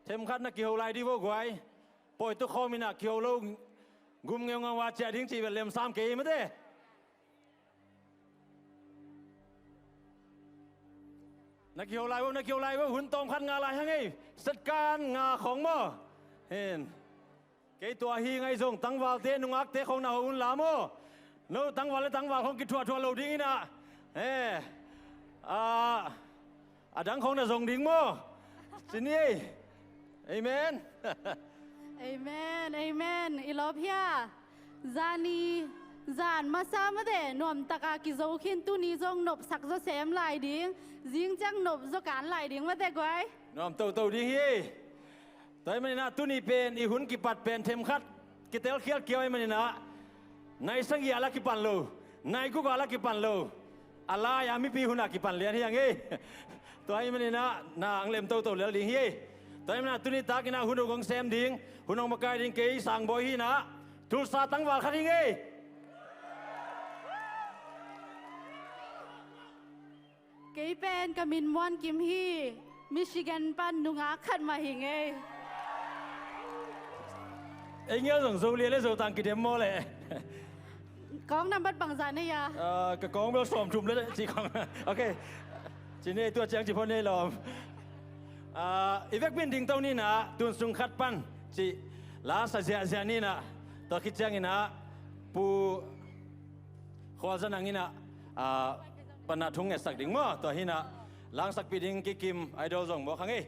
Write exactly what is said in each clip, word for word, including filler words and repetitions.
Themkhat na kiho lai dih vo guai. Pawi tu khawm in ah kiho lo gum ngeungau a ciah ding cih bel lemsam kei mate. Na kiho lai vo, na kiho lai vo, hun tawm khat ngah lai hang ei. Setkan ngah khawng maw. Hen. Kei tua hi ngai zong tangvalte nungakte khawng na ho un la maw. No tangval le tangval khawng kithuahthuah lo ding in ah. Eh. Ah. A dang khawng na zong ding maw? Ci ni ei. Amen. Amen, amen. I lawp hia? Zani zan masa mate nuamtaka kizo khin, tuni zong nopsak zaw sem lai ding. Zing ciang nop zaw kan lai ding mate guai. Nuam toto ding hi. Tua ahih manin ah tuni pen i hun kipat pen themkhat kitelkhial kiau ahih manin ah nai sagih ah la kipan lo, nai guk ah la kipan lo, a lai-a mipi hun ah kipan lian hi hang ei. Tua ahih manin ah na ang lem toto lel ding hi ei. Tua ahih manin ah tuni takin ah hun uh kong sem ding, hun hong makai ding kei Sangbawi hi in ah Tulsa tangval khat hi ing ei. Kei pen ka min Muan Kim hi. Michigan pan nungak khat mah hi ing ei. Ei ngial zong Zo lia le Zo tang kidem maw le. Kawng nambat bangzah nei a? Ah, ka kawng bel sawmthum le cih kawng. Ok. Ci ni ei, tua ciang ci phot ni ei lawm. Ah, i vekpi in dingto ni in ah, tun sung khat pan cih la sa ziahziah ni in ah, tua khit ciangin ah Pu Khualzanang in ah, ah, pan ah thu ngetsak ding maw. Tua hi in ah la hong sakpih ding kikim Idol zong mawk hang ei.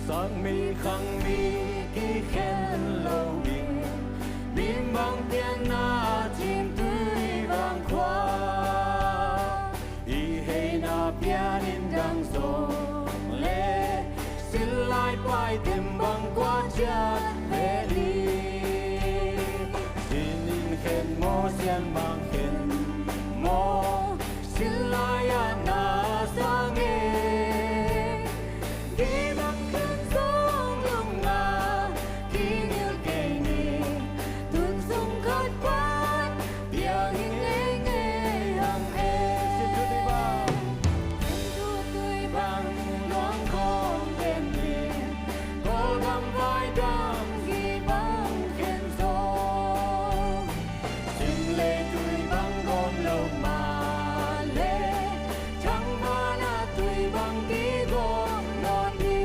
Sakmi khangmi kikhen lo ding, min bang pianna cingtui vang khua, i heina pianin dang zong le, sin lai pai tem bang kua ciat ve ding. Sin in khen maw, sian bang khen maw, sin lai-ah na sang e. Kei bang khen zong lungah kingil kei ni, tun sung khat pan piang hi ing ei, ei hang e. Sin thutui bang nuang khawng ken ni, Kawlgam vai dam hi bang khen zong. Sin leitui bang gawm lo mah le, thangvana tui bang kigawm nawn hi.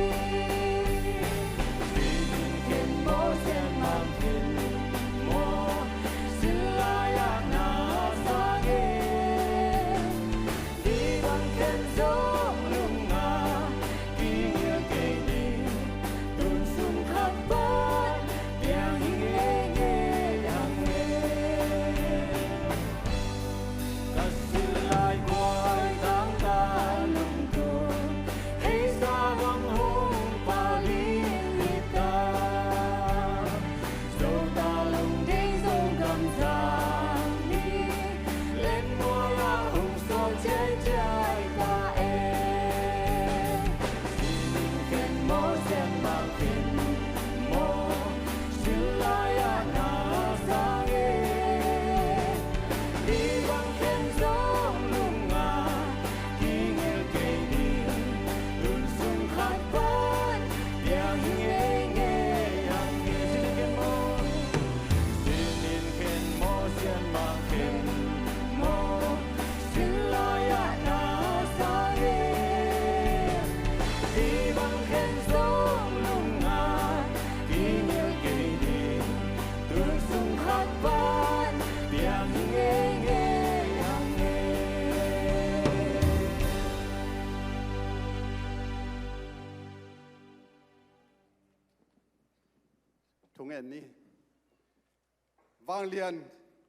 Sin in khen maw, sian bang khen maw, sin lai-ah na sang e. Kei bang khen zong lungah kingil kei ni, tun sung khat pan piang hi ing ei, ei hang e. Ka sin lai guai tangka lungtun, heisa bang hong pau ding hi ta. Zo ta lungdei Zogam zang ni, lengmual ah hong suak ciaicia ta e. Sin in khen maw, sian bang khen maw, sin lai-ah na sang e. Kei bang khen zong lungah kingil kei ni, tun sung khat pan piang hi ing ei, ei hang e. Sin in khen maw, sin in khen maw, sian bang khen maw, sin lai-ah na sang e. Kei bang khen zong lungah kingil kei ni, tun sung khat pan piang hi ing ei, ei hang e. Thungen ni. Vanglian,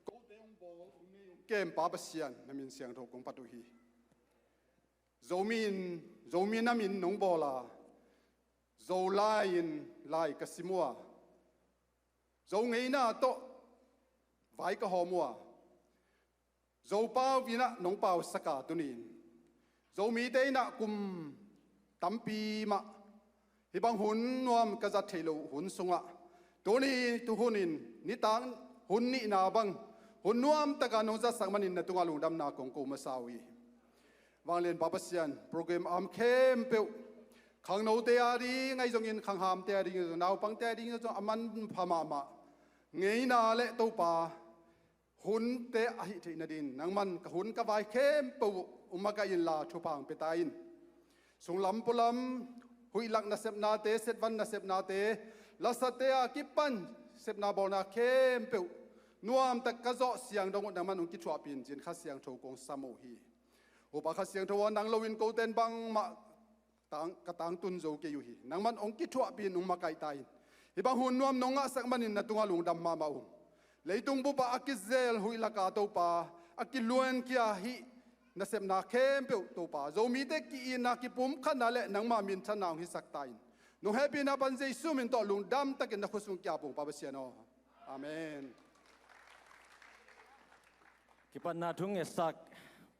kote hong bawl, hong nei, hong kem Pa Pasian, na min siangtho kong phat uh hi. Zomi in, Zomi nam in nong bawl a, Zolai in lai ka sim uh a, Zo ngeina tawh vai ka hawm uh a, Zopau in ah nong pausak a, tuni in Zomite in ah kum tampi mah Hih bang hun nuam ka zat theih loh hun sungah tuni tuhunin nitak hun nihna bang hun nuam taka nong zatsak manin na tungah lungdamna kong ko masa uh hi. Vanglianpa Pasian, program a om khempeuh, khangnote a ding ahi zongin, khanghamte a ding ahi zong, naupangte a ding ahi zong a manpha mahmah ngeina le Topa, hunte ahih theih nadin nangman ka hun ka vai khempeuh uh makaih inla thupha hong pia ta in. Sunglam pualam, huihlak nasepnate, setvan nasepnate, lasate a kipan sepna bawlna khempeuh nuamtak ka zawh siang dong uh nangman hong kithuahpih in, ci-in Kha Siangtho kong sam uh hi. Upa Kha Siangtho aw, nang loin koten bangmah tang, ka tangtun zo kei uh hi. Nangman hong kithuahpih in, hong makaih ta in. Hih bang hun nuam nong ngahsak manin na tungah lungdam mahmah ung. Leitung bupah a kizel huihlaka Topa, a kiluankhia hih nasepna khempeuh Topa, Zomite ki-itna, kipumkhatna le nangma minthanna hong hisak ta in. Nong hehpihna pan Jesu min tawh lungdam takin na khut sung ki-ap ung, Pa Pasian aw. Amen. Kipatna thu ngetsak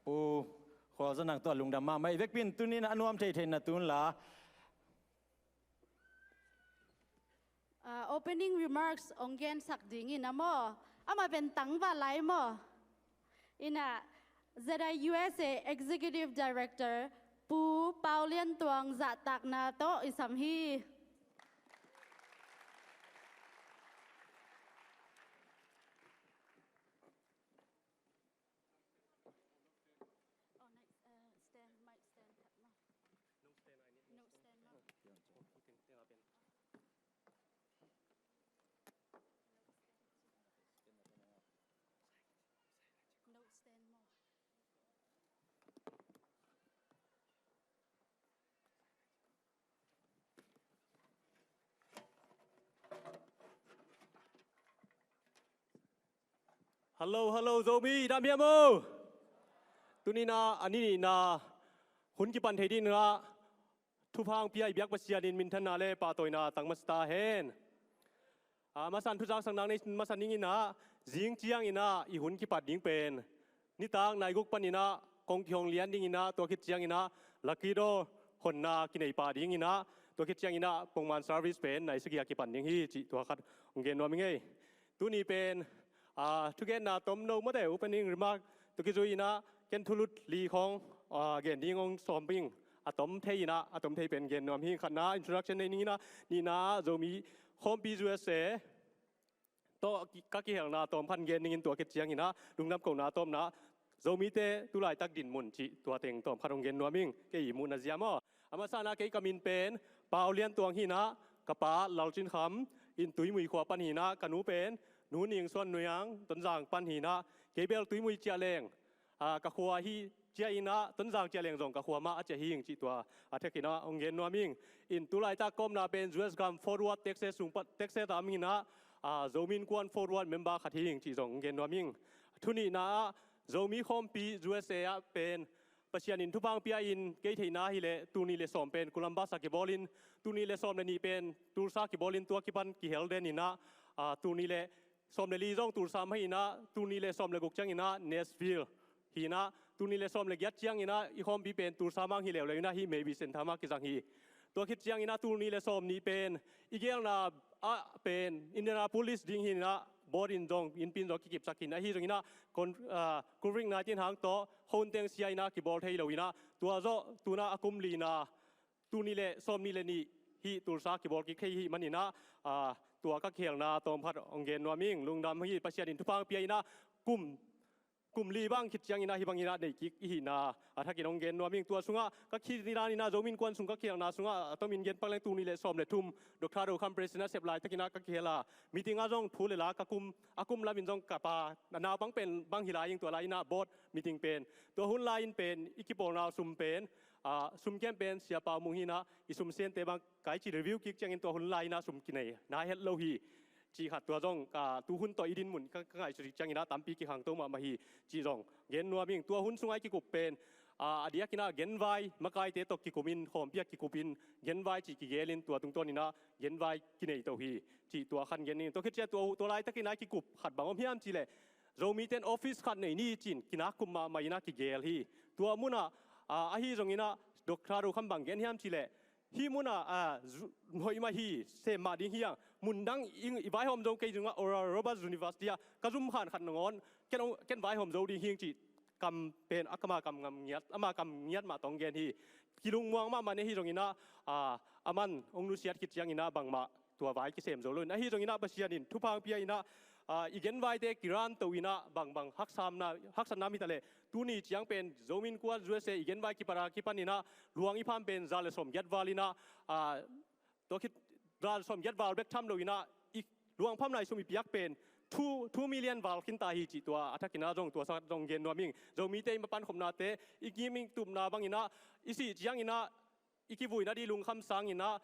Pu Khualzanang tawh lungdam mahmah. I vekpi in tuni-in a nuam theihtheih na tun la, ah, opening remarks hong gensak ding in a maw, amah pen tangval lai maw. Ina, Z I U S A Executive Director Pu Pau Lian Tuang zahtakna tawh i sam hi. Oh, nice. Uh, stand, mic stand, tak mo. No stand, I need no stand mo. No stand mo. Hello, hello, Zomi, dam hiam aw? Tuni-in a ni nihna hun kipan thei dingin ah thupha hong pia i biak Pasian in minthanna le pahtawina tang masa ta hen. A, masa-in thu zaksakna nei masa ning in ah, zing ciangin ah i hun kipat ding pen nitak nai guk panin ah kong kihong lian dingin ah, tua khit ciangin ah lucky draw honna kinei pah dingin ah, tua khit ciangin ah pongman service pen nai sagih a kipan ding hi, cih tua khat hong gen nuam ing ei. Tuni pen, a, thugenna tomno mawte, opening remark tawh kizui in ah ken thulut li khawng, a, gen ding hong sawm ing. A tom thei in ah, a tom thei pen gen nuam hi. Khatna, introduction nei ning in ah, nihna, Zomi Khawmpi U S A tawh ki-, ka kihelna tawm khat gen ning in, tua khit ciangin ah lungdam kohna tawmna, Zomite tu laitak dinmun cih tua teng tawm khat hong gen nuam ing, kei i muhna zia maw. A masa-in ah kei ka min pen Pau Lian Tuang hi in ah, ka pa Lal Cin Kham in Tuimui khua pan hi in ah, ka nu pen Nu Ning Suan Nuiang Tonzang pan hi in ah, kei bel Tuimui Ciah Leng, a, ka khua hi, ciah in ah, Tonzang Ciah Leng zong ka khua mah a ciah hi ing, cih tua a thak in ah hong gen nuam ing. In tu laitak ka omna pen U S gam Fort Worth, Texas sung pan, Texas a om in ah, a, Zomi Innkuan Fort Worth member khat hi ing, cih zong hong gen nuam ing. Thu nihna ah, Zomi Khawmpi U S A ah pen Pasian in thupha hong pia in, kei theihna hileh tul nih le sawm pen Columbus ah kibawl in, tul nih le sawm le nih pen Tulsa kibawl in, tua kipan kihel den in ah, a, tul nih le sawm le li zong Tulsa mah hi in ah, tul nih le sawm le guk ciangin ah Nashville hi in ah, tul nih le sawm le giat ciangin ah i khawmpi pen Tulsa mah hi leuleu in ah, hih Mabee Center mah kizang hi. Tua khit ciangin ah tul nih le sawm nih pen i gelna ah pen Indianapolis ding hi in ah, board in zong, innpi in zong kikipsak hi in ah, ahi zongin ah kon-, ah, covid nineteen hang tawh khua teng sia in ah kibawl thei lo in ah, tua zawh tu-in ah a kum lina, tul nih le sawm nih le nih hih Tulsa kibawl kik thei ahih manin ah, a, tua ka kihelna tawm khat hong gen nuam ing. Lungdam hi, Pasian in thupha hong pia in ah, kum, kum li bang khit ciangin ah hih bangin ah nei kik i hihna a thakin hong gen nuam ing. Tua sungah ka kihilhna in ah, Zomi Innkuan sung ka kihelna sungah a tomin gen pak leng, tul nih le sawm le thum Doctor Do Kham President a sep laitakin ah ka kihel a, meeting ah zong thu le la ka kum, a kum lamin zong ka pa, a naupang pen bang hi lai ing, tua lai in ah board meeting pen. Tua hun lai-in pen i kipawlna sum pen, a, sum kem pen Sia Pau Mung hi in ah, i sum sente bang kai ci review kik ciangin tua hun lai-in ah sum kinei na het lo hi, cih khat, tua zong ka tu hun tawh i dinmun ka, ka ngaihsut ciangin ah tampi kikhangto mahmah hi, cih zong gen nuam ing. Tua hun sungah i kikup pen, a, a diakin ah genvai, makaite tawh kikum in, khawmpi ah kikum in, genvai cih kigel in, tua tungtawn in ah genvai kinei to hi, cih tua khat gen ning. Tua khit ciang tua, tua laitakin ah i kikup khat bang om hiam cih leh, Zomite in office khat nei ni ci-in kinak kup mahmah in ah kigel hi. Tua munah, a, ahi zongin ah Doctor Do Kham bang gen hiam cih leh, hih munah a, hoih mah hi, sem mah ding hi hang. Mundang i vaihawm zo kei zongah Oral Roberts University ah ka zum khan khat nangawn ken vaihawm zo ding hi hang cih kam pen a kama kam ngam ngiat, ama kam ngiat mah tong gen hi. Kilungmuang mahmah ne hi zonginah, a, aman hong nusiat khit cianginah bangmah tua vai kisem zo loin, ahi zonginah Pasian in thupha hong pia inah, a, i genvaite kiranto inah bangbang haksatna, haksatna om hi taleh, tuni ciang pen Zomi Innkuan U S A i genvai kipat a kipaninah luang i pham pen za le sawm giat val inah, a, tua khit za le sawm giat val bek tham lo inah i luang phamna i sum i piak pen two, two million val khinta hi cih tua a thakinah zong tua sat zong gen nuam ing. Zomite i mapan khopnate, i ngim i tupna banginah i sih cianginah i kivuina ding lungkham sanginah,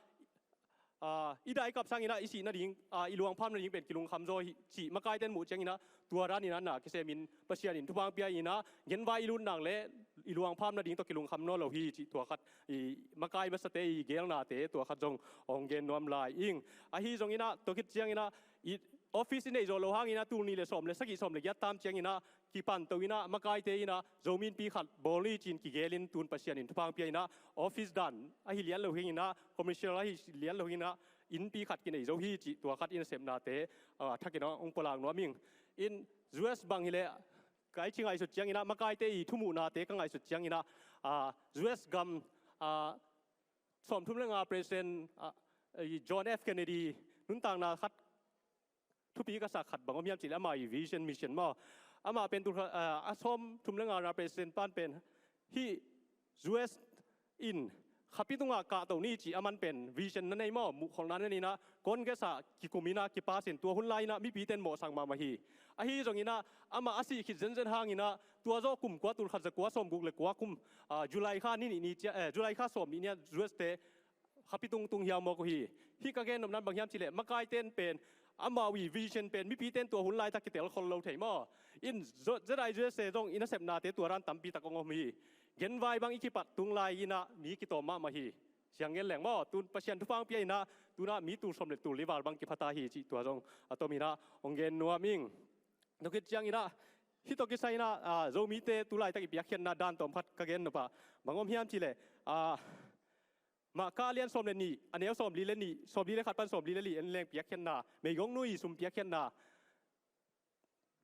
a, i daikap sanginah i sih nading, a, i luang pham nading pen kilungkham zaw hi cih makaiten muh cianginah tua daninah na kisemin Pasian in thupha hong pia inah genvai i lut nang le i luang pham nading tawh kilungkham nawn lo hi cih tua khat i makai masate i gelnate tua khat zong hong gen nuam lai ing. Ahi zonginah tua khit cianginah i office i neih zawh loh hanginah tul nih le sawm le sagih sawm le giat tam cianginah kipanto inah makaite inah Zomi Innpi khat bawl ni ci-in kigelin tun Pasian in thupha hong pia inah office dan ahi lian lo hinginah, commercial ahi lian lo hinginah innpi khat kinei zo hi cih tua khat i nasepnate, a, thakinah hong pulak nuam ing. In U S bang hileh kai ci ngaihsut cianginah makaite i thumuhnate ka ngaihsut cianginah, a, U S gam, a, sawmthum le nga President, a, i John F Kennedy nuntakna khat thupi ka sak khat bang om hiam cihleh ama i vision mission maw. Amah pen tul khat, a, a sawmthum le ngana President pan pen hih U S in khapi tungah kahto ni cih aman pen vision na nei maw, muhkholhna na nei inah Congress ah kikum inah kipass in tua hun lai inah mipite in mawhsak mahmah hi. Ahi zonginah amah a sih khit zenzen hanginah tua zawh kum kua tul khat za kua sawmguk le kua kum, a, July kha ni nih ni ciah, eh, July kha sawm nih ni-a U S te khapi tungtung hiau mawk uh hi. Hih ka gen nopna bang hiam cihleh makaite in pen amau i vision pen mipite in tua hun laitak kitel khol lo thei maw. In Z I U S A zong i nasepnate tua dan tampi tak hong om hi. Genvai bang i kipat tung lai inah mi kitawm mahmah hi. Siang gen leng maw, tun Pasian thupha hong pia inah tunah mi tul sawm le tul li val bang kiphata hi cih tua zong a tom inah hong gen nuam ing. Tua khit cianginah hih tawh kisai inah, a, Zomite tu laitak i piakkhiatna dan tawm khat ka gen nopah bang om hiam cihleh, a, Marka a lian sawm le nih, a neu sawmli le nih, sawmli le khat pan sawmli le li en leng piakkhiatna, meigongnu i sum piakkhiatna.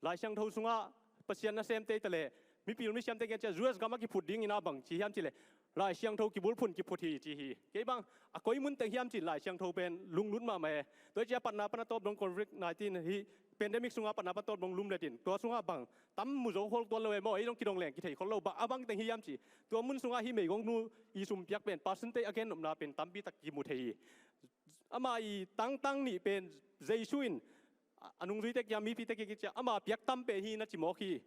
Lai Siangtho sungah Pasian nasemte i taleh mipil misiamte gen ciah U S gam a kiphut ding inah bang ci hiam cihleh Lai Siangtho kibulphun kiphut hi ci hi. Kei bang a koi mun teng hiam cih Lai Siangtho pen lunglut mahmah e. Tua hi ciah a patna pan a tawp dong covid nineteen hi, pandemic sungah a patna pan a tawp dong lumlet in tua sungah bang tam mu zo khol tuan lo e maw, ei dong kidong leng kithei khol lo, bang a bang teng hi hiam cih. Tua mun sungah hih meigongnu i sum piak pen percentage a gen nopna pen tampi tak kimu thei hi. Ama i tangtang nih pen Jesu in a, a nungzuite kiang, mipite kiang kici a, ama piak tam pen hi na ci mawk hi.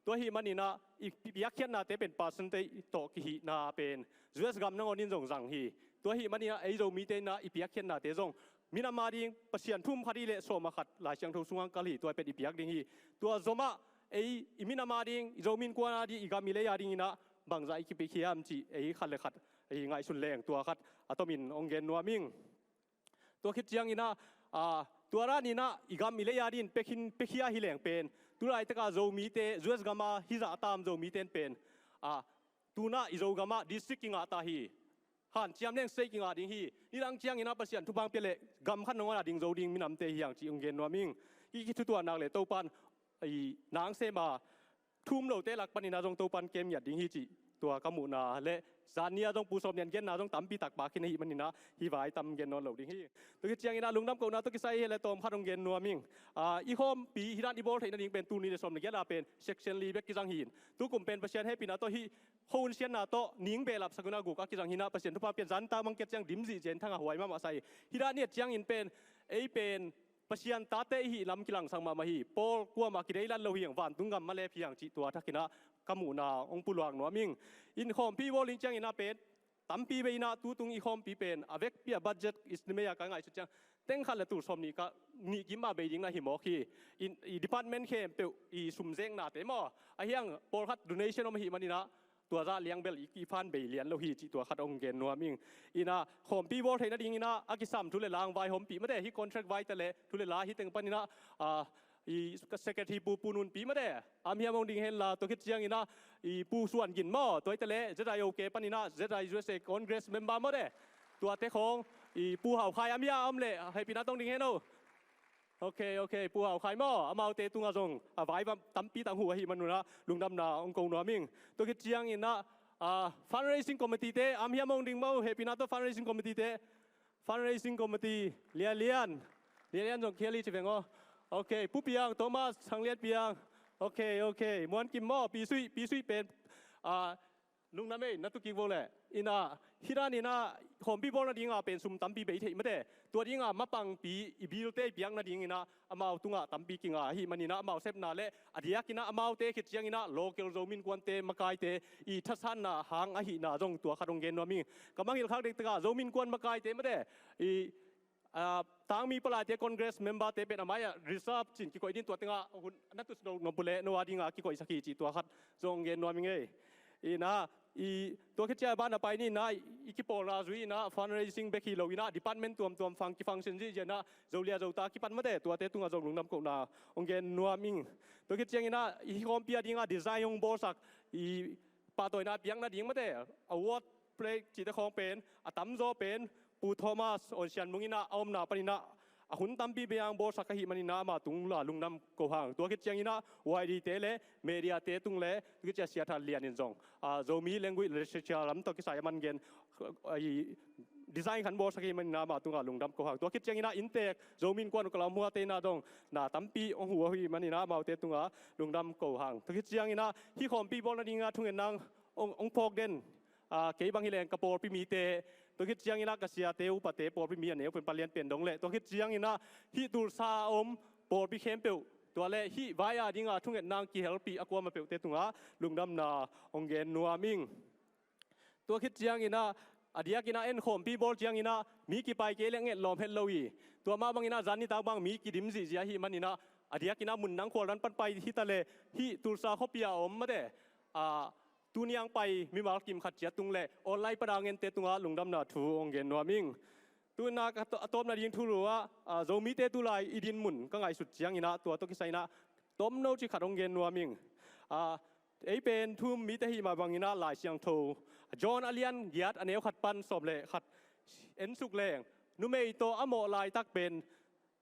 Tua ahih maninah i pi-, piakkhiatnate pen percentage tawh kihihna pen U S gam nangawn in zong zang hi. Tua ahih maninah ei Zomite inah i piakkhiatnate zong minam a ding Pasian thu um khat hi leh sawm a khat Lai Siangtho sungah kal hi, tua pen i piak ding hi. Tua zomah ei i minam a ding, i Zomi Innkuan a ding, i gam i lei a dinginah bangzah i kipiak hiam cih ei khat le khat i ngaihsun leng tua khat a tomin hong gen nuam ing. Tua khit cianginah, a, tua daninah i gam i lei a dingin pekhin, pekhia hi leng pen tu laitakah Zomite, U S gam a hizah a tam Zomite in pen, a, tunah i Zogam ah district kingah ta hi. Hanciam leng state kingah ding hi. Nidang cianginah Pasian thupha hong pia leh gam khat nangawn a ding zo ding minamte hi hang cih hong gen nuam ing. Hih kithutuahna le Topan i nang sem a thu um lote lak paninah zong Topan kem ngiat ding hi cih tua ka muhna le zan ni-a zong Pu Sawm Lian genna zong tampi tak pha khin ahih maninah hih vai tam gen nawn lo ding hi. Tua khit cianginah lungdam kohna tawh kisai hi le tawm khat hong gen nuam ing. A, i khawmpi hih dan i bawl theih nading pen tul nih le sawm le giat a pen section li bek kizang hi in, tukum pen Pasian hehpihna tawh hih khuahun siatna tawh ning behlap sak un a guk a kizang hi inah Pasian thupha pian zan ta mang kiat ciang dim zihziah in thangah huai mahmah sa hi. Hih dan i et ciangin pen ei pen Pasian tate i hih lam kilangsak mahmah hi. Pawl kuamah kideilat lo hi hang, vantung gam malep hi hang cih tua thakinah ka muhna hong puluak nuam ing. In khawmpi bawl ding cianginah pen tampi bei inah tutung i khawmpi pen a vekpi a budget estimate a ka ngaihsut ciang teng khat le tul sawm nih ka nih kim mah bei ding na hi mawk hi. In, i department khempeuh i sum zeknate maw, ahi hang pawlkhat donation om ahih maninah tua zah liang bel i, i phan bei lian lo hi cih tua khat hong gen nuam ing. Inah khawmpi bawl theih nadinginah a kisam thu le la hong vaihawmpih mate, hih contract vai ta leh thu le la hih teng paninah, a, i secretary Pu, Pu Nun Pi mate, am hiam hong ding henla, tua khit cianginah i Pu Suan Gin maw, tua hi ta leh Z I O K paninah Z I U S A Congress member mate, Tuate khawng, i Pu Hau Khai a mi a om leh hehpihna tawh hong ding hen aw. Ok, ok, Pu Hau Khai maw, amaute tungah zong a vai tampi tak hong huh ahih manun ah lungdamna hong ko nuam ing. Tua khit ciangin ah, ah, fundraising committee te a mi a hong ding maw, hehpihna tawh fundraising committee te. Fundraising committee, Lia Lian. Lia Lian zong khia li ci veng aw. Ok, Pu Piang, Thomas, Thang Lian Piang. Ok, ok, Muan Kim maw, Pi Sui, Pi Sui pen, ah, lungdam ei, na tu kik vo leh. Inah, hih dan inah, khawmpi bawl nadinga pen sum tampi bei thei mate. Tua dinga mapangpi i bilte i piak nading inah, amau tungah tampi kinga ahih maninah, amau sepna le a diak inah, amaute khit ciang inah, local Zomi Innkuante makaite i thasanna hang ahihna zong tua khat hong gen nuam ing. Ka mangngilh khak dektak ah Zomi Innkuan makaite mate, i, ah, tangmi palaite Congress member te pen a mai-ah reserve cin kikoih din, tua tengah hun na tus no, no pule no a dinga kikoihsak hi cih tua khat zong hong gen nuam ing ei. Inah, i, tua khit ciang a ban a pai ni inah, i kipawlna zui inah, fundraising bek hi lo inah, department tuamtuam fang kifunction zihziah inah, Zolia Zota kipan mate, tuate tungah zong lungdam kohna hong gen nuam ing. Tua khit ciang inah, i khawmpi a dinga design hong bawlsak, i pahtawina piak nading mate, award plaque cihte khawng pen, a tamzaw pen, Pu Thomas Awn Sian Mung inah, a omna pan inah, a hun tampi bei hong bawlsak ahih maninah, ama tung la lungdam ko hang. Tua khit ciang inah, Y D te le, media te tung le, tua khit ciang Sia Than Lian in zong, ah, Zomi language literature lam tawh kisai a man gen, ah, i design khat bawlsak ahih maninah, ama tungah lungdam ko hang. Tua khit ciang inah, inntek, Zomi Innkuan Oklahoma te inah zong, na tampi hong huh ahih maninah, amaute tungah lungdam ko hang. Tua khit ciang inah, hih khawmpi bawl nadinga thungetna hong, hong phawk den, ah, kei bang hi leng ka pawlpi mite, tua khit ciang inah ka siate upate pawlpi mi a neu pen Pa Lian Pian Dong le, tua khit ciang inah hih Tulsa a om pawlpi khempeuh, tua le hih vai a dinga thungetna kihelpih a kuamah peuhte tungah lungdamna hong gen nuam ing. Tua khit ciang inah, a diak inah en khawmpi bawl ciang inah mi kipai kei le nget lawm het lo hi. Tua mah bang inah zan nitak bang mi kidim zihziah ahih maninah, a diak inah mun dang khual dan pan pai hi ta le, hih Tulsa khuapi a om mate, ah, tuni a hong pai mimal kim khat ciat tung le online pan a hong ente tungah lungdamna thu hong gen nuam ing. Tu inah ka to-, a tawpna ding thulu ah, ah, Zomite tulai i dinmun ka ngaihsut ciang inah, tua tawh kisai inah tomno cih khat hong gen nuam ing. Ah, ei pen thu-um mite ahih mah bang inah Lai Siangtho John a lian giat a neu khat pan sawm le khat en suk leng, numei tawh a mawh laitak pen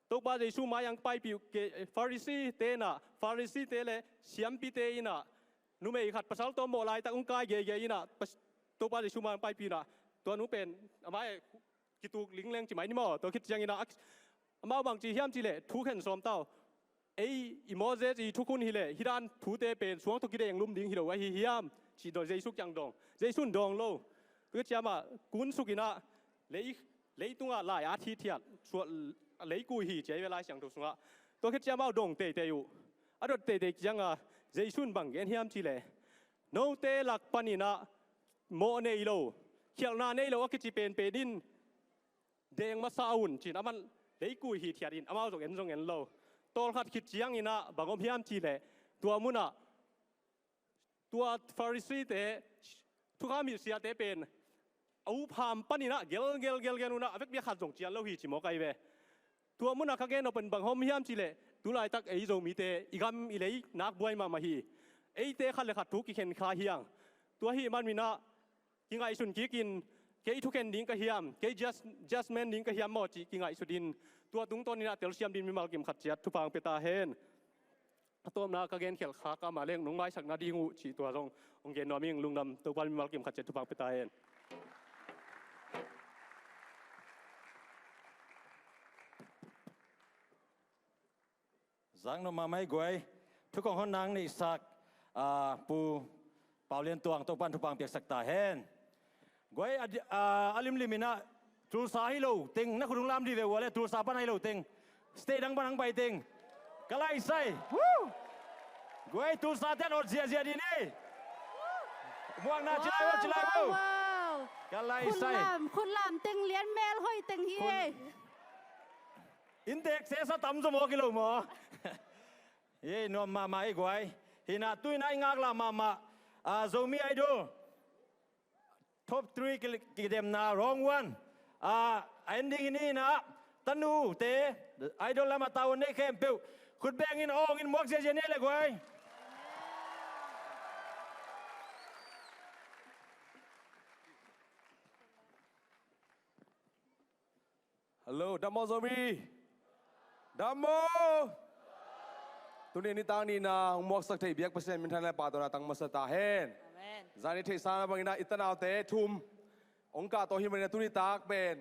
Topa Jesu mai-ah hong paipih uh, Pharisee te inah, Pharisee te le siampite inah, numei khat pasal tawh mawh laitak hong kai geige inah, pas-, Topa Jesu mai-ah hong paipih inah, tua nu pen a mai-ah kituk lingleng ci mai ni maw. Tua khit ciang inah, ak-, amau bang ci hiam cih leh, thu khen sawm ta uh. Ei i Moses i thukhun hi leh, hih dan thute pen suang tawh kideng lum ding hi lo ahi hiam, ci dong, Jesu kiang dong. Jesu in dawng lo. Tua khit ciang amah kun suk inah, lei, leitungah lai at hithiat, sual, leikui hi ci hi ve Lai Siangtho sungah. Tua khit ciang amau dong teitei uh. A dot teitei ciangah, Jesu in bang gen hiam cih leh, note lak pan inah mawh nei lo, khialhna nei lo a kici penpen in deng masa un, ci-in aman leikui hithiat in, amau zong en zong en lo. Tawlkhat khit ciang inah bang om hiam cih leh, tua munah, tua Pharisee te, thukham hilh siate pen, a upham pan inah gel, gel, gel, gel unah, a vekpi a khat zong cian lo hi ci mawk ahi ve. Tua munah ka gen nop pen bang om hiam cih leh, tulaitak ei Zomite, i gam i lei nak buai mahmah hi. Eite khat le khat thu kikhen kha hi hang. Tua ahih manin ah, kingaihsun kik in, kei thukhen ding ka hiam, kei judge-, judgement ding ka hiam maw cih kingaihsut in, tua tungtawn inah telsiam ding mimal kim khat ciat thupha hong pia ta hen. A tawpna ka genkhialh khak a mah leng nong maisak nading uh cih tua zong hong gen nuam ing. Lungdam, Topa in mimal kim khat ciat thupha hong pia ta hen. Zang nuam mahmah hi guai. Thu kong hon nang neihsak, ah, Pu Pau Lian Tuang, Topa'n thupha hong piaksak ta hen. Guai, a di-, ah, a limlim inah Tulsa hi lo teng, na khut hong lam dih ve ua leh, Tulsa pan hi lo teng, state dang pan hong pai teng. Ka lai sai. Woo! Guai, Tulsa te'n awt ziahziah dih ni. Muakna ci lai vo, ci lai vo. Wow, wow, wow. Ka lai sai. Khut lam, khut lam teng lian mel hoih teng hi. Khut- e. Inntek sesa tam zaw maw, ki lo maw? Ei, nuam mahmah ei guai. Hi inah tu inah i ngaklah mahmah, ah, Zomi Idol Top three ki, kidemna round one, ah, a ending hi inah, tanute Idol lamah tavuan nei khempeuh khut beng in, awng in, muak ziahziah ni leh guai. Hello, dam maw Zomi? Dam maw? Tuni nitak nihna hong muaksak thei biak Pasian minthanna le pahtawina tang masa ta hen. Amen. Zani theihsa na bangin ah i tanaute thum hong kahto hi manin ah tuni nitak pen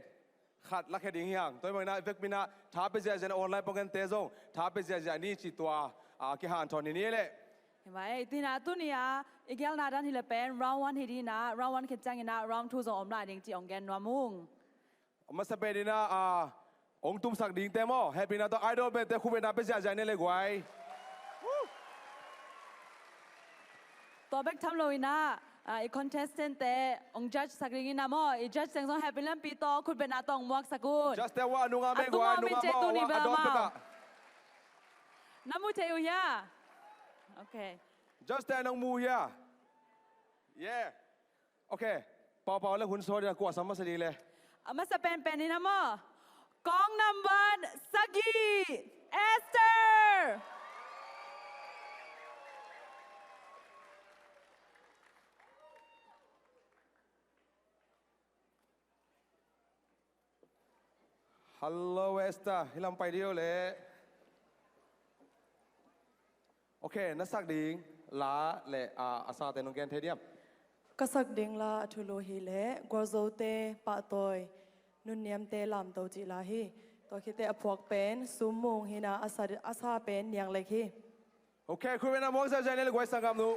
khat lakhia ding hi hang. Tua hi manin ah i vekpi in ah tha pia ziahziah in ah online pawlkhatte zong tha pia ziahziah ni cih tua a kihanthawn hi ni leh. Hi mah e, tuni in ah tuni a i gelna dan hi leh pen round one hi ding in ah round one khit ciangin ah round two zong om lai ding cih hong gen nuam ung. A masa pen in ah, a, hong tumsak dingte maw, hehpihna tawh idol band te khut bengna pia ziahziah ni leh guai. Tua bek tham lo in ah, a, i contestant te hong judge sak ding in ah maw, i judge teng zong hehpih lampi tawh khut bengna tawh hong muaksak un. Judge te uh a nungah mei guai, a nungah maw, a dawn pek ah. Na mu thei uh hia? Okay. Judge te nong mu hia? Yeah. Okay, Pau Pau le hun sawt in a kuah sam masa ding le. A masa penpen in a maw, kong nambat sagih, Esther. Hello Esther, hih lam pai dih o le. Okay, na sak ding la le, a, a sate nong gen thei diam? Ka sak ding la a thulu hi leh Gualzote pahtawi, Nunniamte lamto cih la hi. Tua khit teh a phuak pen Sum Mung hi in a, a sa, a sa pen Niang Lek hi. Okay, khut bengna muak ziahziah ni leh guai, sanggamnu.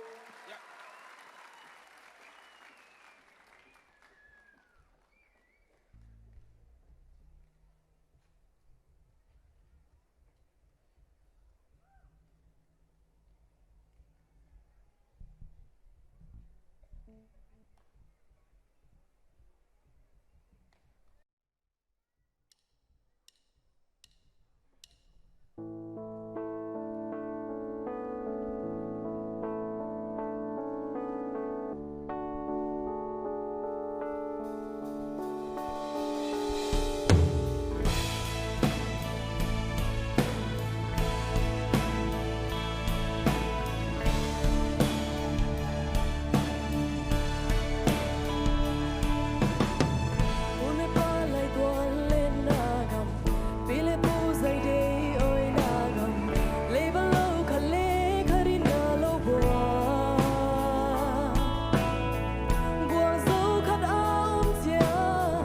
Gualzo khat a om ciang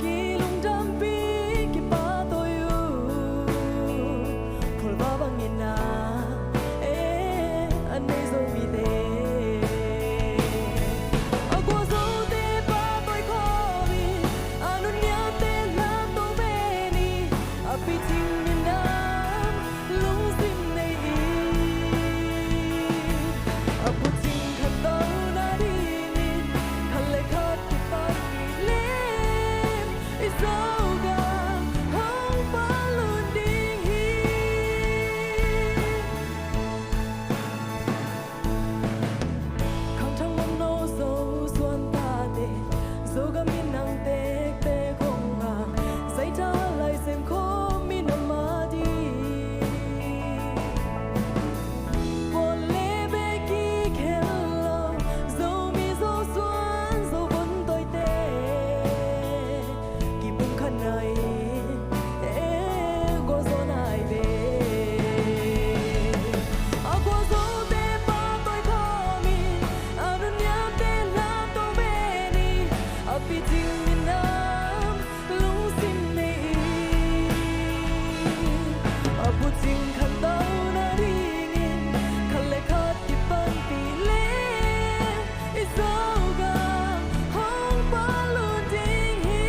kilungdampih, kipahtawi uh. Kholva bangin a, eh, a nei Zomite. A Gualzote pahtawi khawm in, a Nunniamte lamto pen in, a picing minam lungsim nei in, a bucing khat to nadingin khat le khat kipanpih leng i Zogam hong pahluan ding hi. Khangthang Mamno Zo suan tate, Zogam minam tektek hong ngah, Zaiṭha Lai Sem khawm minam a ding. Pawl le bek kikhel lo, Zomi Zo suan Zo vun tawite, kipumkhat nai, eh, Gualzo nai ve. A Gualzote pahtawi khawm in, a Nunniamte lamto pen in, a picing minam lungsim nei in, a bucing khat to nadingin khat le khat kipanpih leng i Zogam hong pahluan ding hi.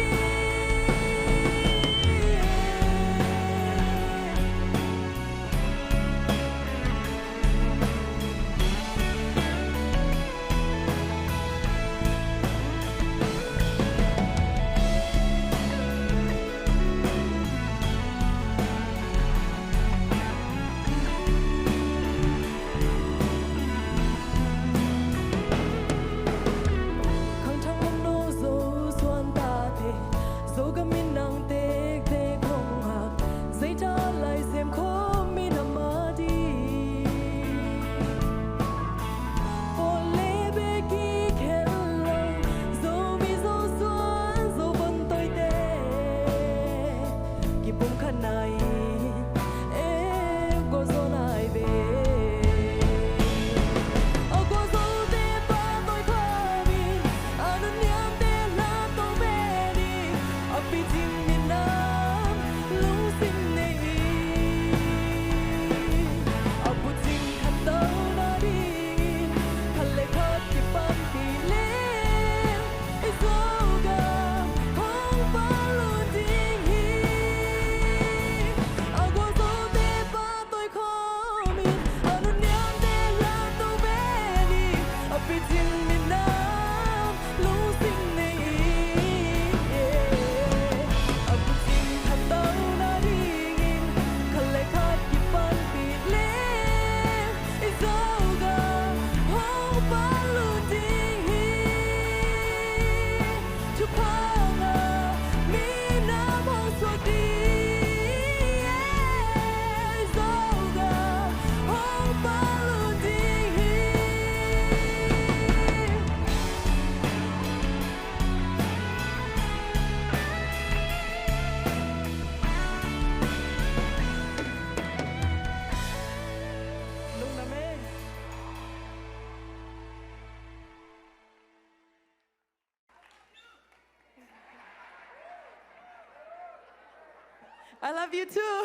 I love you too.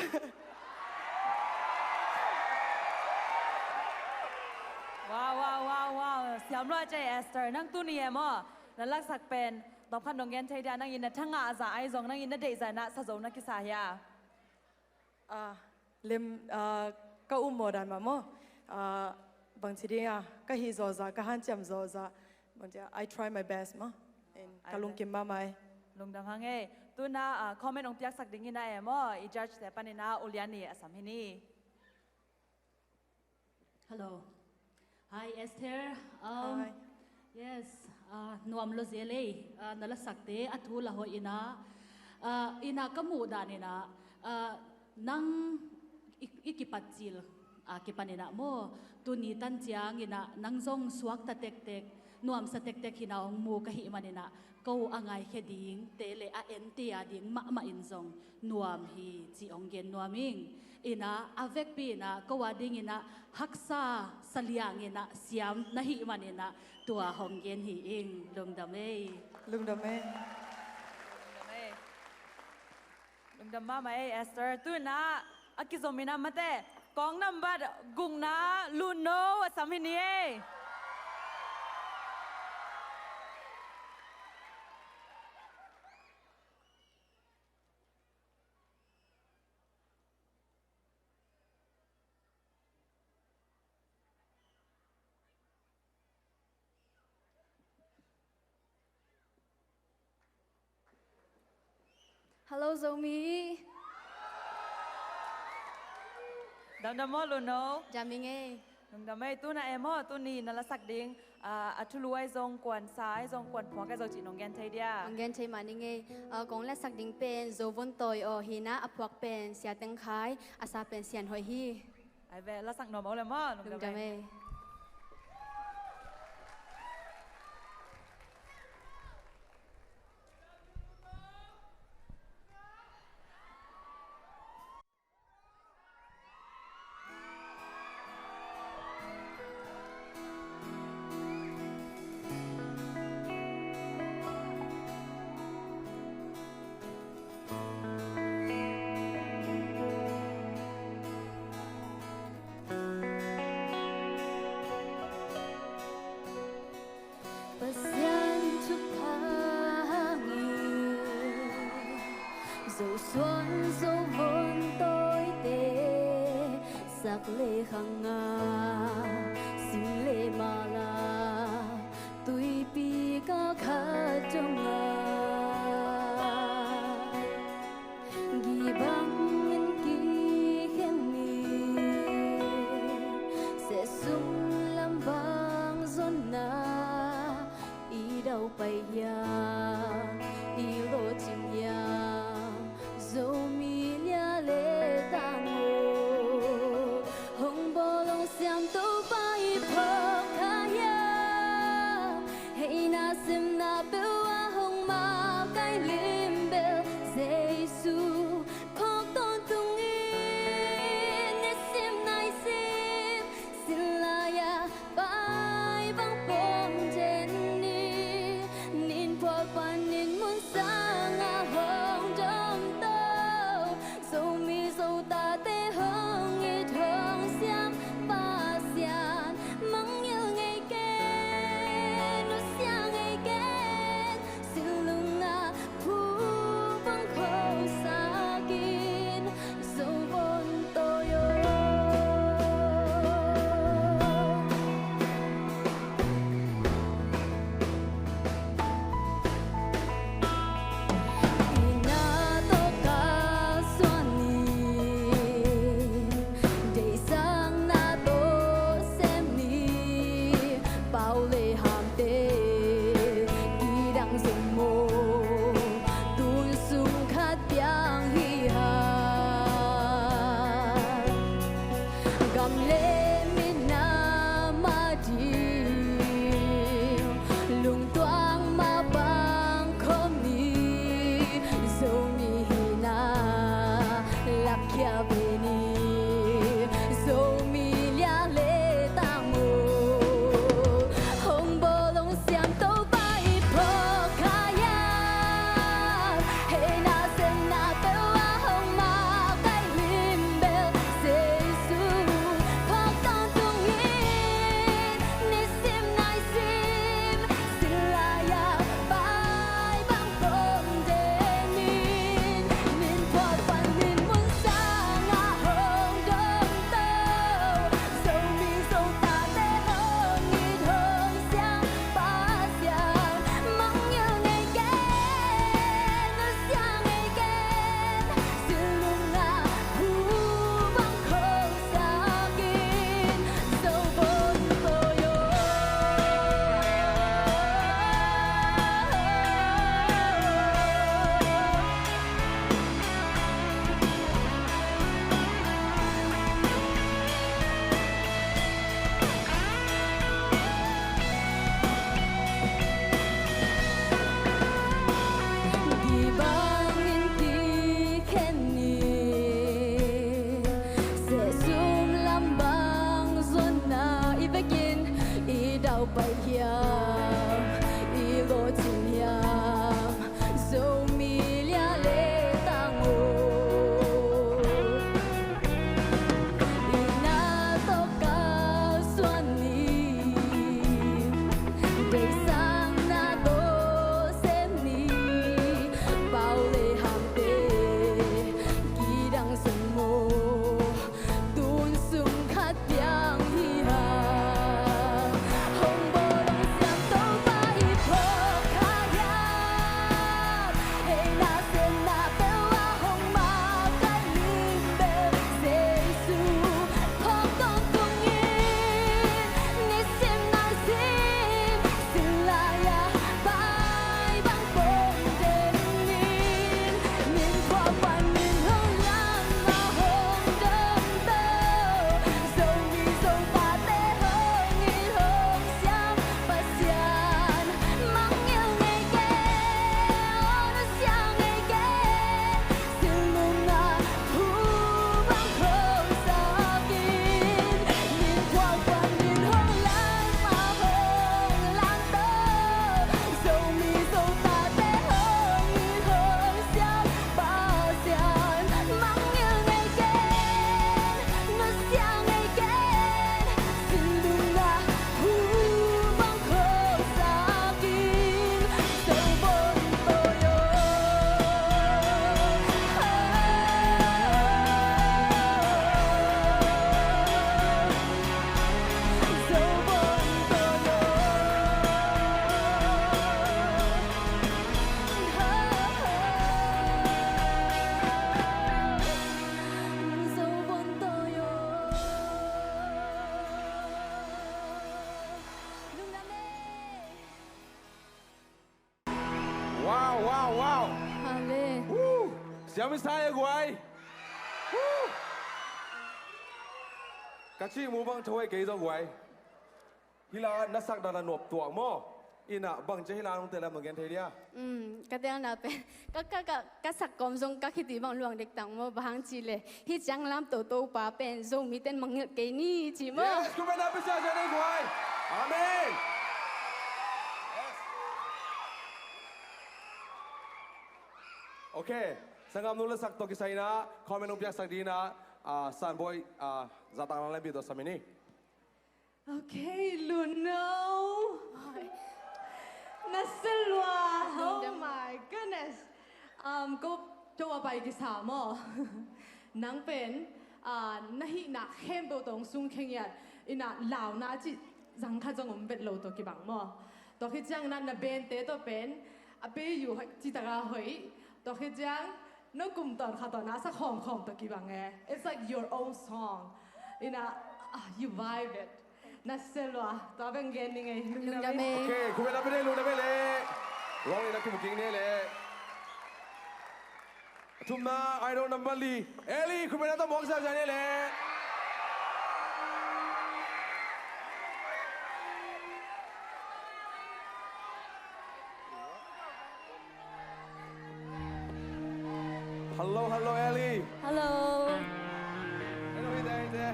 Wow, wow, wow, wow. Siam lua cia Esther, nang tuni e maw, na laksak pen tawmkhat nong gen thei dia, nang in na thangah za ai zong, nang in na deih za in ah sa zo na kisa hia? Ah, lem, ah, ka um maw dan mah maw? Ah, bangci ding a, ka hih zawh zah, ka hanciam zawh zah, bangci a, I try my best maw? In ka lungkim mahmah e. Lungdam hang e. Tu in ah, ah, comment hong piaksak ding in ah e maw, i judge te pan in ah U Lian Ni a sam hi ni. Hello. Hi, Esther. Um, hi. Yes, ah, nuam lo zel ei, ah, na lasakte a thu la hoih in ah, ah, in ah ka muh dan in ah, ah, nang i, i kipat cil, ah, kipan in ah maw, tuni tan ciang in ah nang zong suakta tektek, nuamsa tektek hi in ah hong mu ka hih man in ah, ko a ngaikhia dingte le a ente a ding mahmah in zong nuam hi cih hong gen nuam ing. In ah, a vekpi in ah, ko a ding in ah, haksa saliang in ah, siam na hih man in ah, tua hong gen hi ing. Lungdam ei. Lungdam ei. Lungdam ei. Lungdam mahmah ei, Esther. Tu in ah, a kizom in ah mate, kawng nambat gukna Lun No a sam hi ni ei. Hello, Zomi. Damdam maw, Lun No? Dam ing ei. Lungdam ei. Tu in ah e maw, tuni na lasak ding, ah, a thulu ai zong, kuansa ai zong, kuan phuak ai zong cih nong gen thei dia? Nong gen thei mah ning ei. Ah, kong lasak ding pen Zo Von Tawi Aw hi in ah, a phuak pen Sia Teng Khai, a sa pen Sian Hoih hi. Ai ve, lasak nuam o le maw? Lungdam ei. Lungdam ei. Pasian thupha hangin Zo suan Zo Von Tawite sak le khang a, sim le mala, tuipi kal khat dong a, gih bangin kikhen ni, seh sung lam bang zonna i dau pai hiam, i lawhcing hiam, Zomi lia le tang aw. Hong bawl hong siam Topa i phawk kha hiam, hehna sepna peuh ah hong makaih lim bel Jesu phawk tawntung in, nisim naisim sin lai-ah pai bang pom den ni, nin phual panin mun sangah hong dom to. Zomi Zotate hong it hong siam Pasian, mangngilh ngei ken, nusia ngei ken, silungna phu bang khosak in, Zo Von Tawi aw. Inn ah tawh kalsuan in, deihsakna tawh sem ni, pau le hamte kidang zong maw, tun sung khat piang hi hang. Gam le minam a ding lungtuang mah bang khawm ni, Zomi hihna lakkhia ve ni, Zomi lia le tang aw. Hong bawl hong siam Topa i phawk kha hiam, hehna sepna peuh ah hong ma Yamisai a guai. Woo! Ka cih mu bang tho ei kei zong guai. Hila na sak dan a nuam tuak maw? Ina bang cia hila nungte lam nong gen thei dia? Um, ka telna pen ka, ka, ka, ka sak kawm zong ka khitui bang luang dek tang maw, bang hang ci le hih ciang lam toto pa pen Zomite in mangngilh kei ni ci maw? Yes, khuapi na pia sia sia nei guai. Amen. Yes. Okay, sanggam nu le sak tawh kisai ina comment nong piaksak ding ina, ah, Sanbawi, ah, zahtakna lampi tawh sam ina. Okay, Lunno. Na sia lua. Oh my goodness. Um, ko, ko a pai kisa maw. Nang pen, ah, na hihna khempeuh tawh sung khengiat ina launa cih zang khat zong om vet lo tawh kibang maw. Tua khit ciang ina na bente tawh pen a pe yu hoih, citakin hoih. Tua khit ciang no kum tawn khat tawn a sa khawmkhawm tawh kibang e. It's like your own song. Ina, ah, you vibe it. Na sia lua, tua bang gen ning e. Lungdam e. Okay, khuapi na pia nei lungdam e le. Wrong ina kimu king nei le. Thumna, idol number li. Ellie, khuapi na tawh mawk sa sa nei le. Hello, hello, Ellie. Hello. Hello, hi te, hi te.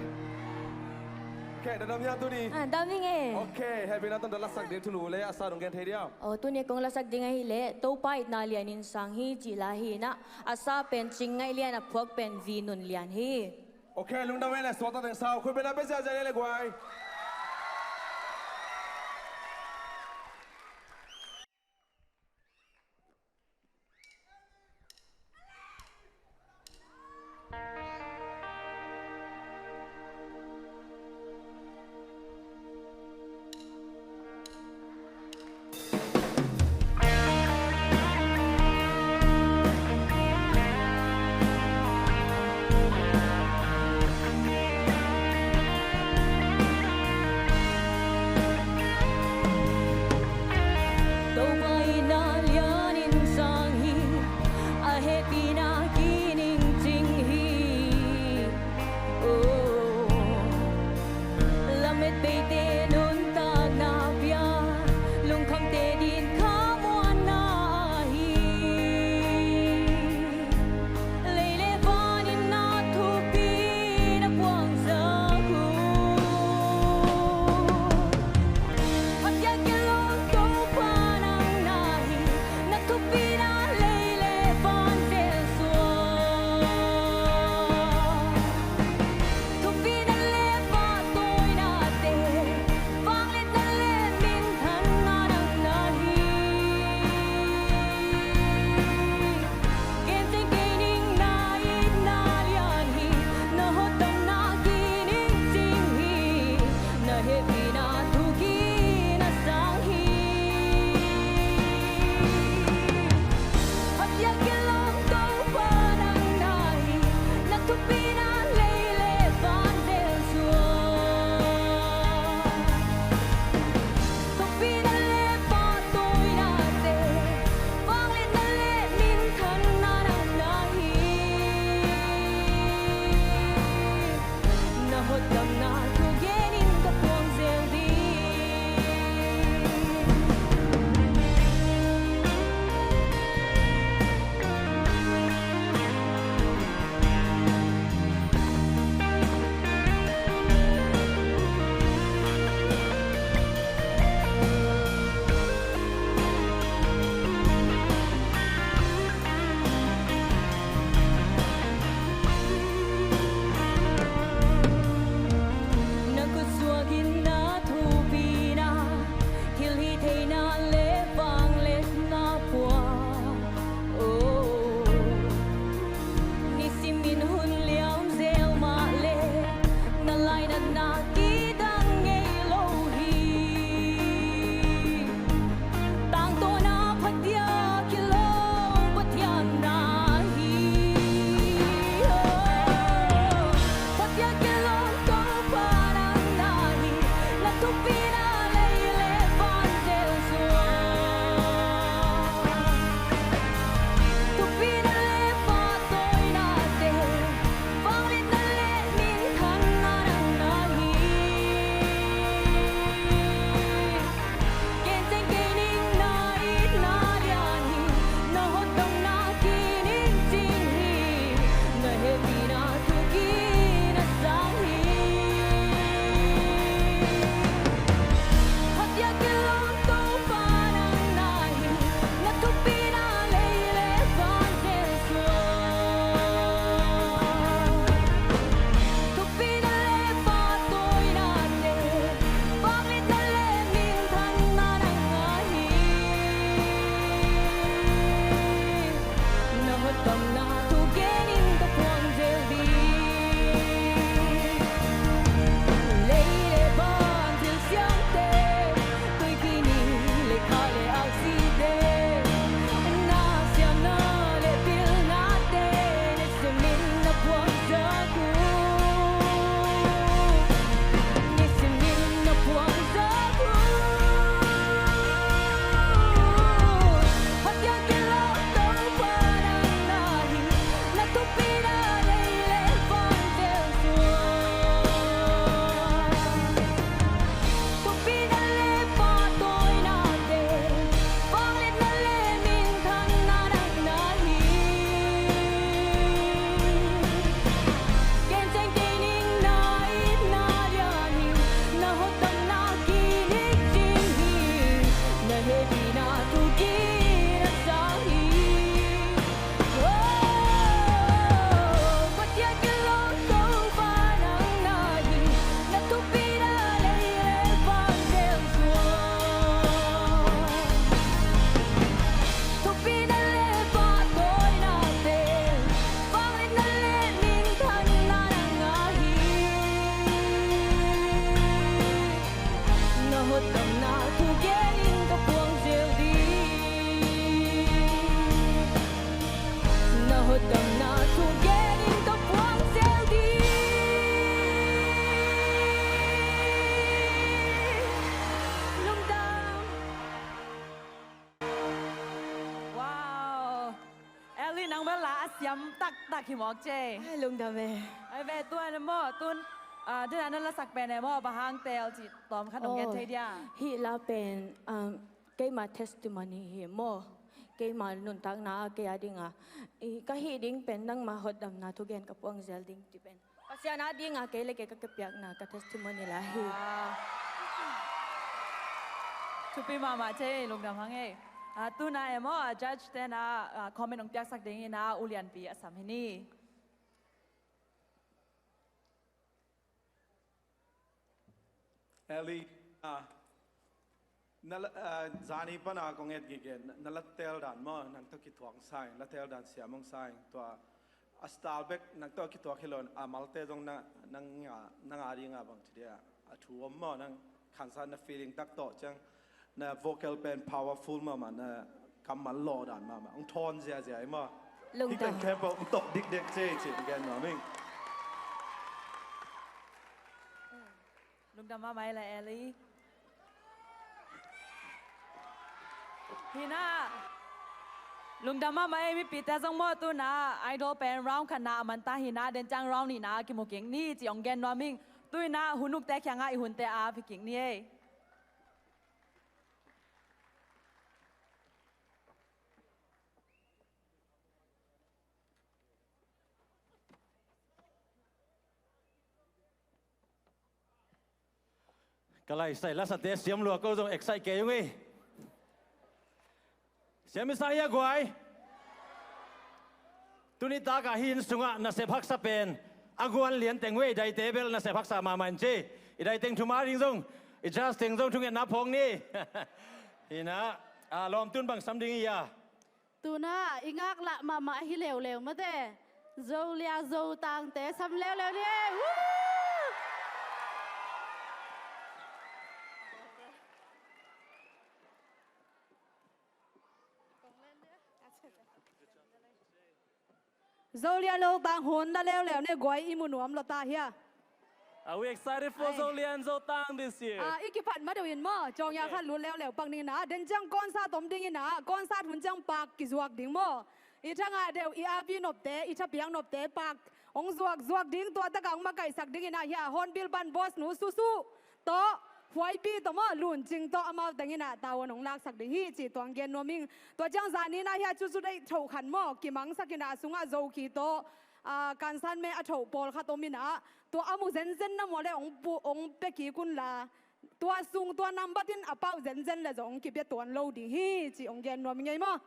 Okay, na dam hia tuni? Ah, dam ning e. Okay, happy na tawh na lasak ding thulu le a sa dong gen thei dia? Oh, tuni kong lasak ding ahi le, Topa itna lian in sang hi cih la hi ina, a sa pen cing ngaih lian, a phuak pen vi nun lian hi. Okay, lungdam e le, suakta teng sau, khuapi na pia sia sia nei le guai. Ang bel la a siam taktak hi mawk ce. Ai, lungdam e. Ai ve, tuan e maw, tun, ah, dena na lasak pen e maw, bang hang tel cih tawm khat nong gen thei dia. Hih la pen, um, keima testimony hi maw. Keima nuntakna a kei a dinga, i, ka hih ding pen nangma hotdamna thugen ka puang zel ding cih pen Pasian a dinga kei le kei ka kipiakna ka testimony la hi. Ah. Thupi mahmah ce, lungdam hang e. Ah, tuna e maw, ah, judge te na, ah, comment hong piaksak dingin ah, U Lianpi a sam hi ni. Ellie, ah, na la, ah, zani pana kong et gige, na, na la tel dan maw, nang tawh kithuak sa ing, la tel dan siam hong sa ing, tua a style bek nang tawh kithuak hi lo in, a malte zong na, nang a, nang a dinga bang ci dia, a thu om maw, nang khansa na feeling tak tawh ciang, na vocal pen powerful mahmah, na kammal lawh dan mahmah, hong thawn ziazia hi maw. Lungdam. Hih pen khempeuh hong tawh dikdek ce, ci gen nuam ing. Lungdam mahmah e la Ellie. Hi na. Lungdam mahmah e, mipite zong maw, tuna Idol pen round khatna a man ta hi na, den ciang round nihna kimu kik ni ci hong gen nuam ing. Tu-in ah hun ukte kiangah i hunte a ap hi kik ni e. Ka laisai lasate siam lua ko zong excite kei ung ei. Siam i sa hia guai? Tuni taka hih inn sungah nasep haksa pen a guan lian teng uh ei, daite bel nasep haksa mahmah in ci. I daiteng thuma ding zong, i judge teng zong thungetna phawk ni. Hi na, a lawmtun bang sam ding hi a? Tuna i ngaklah mahmah hi leuleu mate. Zolia Zotangte sam leuleu ni. Woo! Zolia Zotang hun na leuleu ne guai, i mu nuam lo ta hia? Are we excited for Zolia and Zotang this year? Ah, i kiphat ma deuh in maw, cawngya khat lut leuleu pak ding in ah, den ciang concert om ding in ah, concert hun ciang pak kizuak ding maw. I thangah deuh, i api nopte, i thapiak nopte pak hong zuak zuak ding, tua takah hong makaihsak ding in ah, hia Hornbill Band boss nu Susu tawh, Huaipi tawh maw, Luncing tawh, amau teng in ah tavuan hong laksak ding hi ci tuang gen nuam ing. Tua ciang zani in ah hia Chuchu Dei thoh khan maw, kimangsak in ah, sungah Zoki tawh, ah, Kansan Me a thoh pawlkhat om in ah, tua a mu zenzen na maw le hong pu, hong pia kik un la, tua sung tua nambat in a pau zenzen le zong kipia tuan lo ding hi ci hong gen nuam ing ei maw.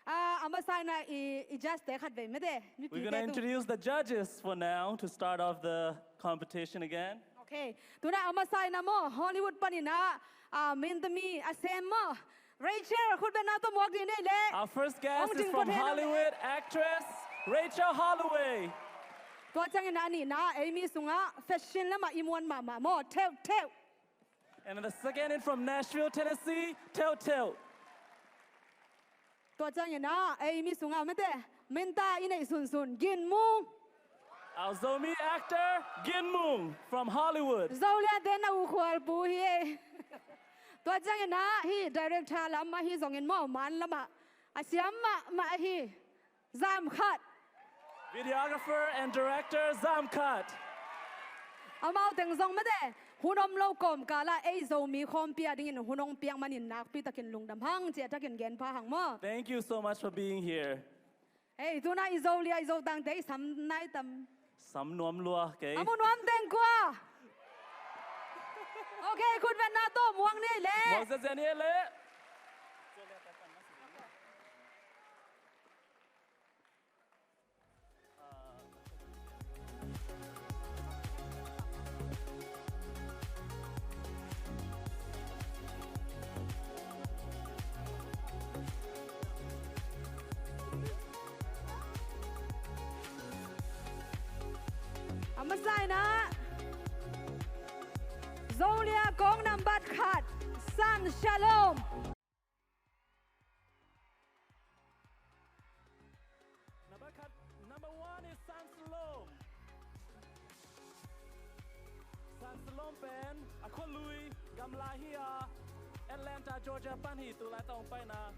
Ah, a masa in ah i, i judge te khat vei mate. We're gonna introduce the judges for now to start off the competition again. Okay. Tuna a masa in ah maw, Hollywood panin ah, ah, Mintami a sem maw, Rachel, khutbetna tawh muak ding nei le. Our first guest is from Hollywood, actress Rachel Holloway. Tua ciangin a nihna, ei mi sungah fashion lamah i muan mahmah maw, Teuh Teuh. And the second in from Nashville, Tennessee, Teuh Teuh. Tua ciangin ah, ei mi sungah mate, Minta i neih sunsun, Gin Mung. Our Zomi actor, Gin Mung, from Hollywood. Zoliate na ukhual pu hi ei. Tua ciangin ah, hih director lam ahi zongin maw, man lamah a siam mahmah ahi Zam Khat. Videographer and director Zam Khat. Amau teng zong mate, hun om lo kawmkalah ei Zomi khawmpi a dingin hun hong piak manin nakpi takin lungdam hang, ciah takin genpha hang maw. Thank you so much for being here. Hei, tuna i Zolia i Zotangte i sam nai tam? Sam nuam lua kei. A mu nuam teng kua? Okay, khutbetna tawh muak nei le. Muak zezen hi le. A masa in ah Zolia kong nambat khat, San Shalom. Number khat, number one is San Shalom. San Shalom pen a khualui gamla hi a, Atlanta, Georgia pan hi, tulai tawh hong paina.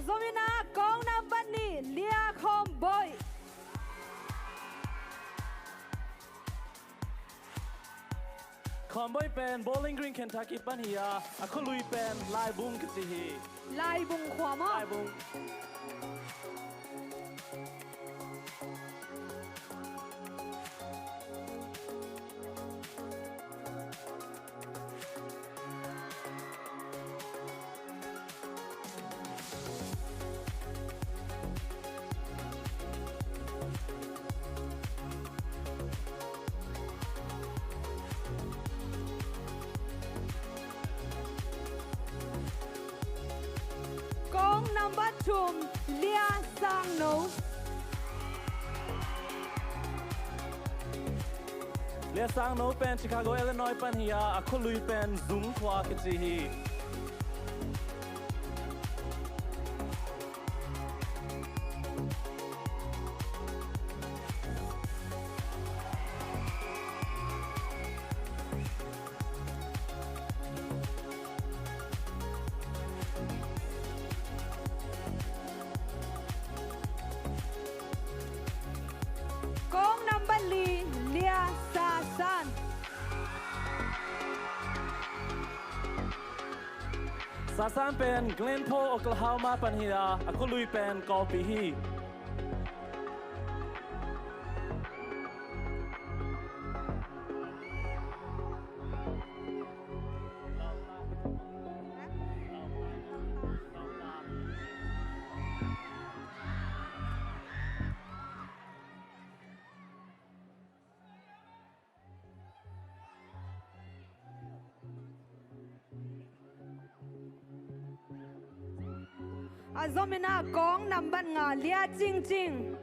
Zom in ah kong nambat nih, Lia Khawm Bawi. Khawm Bawi pen Bowling Green, Kentucky pan hi a, a khualui pen Laibung kici hi. Laibung khua maw? Laibung. Kong nambat thum, Lia Sangno. Lia Sangno pen Chicago, Illinois pan hi a, a khualui pen Zung khua kici hi. Kong nambat li, Lia Sa San. Sa San pen Glenpool, Oklahoma pan hi a, a khualui pen Kawlpi hi. A zom in ah kong nambat nga, Lia Cingcing.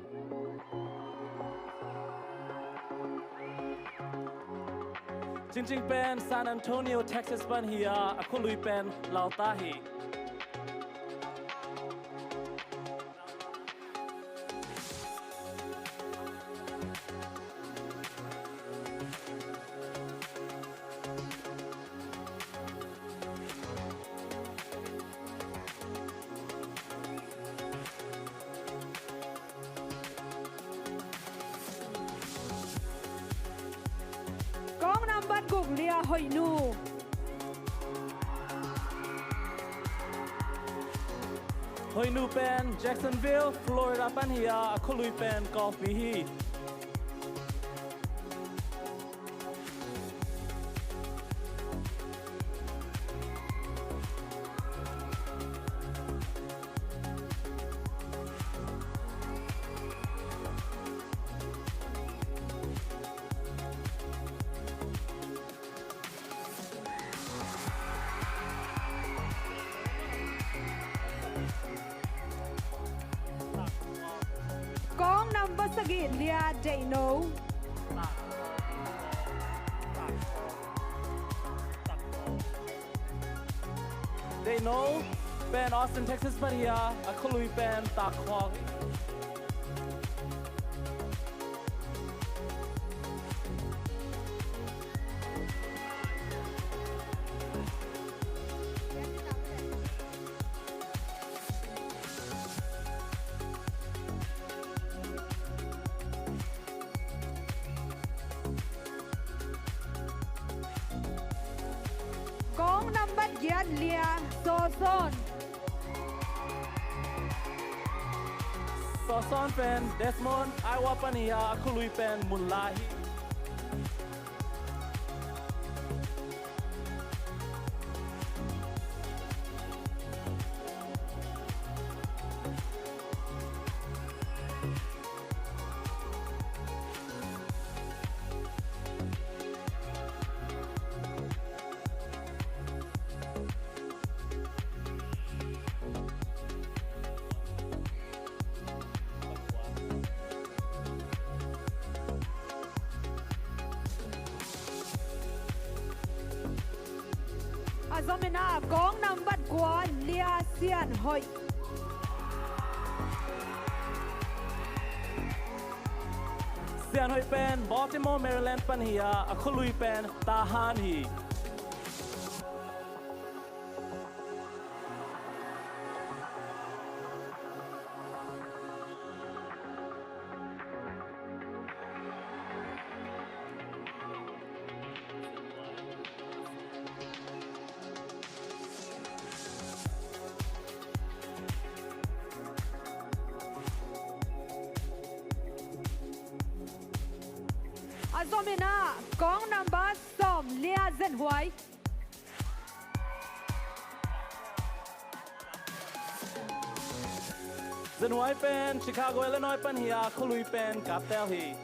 Cingcing pen San Antonio, Texas pan hi a, a khualui pen Lauta hi. Kong nambat guk, Lia Hoihnu. Hoihnu pen Jacksonville, Florida pan hi a, a khualui pen Kawlpi hi. Kong nambat sagih, Lia Deihno. Deihno pen Austin, Texas pan hi a, a khualui pen Takhual. Kong nambat giat, Lia Sawsawn. Sawsawn pen Des Moines, Iowa pan hi a, a khualui pen Munla hi. A zom in ah kong nambat kua, Lia Sian Hoih. Sian Hoih pen Baltimore, Maryland pan hi a, a khualui pen Tahan hi. A zom in ah kong nambat sawm lia Zen Huai. Zen Huai pen Chicago, Illinois pan hi a, khualui pen Kaptel hi.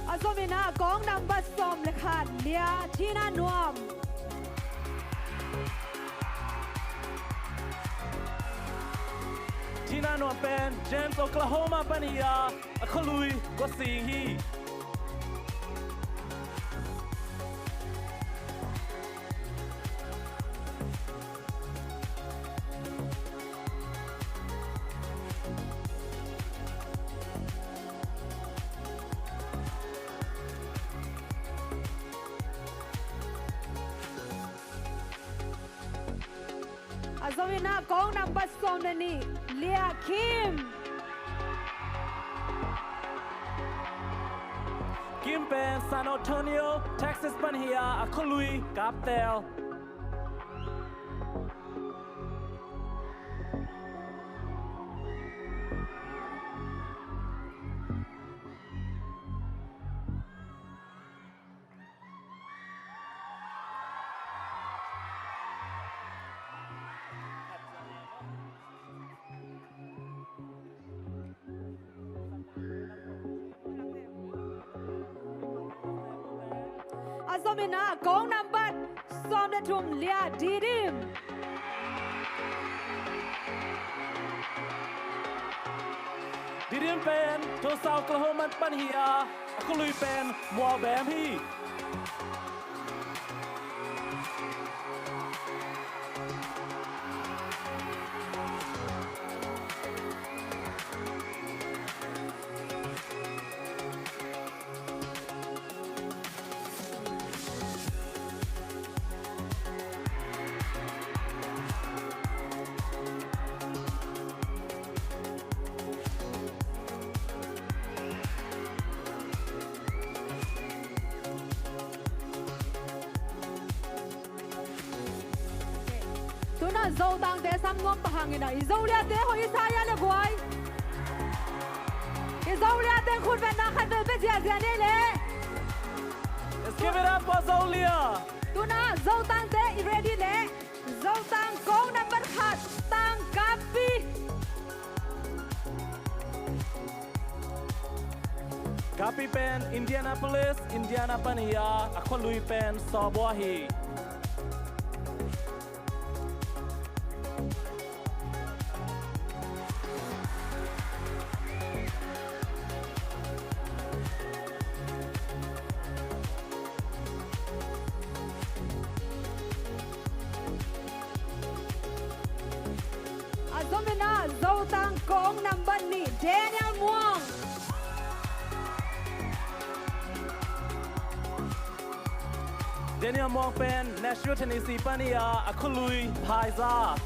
A zom in ah kong nambat sawm le khat lia Thina Nuam. Thina Nuam pen James, Oklahoma pan hi a, a khualui Guasing hi. A zom in ah kong nambat sawm le nih lia Kim. Kim pen San Antonio, Texas pan hi a, a khualui Kaptel. A zom in ah kong nambat sawm le thum lia Didim. Didim pen Tulsa, Oklahoma pan hi a, a khualui pen Mualbem hi. Tuna Zotangte sam nuam pah hang in ah, i Zoliate hoih i sa hia le guai? I Zoliate khutbetna khat bel pia ziahziah ni leh. Let's give it up for Zolia. Tuna Zotangte i ready leh. Zotang kong nambat khat, Tang Kapi. Kapi pen Indianapolis, Indiana pan hi a, a khualui pen Sawbua hi. A zom in ah Zotang kong nambat nih, Daniel Muang. Daniel Muang pen Nashville, Tennessee pan hi a, a khualui Phaiza.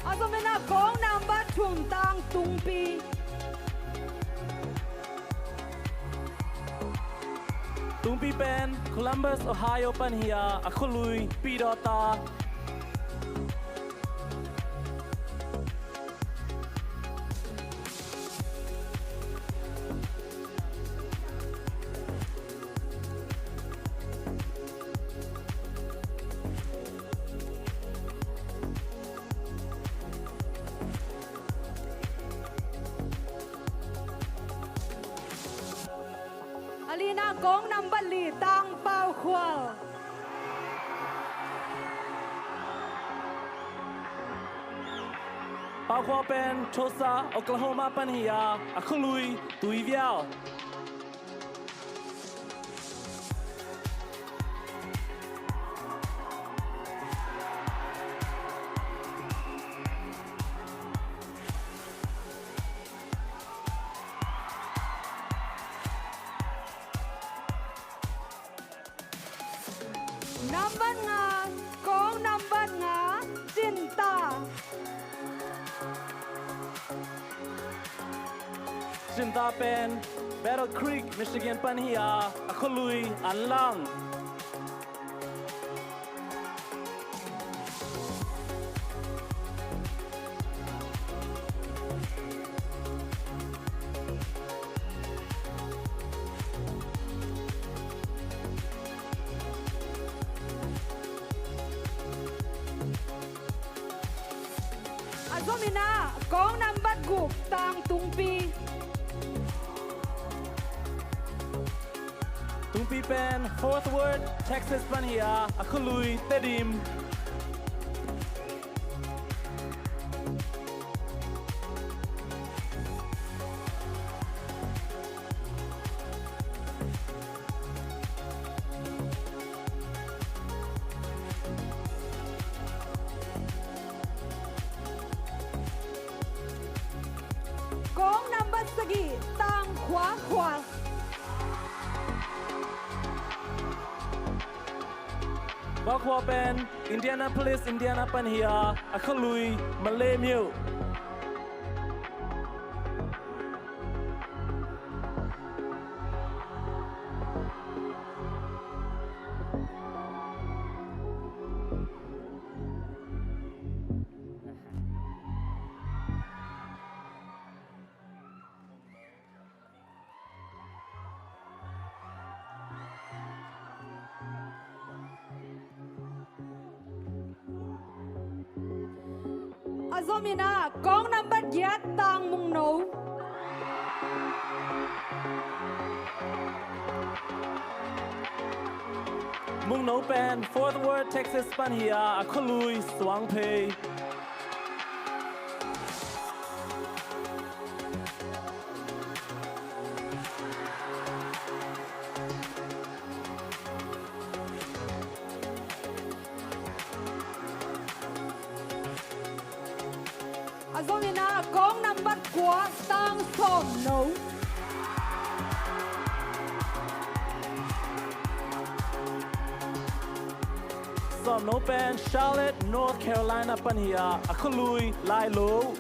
A zom in ah kong nambat thum, Tang Tungpi. Tungpi pen Columbus, Ohio pan hi a, a khualui Pidawta. A lina kong nambat li, Tang Pau Khual. Pau khua pen Tulsa, Oklahoma pan hi a, a khualui tuiviau. Nambat nga, kong nambat nga, Cinta. Cinta pen Battle Creek, Michigan pan hi a, a khualui Anlang. A zom in ah, kong nambat guk, Tang Tungpi. Tungpi pen Fort Worth, Texas pan hi a, a khualui Tedim. Kong nambat sagih, Tang Khua Khua. Khua Khua pen Indianapolis, Indiana pan hi a, a khualui Malay Myo. A zom in ah, kong nambat giat, Tang Mungno. Mungno pen Fort Worth, Texas pan hi a, a khualui Suangphei. A zom in ah, kong nambat kua, Tang Sawmno. Sawmno pen Charlotte, North Carolina pan hi a, a khualui Lailo.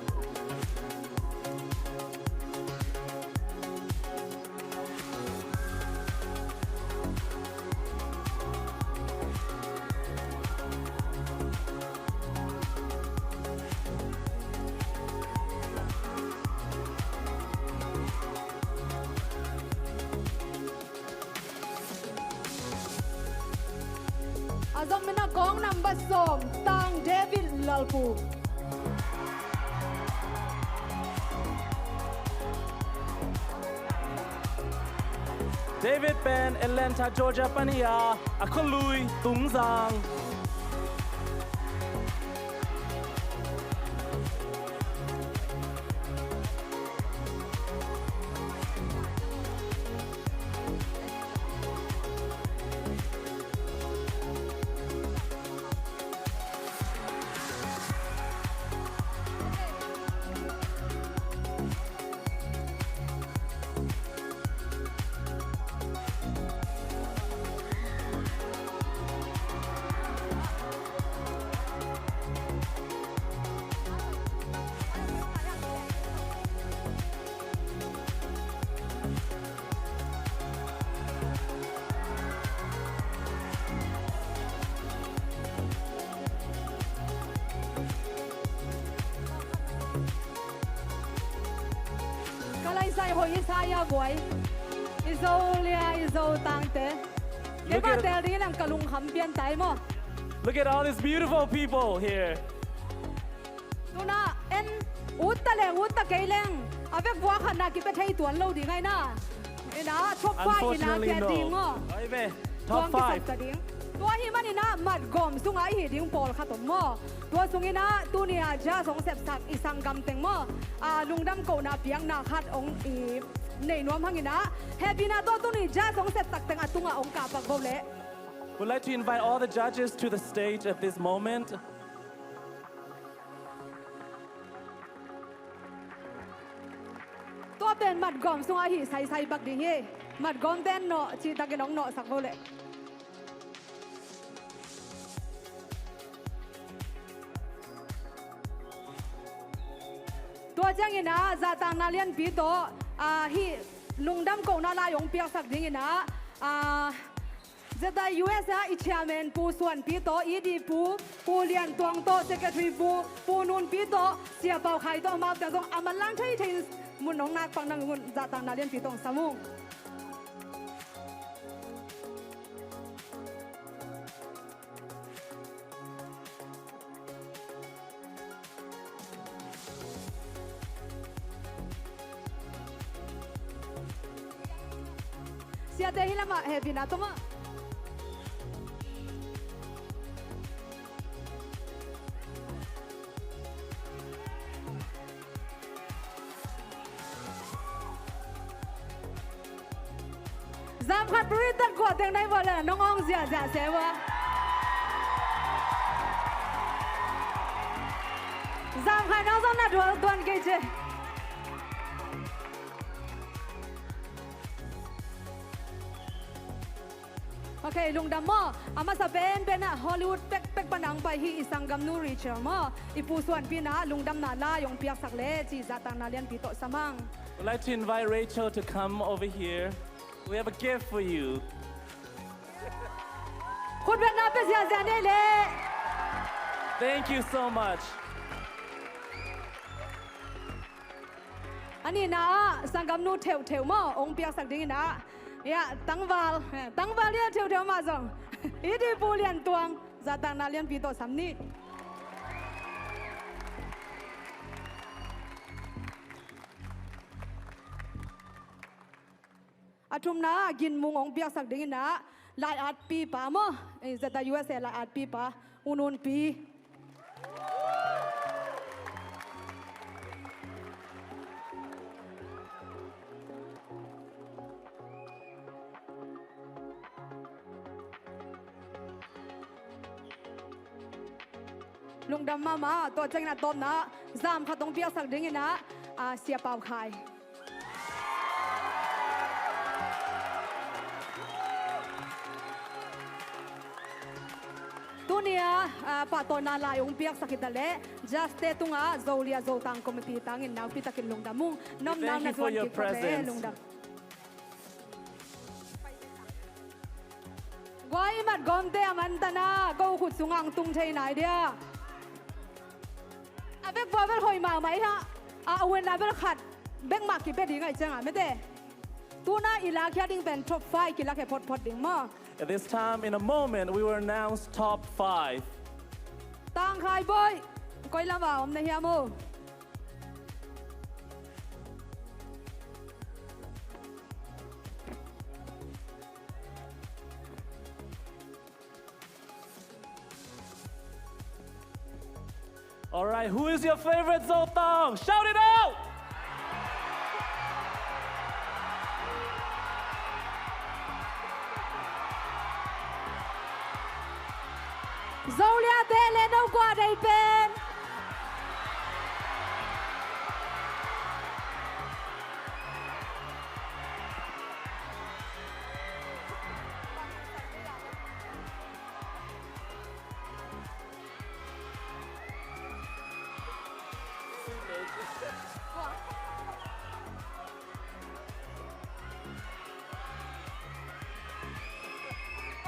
A zom in ah, kong nambat sawm, Tang David Lalpu. David pen Atlanta, Georgia pan hi a, a khualui Tungzang. Ka laisai hoih i sa ia guai. I Zo lia, i Zo tangte. Look at, kei bang tel ding in ang ka lungkham pian tai maw. Look at all these beautiful people here. Tuna en, ut ta leng, ut ta kei leng, a vek vua khatna kipia thei tuan lo ding ai na. Ina, top five ina, unfortunately, kia no. Ding aw. Oi ve, top five. Tuang kisap ta ding. Tua ahih manin ah matgawm sungah i hih ding pawlkhat om maw? Tua sungin ah tuni-ah judge hong sepsak i sanggam teng maw, a, lungdam kohna piakna khat hong i nei nuam hangin ah, hehpihna tawh tuni judge hong sepsak teng a tungah hong kahpak vo leh. Would like to invite all the judges to the stage at this moment. Tua pen matgawm sungah hih saisai bak ding hi. Matgawmte nawh cihtakin hong nawhsak vo leh. Tua ciangin ah zahtakna lianpi tawh, ah, hih lungdam kohna lai hong piaksak dingin ah, ah, Zeta U S A i chairman Pu Suanpi tawh, E D Pu, Pu Lian Tuang tawh, secretary Pu, Pu Nunpi tawh, Sia Pau Khai tawh, amau teng zong a manlang theithei in mun hong nakpak nang un zahtakna lianpi tawh hong sam ung. Siate hih lamah hehpihna tawh maw. Zam khat puritat guah teng nai vua le nong awng ziahziah se vua. Zam khat nong zong na dual tuan kei ce. Ok, lungdam maw. A masa penpen ah Hollywood pekpek pan a hong pai hi i sanggamnu Rachel maw. I Pu Suanpi in ah lungdamna lai hong piaksak le cih zahtakna lianpi tawh sam hang. We'd like to invite Rachel to come over here. We have a gift for you. Khutbetna pia ziahziah ni ei le. Thank you so much. A nihna ah sanggamnu theuhtheuh maw hong piaksak dingin ah, ya, tangval, eh, tangval ya theuhtheuh mah zong, i di Pu Lian Tuang, zahtakna lianpi tawh sam ni. A thumna ah Gin Mung hong piaksak dingin ah, lai-atpipa maw, eh, Zeta U S A lai-atpipa, U Nunpi. Lungdam mahmah. Tua ciangin a tawpna ah zam khat hong piaksak dingin ah, ah, Sia Pau Khai. Tuni-ah, ah, pahtawina lai hong piaksak hi ta leh, judge-te tungah Zolia Zotang Committee tangin nakpi takin lungdam ung. Nopna na zuan kik phot leh lungdam. Guai, i matgawmte a mantan a, ko khut sungah hong tung thei nai dia. A vekpi ah bel hoih mahmah hi hang. A, a hun lai bel khat bek mah kipia ding ahih ciangin mete. Tu-in ah i lakhia ding pen top five kilakhia photphot ding maw. At this time, in a moment, we will announce top five. Tangkhai Bawi, koi lam ah om na hiam aw? All right, who is your favorite Zotang? Shout it out! Zoliate le no kua dei pen.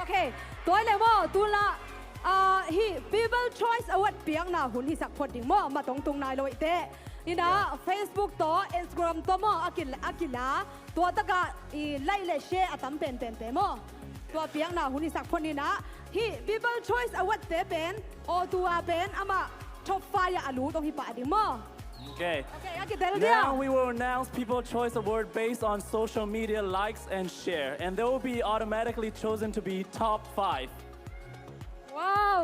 Ok, tua hi leh maw, tu-in ah, ah, hih People Choice Award piakna hun hisak phot ding maw, mat hong tung nai lo ahih teh. In ah, ya, Facebook tawh, Instagram tawh maw, a kila, a kila. Tua takah i like le share a tam penpente maw. Tua piakna hun hisak phot ni-in ah, hih People Choice Award-te pen, O two ah pen amah top five ah a lut hong hi pah ding maw. Okay. Okay, a kitel dia. Now we will announce People Choice Award based on social media likes and share, and they will be automatically chosen to be top five. A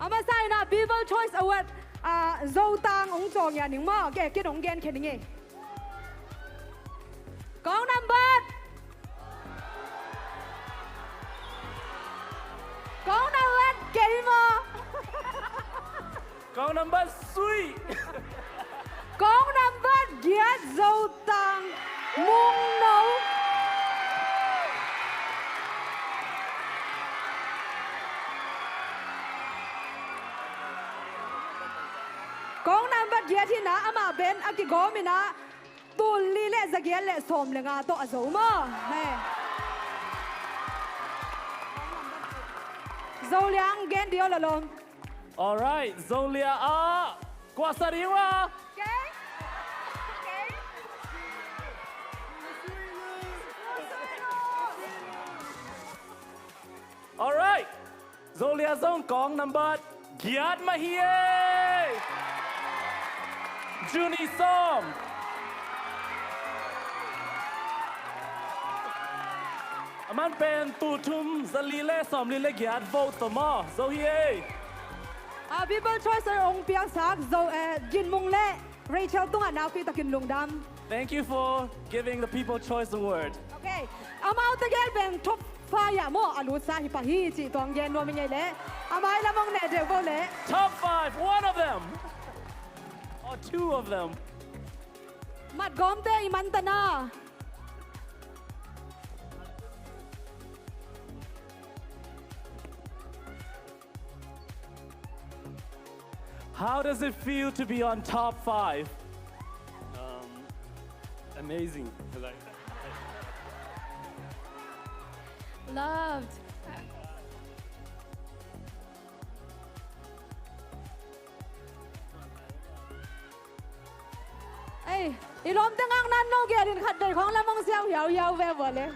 masa in ah People Choice Award, ah, Zotang hong cawng ya ning maw, ke kin hong gen khe ning e. Kong nambat. Kong nambat kei maw. Kong nambat sui. Kong nambat giat Zotang Mungno. Kong nambat giat hi na, amah pen a kigawm in ah tul li le za giat le sawm le nga tawh a zo maw. He. Zo liang gen dio la lom. Alright, Zolia ah kuasa ding uh a. Alright, Zolia zong kong nambat giat mah hi e. Juni sawm. Aman pen tul thum za li le sawm li le giat vote tawh maw zo hi e. A People Choice Award hong piaksak Zo, eh, Ginmung le Rachel tungah nakpi takin lungdam. Thank you for giving the People Choice Award. Okay. Amau tegel pen top five ah maw a lutsa hi pah hi cih tuang gen nuam i ngei leh. A mai lam hong ne deuh bo leh. Top five, one of them. Or two of them. Matgawmte i man ta na. How does it feel to be on top five? Um, amazing. Like, loved. Ei, i lawmte ngak nan lo gel in khat vei khawng lam hong siau hiauhiau ve vua le.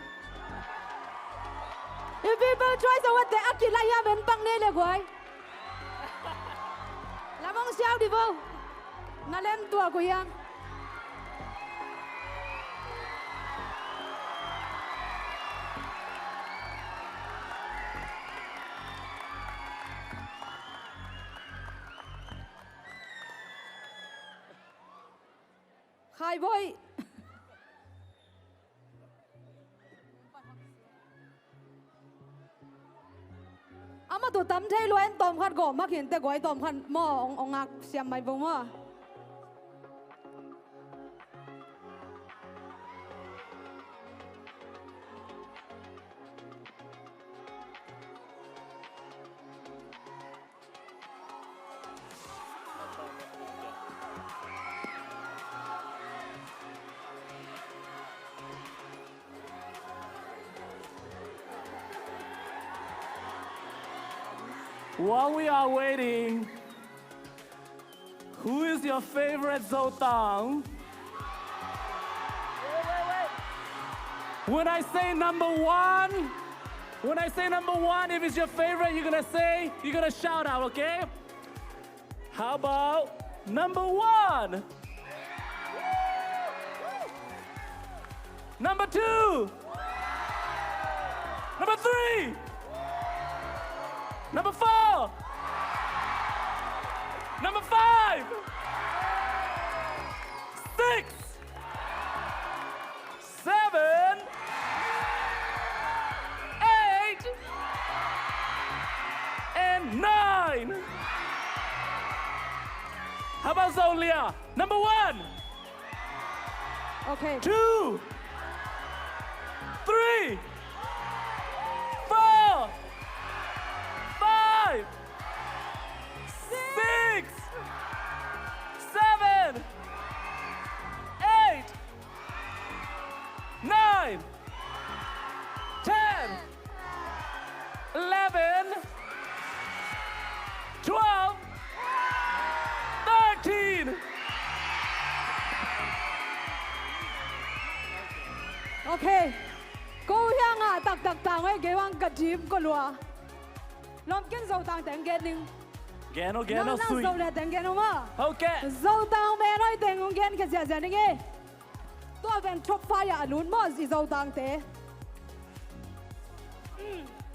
I People Choice Award te a kilai hiam en pak nei le guai. Lam hong siau di vo. Na len tuak uh hiam. Khai boih. Amah tu tam thei lua in tawm khat gawm mah khin te guai tawm khat maw ong, ong ngak siam mai bo maw. While we are waiting, who is your favorite Zotang? When I say number one, when I say number one, if it's your favorite, you're gonna say, you're gonna shout out, okay? How about number one? Number two? Number three? Number four? Number five? Six? Seven, eight, and nine. How about Zolia? Number one. Okay. Two. Three. Four. Five. Six. Seven. Eight. Nine, ten, eleven, twelve, thirteen. Okay. Ko hiang a taktak tang ei, kei vang ka dim ko lua. Lawm ken Zotang teng gen ning. Gen o, gen o, nang sui. Zolia teng gen o maw. Okay. Zotang men oi teng ong gen ka ziahziah ning ei. Tua pen top five ah a lut maw, i Zotangte.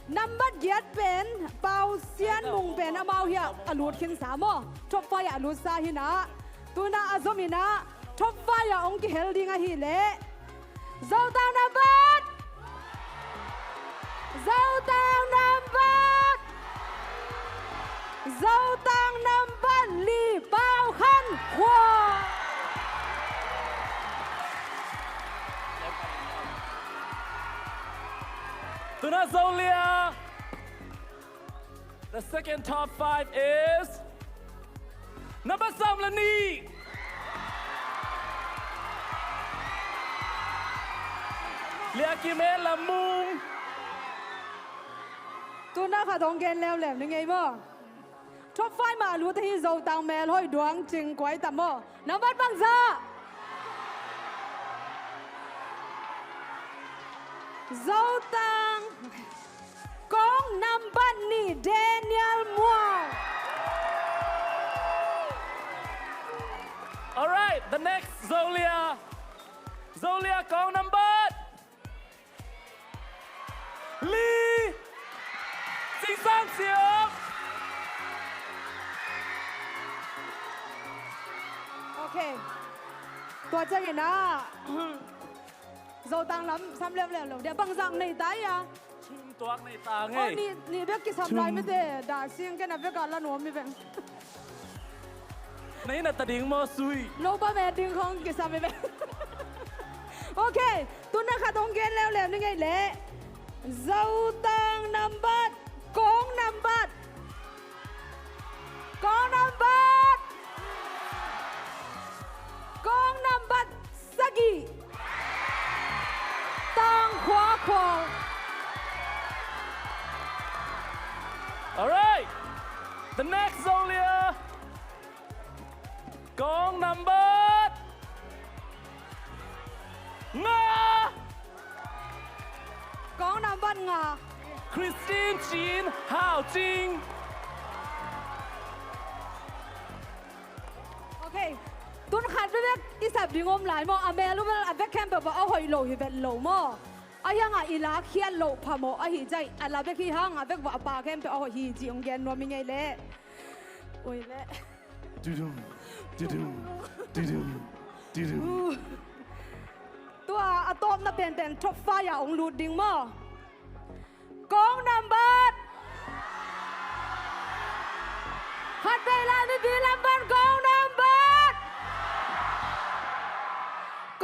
Nambat giat pen Pau Sian Mung pen amau hiah a lut khinsa maw. Top five ah a lutsa hi na. Tuna a zom in ah top five ah hong kihel ding ahih leh Zotang nambat, Zotang nambat, Zotang nambat li, Pau Khan Khua. Tuna Zolia. The second top five is number sawm le nih. Lia Kim E Lam Mung. Tuna khat hong gen leuleu ni ngei maw. Top five mah a lut ahi Zotang melhoih duang cing kuai tam maw. Nambat bangzah. Zotang kong nambat nih Daniel Muang. Alright, the next Zolia. Zolia kong nambat li, Cing Sang Siam. Okay. Tua ciangin ah Zotang lam sam leuleu lo dia, bangzah nei ta ia. Thum tuak nei ta ngei. Oh, nih, nih bek kisam lai mite, dah sing ken a bek a la nuam mi bek. Na inn a ta ding maw sui. No ba me ding khong kisam mi bek. Okay, tuna khat hong gen leuleu ni ngei leh. Zotang nambat, kong nambat. Kong nambat. Kong nambat sagih. Tang Khua Khual. Alright. The next Zolia. Kong nambat nga. Kong nambat nga. Christine Cin Hau Cing. Okay. Tun khat bek i sap ding om lai maw. A mel uh bel a bek khempeuh bel a hoih lo hi vet lo maw. A hiangah i lakkhiat loh phamawh ahi zaih a la bek hi hang a bek bel a pa khempeuh a hoih hi cih hong gen nuam i ngei leh. Ui leh. Tudum, tudum, tudum, tudum. Tua a tawpna penpen top five ah hong lut ding maw. Kong nambat. Khat vei lai mipi lampan kong nambat.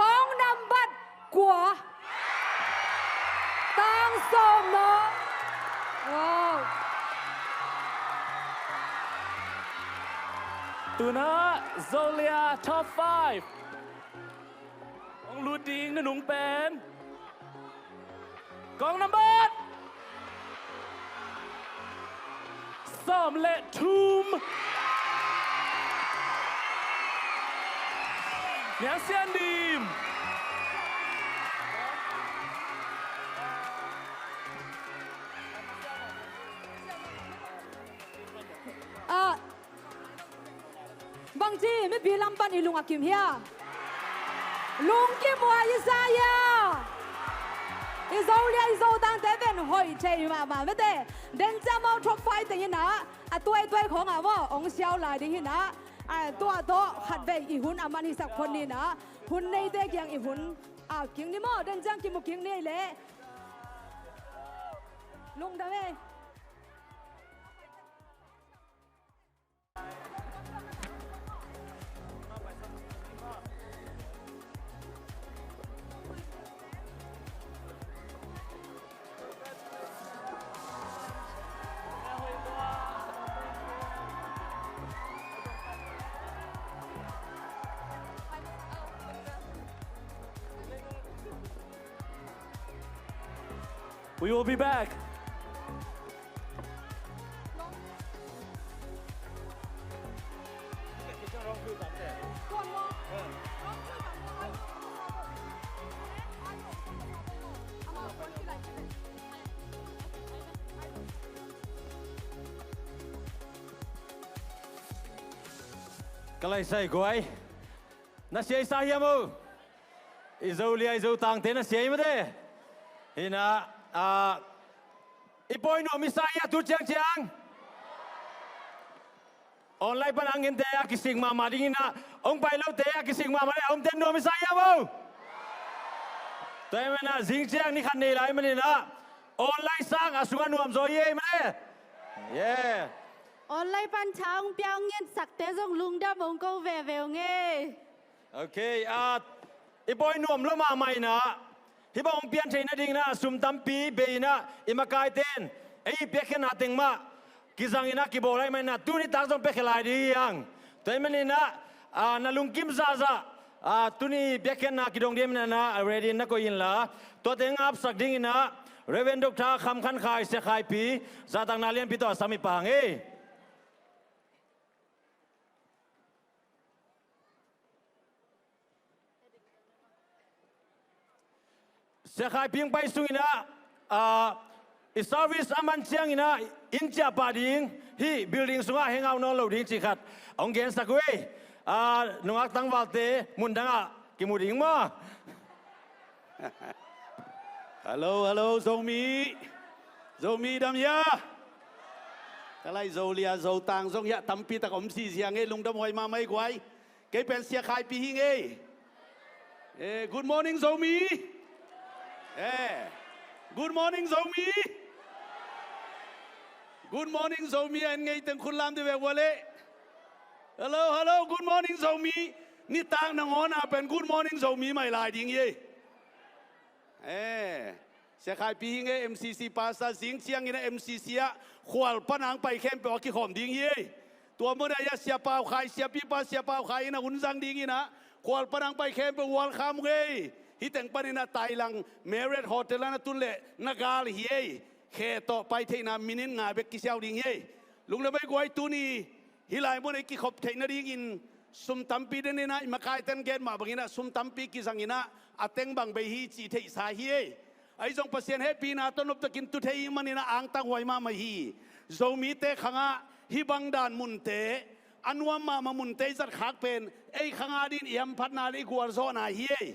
Kong nambat kua. Tang sawm no. Wow. Tuna Zolia top five. Hong lut ding na nung pen. Kong nambat sawm le thum. Niang Sian Dim. Ah, bangci mipi lampan i lung a kim hia? Lungkim uh a i sa hia? I Zolia i Zotangte pen hoih thei mahmah mete. Dencam mau thok fai teng hi na, a tuaituai khawngah maw hong siau lai ding hi na. A tua tawh khatvei i hun a man hisak phot ni na. Hun neite kiang i hun a kim ni maw. Dencam kimu kim ni leh. Lungdam e. We will be back. Ka laisai guai. Na siaisa hiam o? I Zolia, i Zotangte na sia i mate. Hi na, ah, i pawi nuam i sa hi a tu ciangciang. Online pan a hong gente a kisik mahmah ding hi na, hong pai lote a kisik mahmah ding, a omte nuam i sa hi a bo. Tua hi man a zing ciang ni khat nei lai man hi na, online sang a sungah nuam zaw hi ei mate. Yeah. Online pan tha hong pia hong ngensakte zong lungdam hong ko veve hong ei. Ok, ah, i pawi nuam lua mahmah hi na, hih bang hong pian theih nading na, sum tampi bei hi na, i makaite in ei i piakkhiatna teng mah kizang hi na, kibawl lai mah hi na, tuni tak zong piakkhiat lai ding hi hang. Tua hi man hi na, ah, na lungkim zahzah, ah, tuni piakkhiatna kidong ding hi na, ready na koih inla, tua teng apsak ding hi na, Reverend Doctor Kham Khan Khai, Sia Khai Pi, zahtakna lianpi tawh a sam i pang ei. Sia Khai Pi hong pai sung hi na, ah, i service a man ciang hi na, inn ciah pah ding, hih building sungah hang out nawn lo ding cih khat hong gensak uh ei. Ah, nungak tangvalte mun dangah kimu ding maw? Hello, hello, Zomi. Zomi dam hia? Ka lai Zolia, Zotang zong hiah tampi tak om si ziang ei, lungdam huai mahmah ei guai. Kei pen Sia Khai Pi hi ing ei. Eh, good morning, Zomi. Eh, good morning, Zomi. Good morning, Zomi. A en ngei teng khut lam dih ve ua leh. Hello, hello, good morning, Zomi. Nitak nangawn a pen good morning, Zomi mai lai ding hi ei. Eh, Sia Khai Pi hi ing ei, M C C pastor, zing ciangin a M C C ah khual pan a hong pai khempeuh a kikhawm ding hi ei. Tua mun ah hi a Sia Pau Khai, Sia Pi pa, Sia Pau Khai in a hun zang ding hi na, khual pan a hong pai khempeuh welcome ung ei. Hih teng panin a Thailand Marriott Hotel ah na tun leh na gal hi ei. Khe tawh pai theihna minute nga bek kisiau ding hi ei. Lungdam ei guai, tuni hih lai mun ah i kikhop theih nadingin sum tampi den hi na, i makaite in gen mah bangin a sum tampi kizang hi na, a teng bang bei hi cih theihsa hi ei. Ahi zong Pasian hehpihna tawh noptakin tu thei ing manin a angtang huai mahmah hi. Zomite khangah hih bang dan munte, a nuam mahmah munte i zat khak pen ei khang adingin i hamphatna le i gualzawhna hi ei.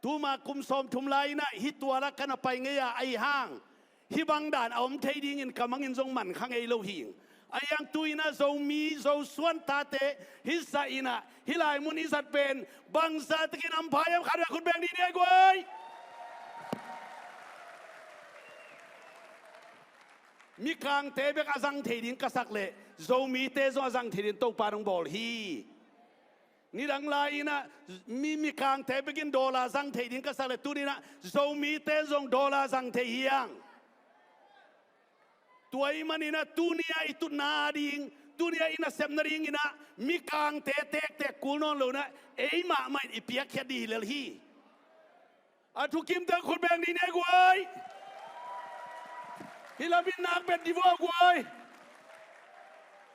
Tuma kum sawmthum lai-in ah hih tual ah ka na pai ngei a, ahi hang hih bang dan a om thei dingin ka mangin zong man kha ngei lo hi ing. Ahi hang tu-in ah Zomi, Zosuan tate hih zah in ah hih lai mun i zat pen bangzah takin hampha hiam, khat vei khut beng dih ni ei guai. Mikangte bek a zang thei ding ka sak leh Zomite zong a zang thei ding Topa in hong bawl hi. Nidang lai-in ah mi, mikangte bekin dollar zang thei ding ka sak leh tuni-in ah Zomite zong dollar zang thei hi hang. Tua ahih manin ah tuni-a i tutna ading, tuni-a i nasepna dingin ah mikangte tektek kul nawn lo-in ah ei mahmah in i piakkhiat ding hi lel hi. A thukimte khut beng dih ni ei guai. Hih lamin nak bet dih vua guai.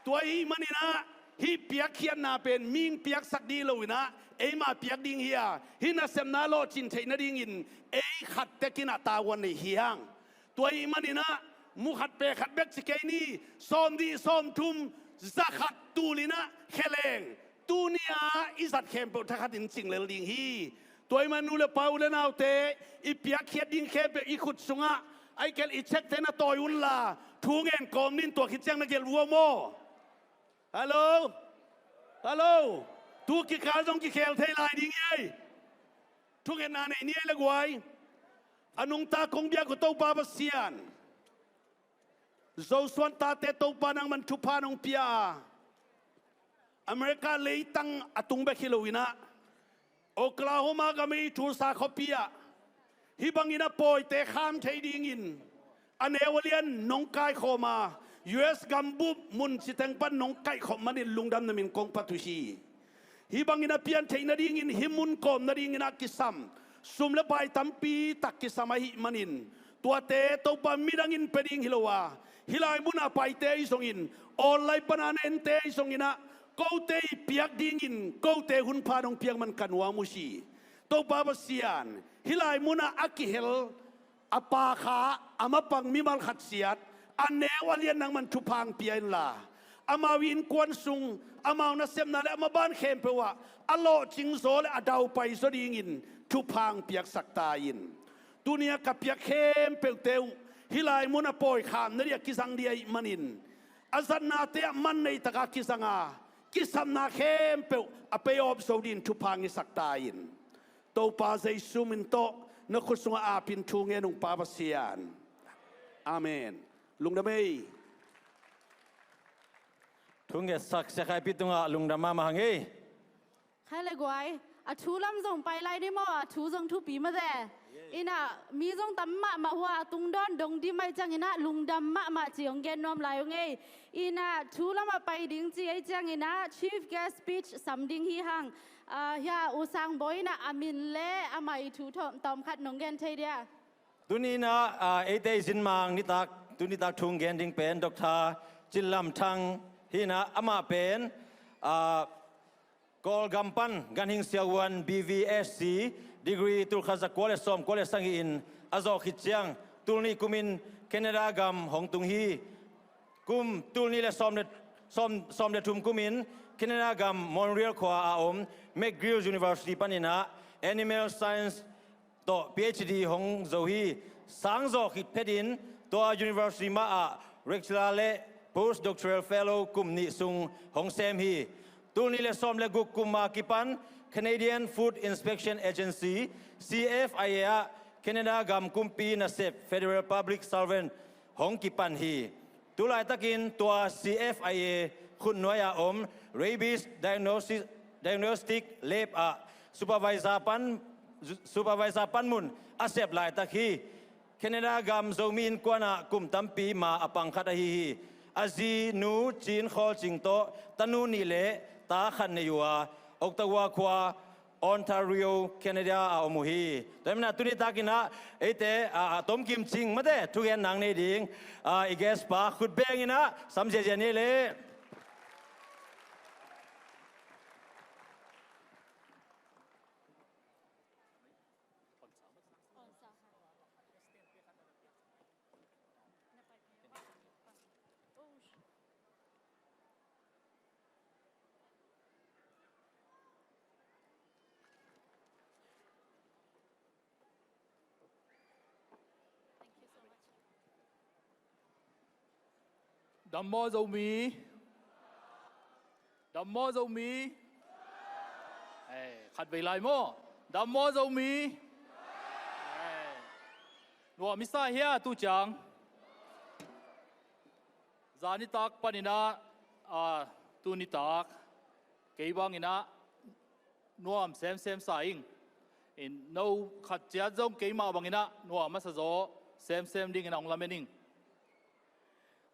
Tua ahih manin ah hih piakkhiatna pen mi in piaksak ding hi lo-in ah eimah piak ding hi a, hih nasepna lawhcin theih nadingin ei khat tekin ah tavuan nei hi hang. Tua ahih manin ah mu khat pe khat bek ci kei ni, sawmnih, sawmthum, za khat tul-in ah khe leng tuni-a i zat khempeuh thakhatin cing lel ding hi. Tua ahih manin nu le pa, u le naute, i piakkhiat ding khempeuh i khut sungah ahih kei leh i cheque-te na tawi unla thu ngen kawm ni in, tua khit ciang na gelh vua maw. Hello? Hello? Tu kikal zong kikhel thei lai ding hi ei. Thungetna nei ni ei le guai. A nungta kong biak uh Topa Pasian, Zosuan tate Topa nangman thupha nong pia a, America leitang a tung bek hi lo-in ah Oklahoma gam ei Tulsa khuapi ah hih bangin a pawite kham thei dingin a neu a lian nong kaikhawm a, U S gambup mun citeng pan nong kaihkhop manin lungdamna min kong phat uh hi. Hih bangin a pian theih nadingin, hih mun kawm nadingin a kisam sum le pai tampi tak kisam ahih manin tuate Topa midangin pia ding hi lo a, hih lai mun a paite ahi zongin online pana na ente ahi zongin ah kote i piak dingin kote hunpha nong piak man ka nuam uh hi. Topa Pasian, hih lai munah a kihel, a pakha, a mapang mimal khat siat, a neu a lian nangman thupha hong pia inla, Amau innkuan sung, amau nasepna le a maban khempeuh ah a lawhcing zaw le a daupai zaw dingin thupha hong piaksak ta in. Tuni-a ka piak khempeuhte uh hih lai mun a pawi khamna ding a kizang ding ahih manin, a zatnate ah man nei taka kizang a, kisapna khempeuh a pay off zo dingin thupha hong hisak ta in. Topa Jesu min tawh na khut sungah ap in thu ngen ung, Pa Pasian. Amen. Lungdam ei. Thu ngetsak Sia Khai Pi tungah lungdam mahmah hang ei. Khai le guai, a thu lam zong pai lai ni maw, a thu zong thupi mah ze. Ina, mi zong tam mahmah hua a tungdawn dong dim ahih ciangina lungdam mahmah ci hong gen nuam lai ung ei. Ina, thu lamah pai ding ci ahih ciangina chief guest speech sam ding hi hang. Ah, hia U Sang Bawi ina a min le a mai thu tawm, tawm khat nong gen thei dia. Tuni ina, ah, eite i zinmang nitak, tunitak thu hong gen ding pen Doctor Cin Lam Thang hi ina, amah pen, ah, Kawlgam pan ganhing siavuan B V S C degree tulkhat zakua le sawmkua le sagih in a zawh khit ciang, tulnih kumin Canada gam hong tung hi. Kum tulnih le sawm le, sawm, sawm le thum kumin Canada gam Montreal khua a om McGill University paninah Animal Science tawh P H D hong zo hi. Sang zawh khit phetin tua university mah ah lecturer le postdoctoral fellow kum nih sung hong sem hi. Tulnih le sawm le guk kum a kipan Canadian Food Inspection Agency, C F I A ah Canada gam kumpi nasep, Federal Public Servant, hong kipan hi. Tulaitakin tua C F I A khutnuai-a om rabies diagnosis, diagnostic lab ah supervisor pan, supervisor panmun a sep laitak hi. Canada gam Zomi Innkuan ah kum tampi ma a pang khat ahi hi. A zi, nu, Cin Khawl Cing tawh tanu nih le ta khat nei uh a, Ottawa khua, Ontario, Canada a om uh hi. Tua hi manin tuni takin ah eite, a, a tomkim cing mate thugen nang nei ding, a, i guest pa khut bengin ah sam ziazia ni le. Dam maw Zomi? Dam maw Zomi? Eh, khat vei lai maw? Dam maw Zomi? Eh, nuam i sa hia tu ciang? Zanitak panin ah, ah, tunitak kei bangin ah nuam semsem sa ing. In no khat ciat zong keimah bangin ah nuam a sa zaw semsem dingin ah hong lamen ing.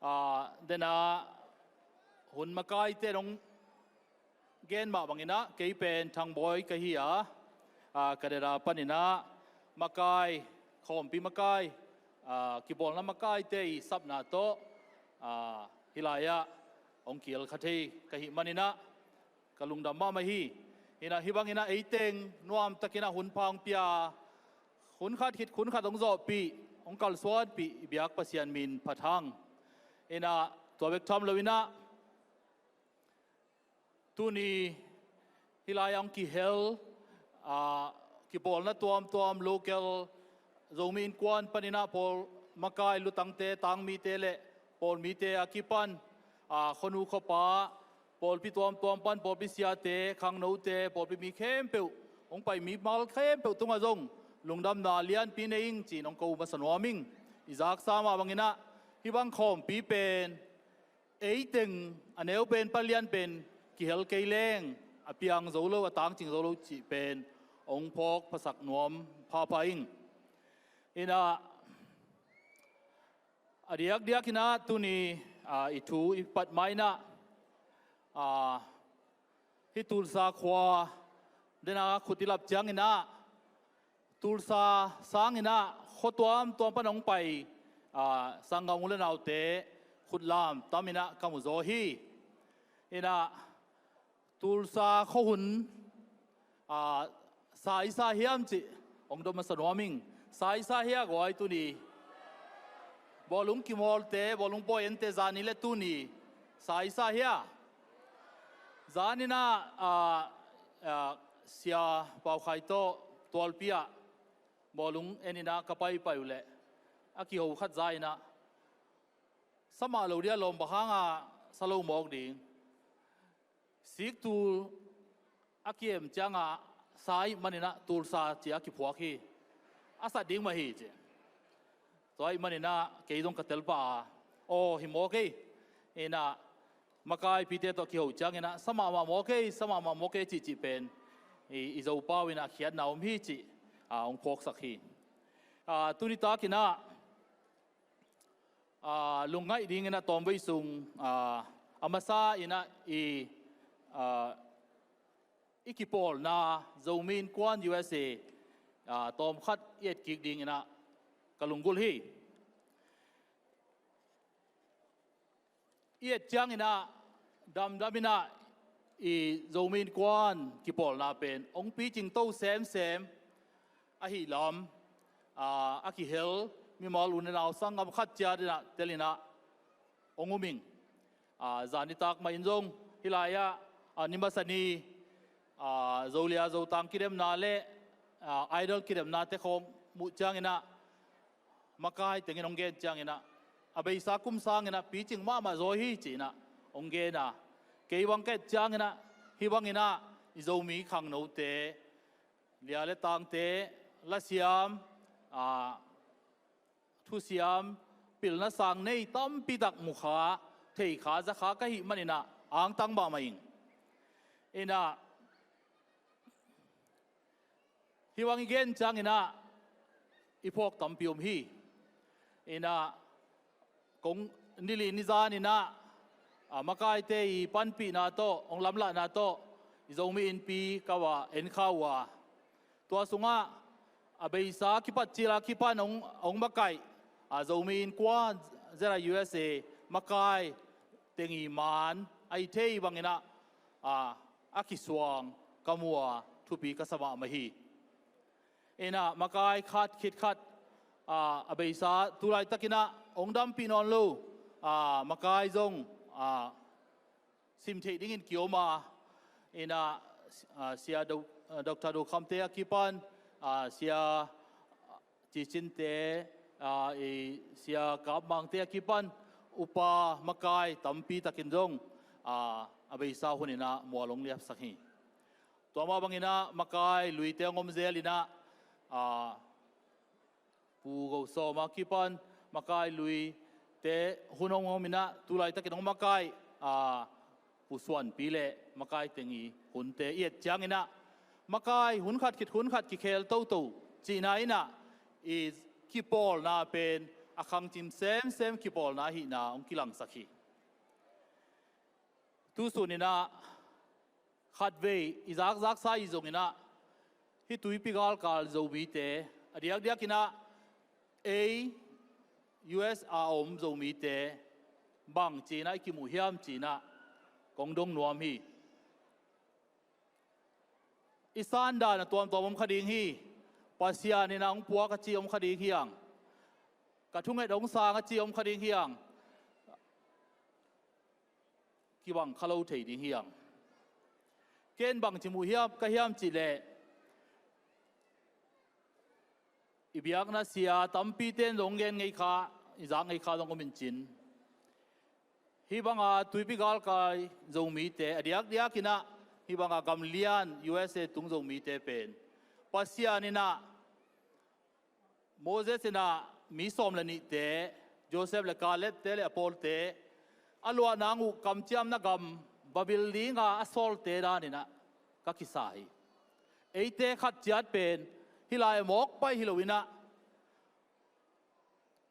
Ah, dena hun makaite dong gen mah bangin ah kei pen Thangbawi ka hi a, ah, ka deda panin ah makai, khawmpi makai, ah, kibawlna makaite i sapna tawh, ah, hih lai-ah hong kihel kha thei ka hih manin ah ka lungdam mahmah hi. Inah hih bangin ah eiteng nuamtakin ah hun pha hong pia, hun khat khit hun khat hong zawhpih, hong kalsuanpih i biak Pasian min phat hang. Inah tua bek tham loin ah tuni hih lai-ah hong kihel, ah, kibawlna tuamtuam, local Zomi Innkuan panin ah pawl makai, lutangte, tangmite le pawlmite a kipan, ah, khuanu khuapa, pawlpi tuamtuam pan, pawlpi siate, khangnote, pawlpi mi khempeuh, hong pai mimal khempeuh tungah zong lungdamna lianpi nei ing ci-in hong ko masa nuam ing. I zaksa mah bangin ah hih bang khawmpi pen eiteng a neu pen pan lian pen kihel kei leng a piang zo lo, a tangcing zo lo cih pen hong phawk phasak nuam phapha ing. Inah a diakdiakin ah tuni, ah, i thu i pat ma-in ah, ah, hih Tulsa khua dena khut i lap ciangin ah Tulsa sangin ah khua tuamtuam pan hong pai, ah, sanggam u le naute khut lam tamin ah ka mu zaw hi. Inah Tulsa khua hun, ah, sa i sa hiam cih hong dot masa nuam ing. Sa i sa hia guai tuni? Bawlung kimawlte, bawlung pawi ente zani le tuni Sa i sa hia? Zaninah, ah, ah, Sia Pau Khai tawh tualpi ah bawlung eninah ka paipai uh leh a kiho khat za inah, sa mah lo dia lawm, bang hanga sa lo mawk ding? Siktul a kiem cianga sa ih maninah tulsa ci a kiphuak hi. A sat ding mah hi ci. Tua ih maninah kei zong ka telpah a, aw, hi mawk ei. Inah makaipite tawh kiho cianginah sa mahmah mawk ei, sa mahmah mawk ei cihcih pen i, i Zopau inah khiatna om hi cih, a, hong phawksak hi. A, tuni takinah, a, lungngaih dinginah tawmvei sung, a, a masa inah i, a, i kipawlna Zomi Innkuan U S A, a, tawmkhat i etkik dinginah ka lunggulh hi. I et cianginah damdaminah i Zomi Innkuan kipawlna pen hong picing to semsem ahih lam, a, a kihel mimal u le nau sanggam khat ciatinah telinah hong um ing. A, zanitak mah in zong hih lai-ah, a, ni masa ni, a, Zolia Zotang kidemna le, a, Idol kidemnate khawng muh cianginah makai tengin hong gen cianginah a beisa kum sanginah picing mahmah zaw hi cinah hong gen a, kei bang ka et cianginah hih banginah i Zomi khangnote, lia le tangte, lasiam, a, thusiam, pilna sang nei tampitak mukha, theikha, zakha ka hih maninah angtang mahmah ing. Inah hih bang i gen cianginah i phawk tampi om hi. Inah kong nili nizaninah, a, makaite i panpihna tawh, hong lamlahna tawh i Zomi Innpi ka va enkha uh a, tua sungah a beisa kipat cila kipan hong, hong makaih, a, Zomi Innkuan Z I U S A makai teng i man a i thei banginah, a, a kisuang ka mu a, thupi ka sa mahmah hi. Inah makai khat khit khat, a, a beisa tulaitakinah hong dampih nawn lo, a, makai zong, a, sim theih dingin kiom a, inah, a, Sia Do-, a, Doctor Do Khamte a kipan, a, Sia Ci Cinte, a, i Sia Kap Mangte a kipan upa makai tampi takin zong, a, a beisa huninah mual hong liapsak hi. Tua mah banginah makai luite hong om zel inah, a, Pu Go Sawm a kipan makai luite hun hong om inah tulaitakin hong makaih, a, Pu Suanpi le makai teng i hunte i et cianginah makai hun khat khit hun khat kikhel toto cihna inah i kipawlna pen a khangcim semsem kipawlna ahihna hong kilangsak hi. Tusuninah khatvei i zakzaksa i zonginah hih tuipi galkal Zomite a diakdiakinah ei U S a om Zomite bang cinah i kimuh hiam cinah kong dong nuam hi. I sandan a tuamtuam om kha ding hi. Pasian inah hong puak a ci om kha ding hiang. Ka thunget hong sang a ci om kha ding hiang. Kibang kha lo thei ding hiang. Ken bangci muh hiam ka hiam cihleh i biakna sia tampite in zong gen ngei kha, i zak ngei kha zong om in cin. Hih banga tuipi galkai Zomite a diakdiakinah hih banga gamlian U S A tung Zomite pen Pasian inah Moses inah mi sawm le nihte, Joseph le Caleb-te le a pawlte a luah nang uh kamciamna gam va bil dinga a sawlte daninah ka kisa hi. Eite khat ciat pen hih lai a mawk paih hi loinah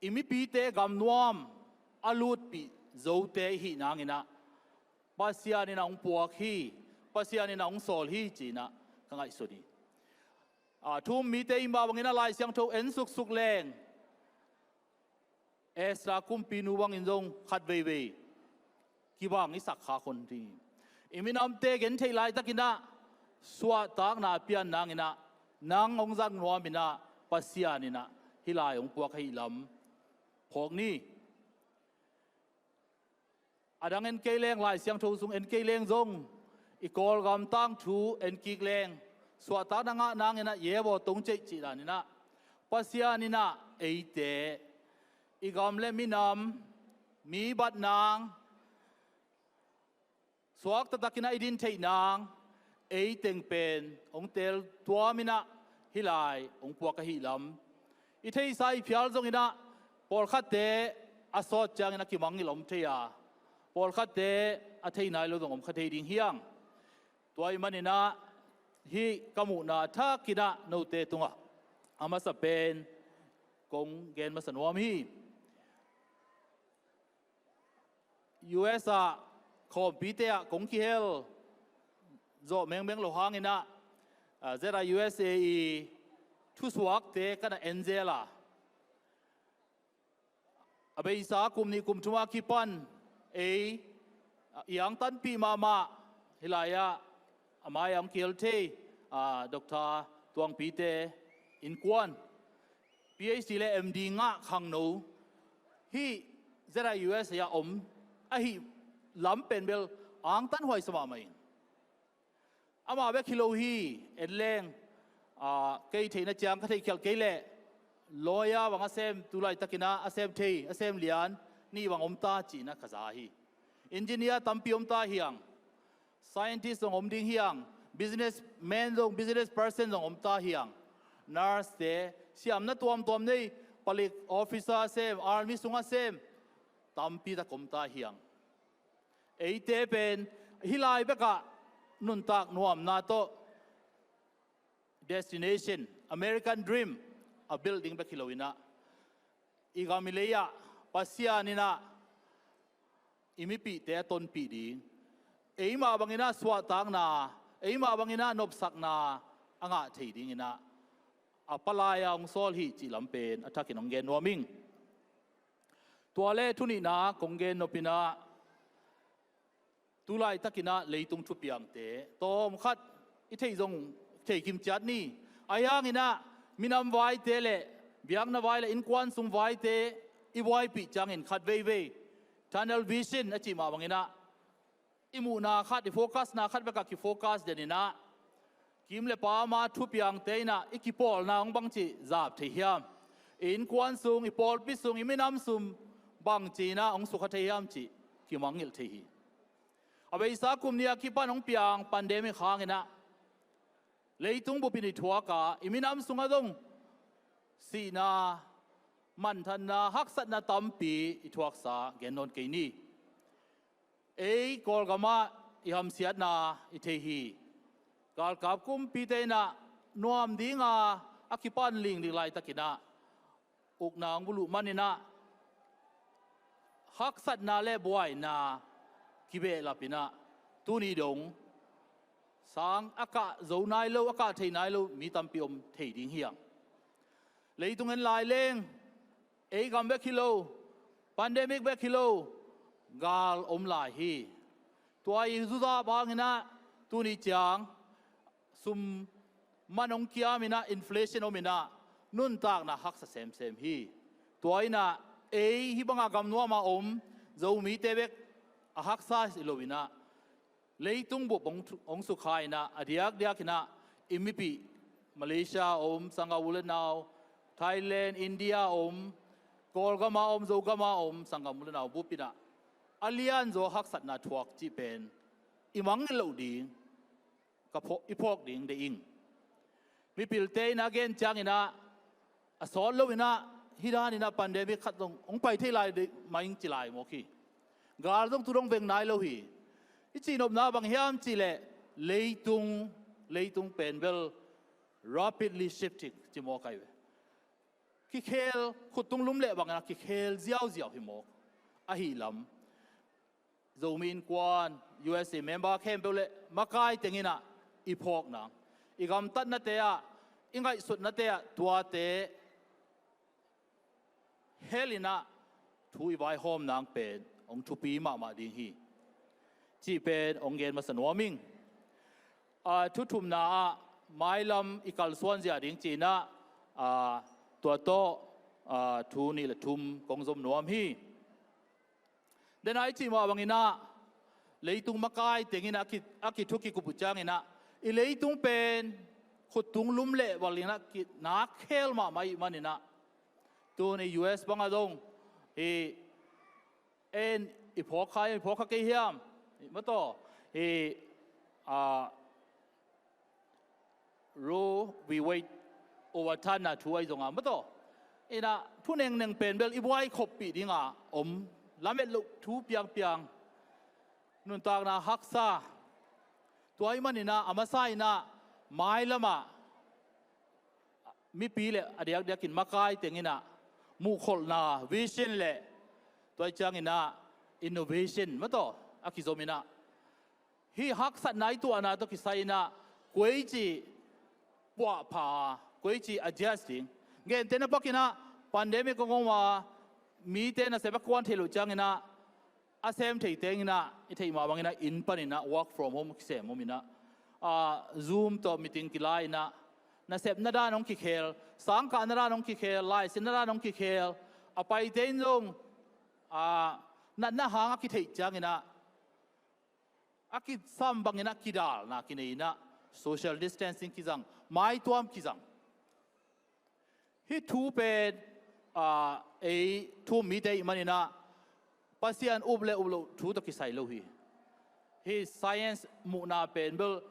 i mipite gamnuam a lutpih zote i hih nanginah Pasian inah hong puak hi, Pasian inah hong sawl hi cinah ka ngaihsun hi. A, thu-um mite i mah banginah Lai Siangtho en suksuk leng Esther kumpinu bangin zong khat veivei kibang i sak khak hun ding hi. I minamte gentheih laitakinah suahtakna a pian nanginah nang hong zang nuaminah Pasian inah hih lai hong puak ahih lam phawk ni. A dang en kei leng, Lai Siangtho sung en kei leng zong, i Kawlgam tangthu en kik leng, suahtakna ngah nangin ah yebaw tong ceih cih danin ah Pasian in ah eite, i gam le minam, mi bat nang, suak taktakin ah i din theih nang, ei teng pen hong teel tuamin ah hih lai hong puak ahih lam i theihsa i phial zongin ah, pawlkhatte a sawt ciangin a kimangngilh om thei a, pawlkhatte a thei nai lo zong om kha thei ding hi hang. Tua ahih manin ah hih ka muhna thakin ah note tungah a masa pen kong gen masa nuam hi. U S ah khawmpite ah kong kihel zawh mengmeng lo hangin ah, ah, Z I U S A i thusuakte ka na en zel a, a beisa kum nih kum thum a kipan ei, ah, i angtanpih mahmah, hih lai-ah a mai-ah hong kihel thei, ah, Doctor Tuangpite innkuan, P H D le M D ngah khangno, hih Z I U S A ah om ahih lam pen bel angtan huaisa mahmah in, amah bek hi lo hi, en leng, ah, kei theihna ciang ka theihkhialh kei leh lawyer bang a sem, tu laitakin ah a sem thei, a sem lian nih bang om ta cih na ka za hi. Engineer tampi om ta hi hang. Scientist zong om ding hi hang, business man zong, business person zong om ta hi hang. Nurse te, siamna tuamtuam nei, palik officer sem, army sungah sem, tampi tak om ta hi hang. Eite pen hih lai bekah nuntak nuamna tawh destination, American dream a build ding bek hi lo in ah, i gam i lei ah Pasian in ah i mipihte a tonpih ding, eimah bangin ah suahtakna, eimah bangin ah nopsakna a ngah thei dingin ah a palai-a hong sawl hi cih lam pen a thakin hong gen nuam ing. Tua le thunihna kong gen nopin ah, tu laitakin ah leitung thupiangte tawmkhat i theih zong thei kim ciat ni. Ahi hangin ah minam vaite le biakna vai le innkuan sung vaite i buaipih ciangin khat veivei tunnel vision a cih mah bangin ah i muhna khat, i focusna khat bekah kifocus den in ah, kim le pam a thupiangte in ah i kipawlna hong bangci zap thei hiam? I innkuan sung, i pawlpi sung, i minam sung bangci in ah hong sukha thei hiam cih kimangngilh thei hi. A beisa kum nih a kipan hong piang pandemic hangin ah leitung bupin i thuak a, i minam sungah zong sihna, manthanna, haksatna tampi i thuaksa gen nawn kei ni. Ei Kawlgamah i hamsiatna i thei hi. Galkap kumpite in ah nuam dinga a kipan lingling laitakin ah ukna hong buluh manin ah haksatna le buaina kibehlap in ah tuni dong sang a kah zo nai lo, a kah thei nai lo mi tampi om thei ding hi hang. Leitung en lai leng, ei gam bek hi lo, pandemic bek hi lo, gal om lai hi. Tua i zuzap hangin ah tuni ciang sum man hong kiam in ah, inflation om in ah, nuntakna haksa semsem hi. Tua in ah ei hih banga gam nuam a om Zomite bek a haksa hi lo in ah, leitung bup hong thu-, hong sukha in ah, a diakdiak in ah i mipih Malaysia a om sanggam u le nau, Thailand, India a om, Kawlgam a om, Zogam a om sanggam u le nau bup in ah a lianzaw haksatna thuak cih pen i mangngilh loh ding, ka phaw-, i phawk ding deih ing. Mipilte in a gen ciangin ah a sawt lo in ah hih dan in ah pandemic khat zong hong pai thei lai deih mah ing ci lai mawk hi. Gal zong tu dong veng nai lo hi. I cihnopna bang hiam cih leh leitung, leitung pen bel rapidly shifting ci mawk ahi ve. Kikhel, khuttung lum leh bangin ah kikhel ziauziau hi mawk ahih lam Zomi Innkuan, U S A member khempeuh le makai teng in ah i phawk nang, i gamtatnate ah, i ngaihsutnate ah tuate hel in ah thu i vaihawm nang pen hong thupi mahmah ding hi cih pen hong gen masa nuam ing. A, thu thumna ah mailam i kalsuan zia ding ci in ah, a, tua tawh, a, thu nih le thum kong zom nuam hi. Dena i cih mah banginah leitung makai tenginah a ki, a kithu kikup uh cianginah i leitung pen khuttung lum leh valinah kinak khel mahmah ih maninah tun i U S bangah dong hi en i phawk kha i phawk kha kei hiam? Mataw hi a Roe v Wade overturn na thu ahi zonga mataw inah thu nengneng pen bel i buai khoppih dinga om lamet loh thu piangpiang nuntakna haksa tua ih maninah a masa inah mailamah mipi le a diakdiakin makai tenginah muhkholhna vision le tua ih cianginah innovation mataw a kizominah hih haksatna i tuahna tawh kisai inah kuaici puahpha kuaici adjust ding. Gentehna pakinah pandemic a kong om a mite nasep a kuan theih loh cianginah a sem thei tenginah i theih mah banginah inn paninah work from home kisem ominah Zoom tawh meeting kila inah nasepna dan hong kikhel, sangkahna dan hong kikhel, laisinna dan hong kikhel, a paite in zong natna hang a kitheih cianginah a kisam banginah kidalna kinei inah social distancing kizang, maituam kizang. Hih thu pen ei thu um mite ih maninah Pasian up le up loh thu tawh kisai lo hi. Hih science muhna pen bel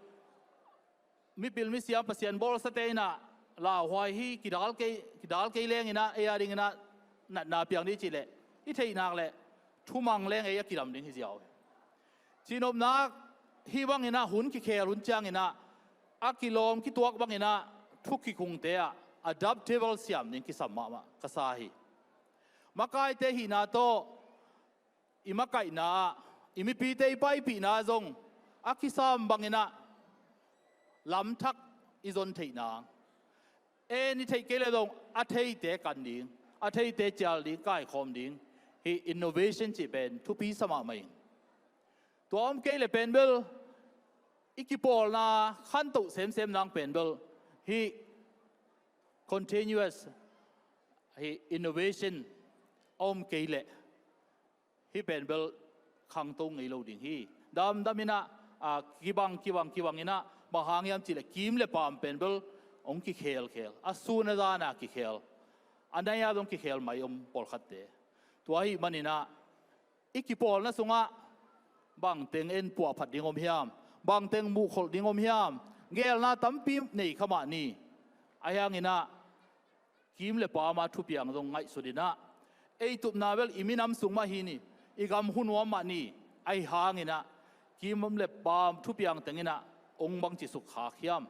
mipil misiam Pasian bawlsate inah lauhuai hi kidal kei, kidal kei lenginah ei a dinginah natna piang dih cihleh i theihnak le thumang leng ei a kidam ding hi ziau hi. Cihnopna hih banginah hun kikhel hun cianginah a kilawm kituak banginah thu kikungte ah adaptable siam ding kisam mahmah ka sa hi. Makaite hihna tawh i makaihna ah i mipite i paipihna zong a kisam banginah lamthak i zon theihna en i theih kei le zong a theite kan ding, a theite cial ding, kaikhawm ding hih innovation cih pen thupi sa mahmah in tua om kei le pen bel i kipawlna khantoh semsem nang pen bel hih continuous hih innovation a om kei leh hih pen bel khangto ngei lo ding hi. Damdam inah kibang kibang kibang inah bang hang hiam cihleh kim le paam pen bel hong kikhelkhel a sun a zana kikhel a nai-a zong kikhel mai om pawlkhatte. Tua ahih maninah i kipawlna sungah bangteng en puahphat ding om hiam, bangteng muhkholh ding om hiam, gelna tampi nei kha mah ni. Ahi hanginah kim le paam a thupiang zong ngaihsut inah ei tupna bel i minam sung mah hi ni, i gam hun nuam mah ni. Ahi hanginah kim le paam thupiang tenginah ong bangci sukkhak hiam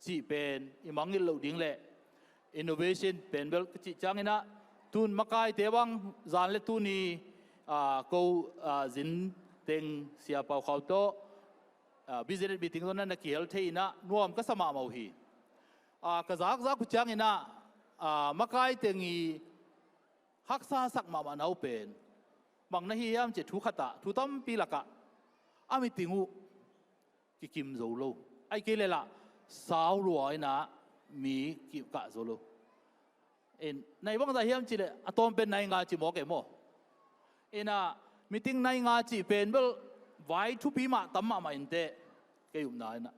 cih pen i mangngilh loh ding le innovation pen bel ka cih cianginah tun makaite bang zan le tuni ko zin teng Sia Pau Khau tawh business meeting tawh na na kihel thei inah nuam ka sa mahmah uh hi. Ka zakzak uh cianginah makai teng i haksa sak mahmah na uh pen bang na hi hiam cih thu khatah thu tampi lakah a meeting uh kikim zo lo. Ahi kei le lah sau lua inah mi kikah zo lo. Nai bangzah hiam cihleh a tawm pen nai nga cih mawk e maw? Inah meeting nai nga cih pen bel vai thupi mah tam mahmah inteh kei upna inah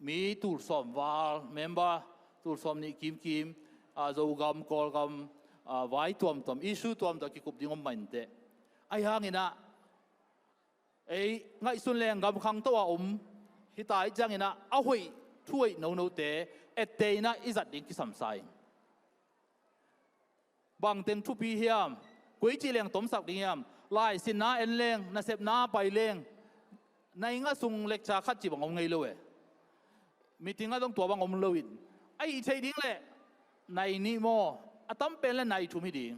mi tulsawm val member tulsawm nih kimkim Zogam Kawlgam vai tuamtuam issue tuamtuam kikup ding om mah inteh. Ahi hanginah ei ngaihsun leng gam khangto a om hita ih cianginah a hoih thu hoih nonote etteh inah i zat ding kisamsa in bangteng thupi hiam, koi cih leng tomsak ding hiam, laisinna en leng nasepna pai leng nai nga sung lecture khat cih bang om ngei lo e. Meeting ah zong tua bang om lo in a hih theih ding leh nai nih maw, a tam pen le nai thum hi ding.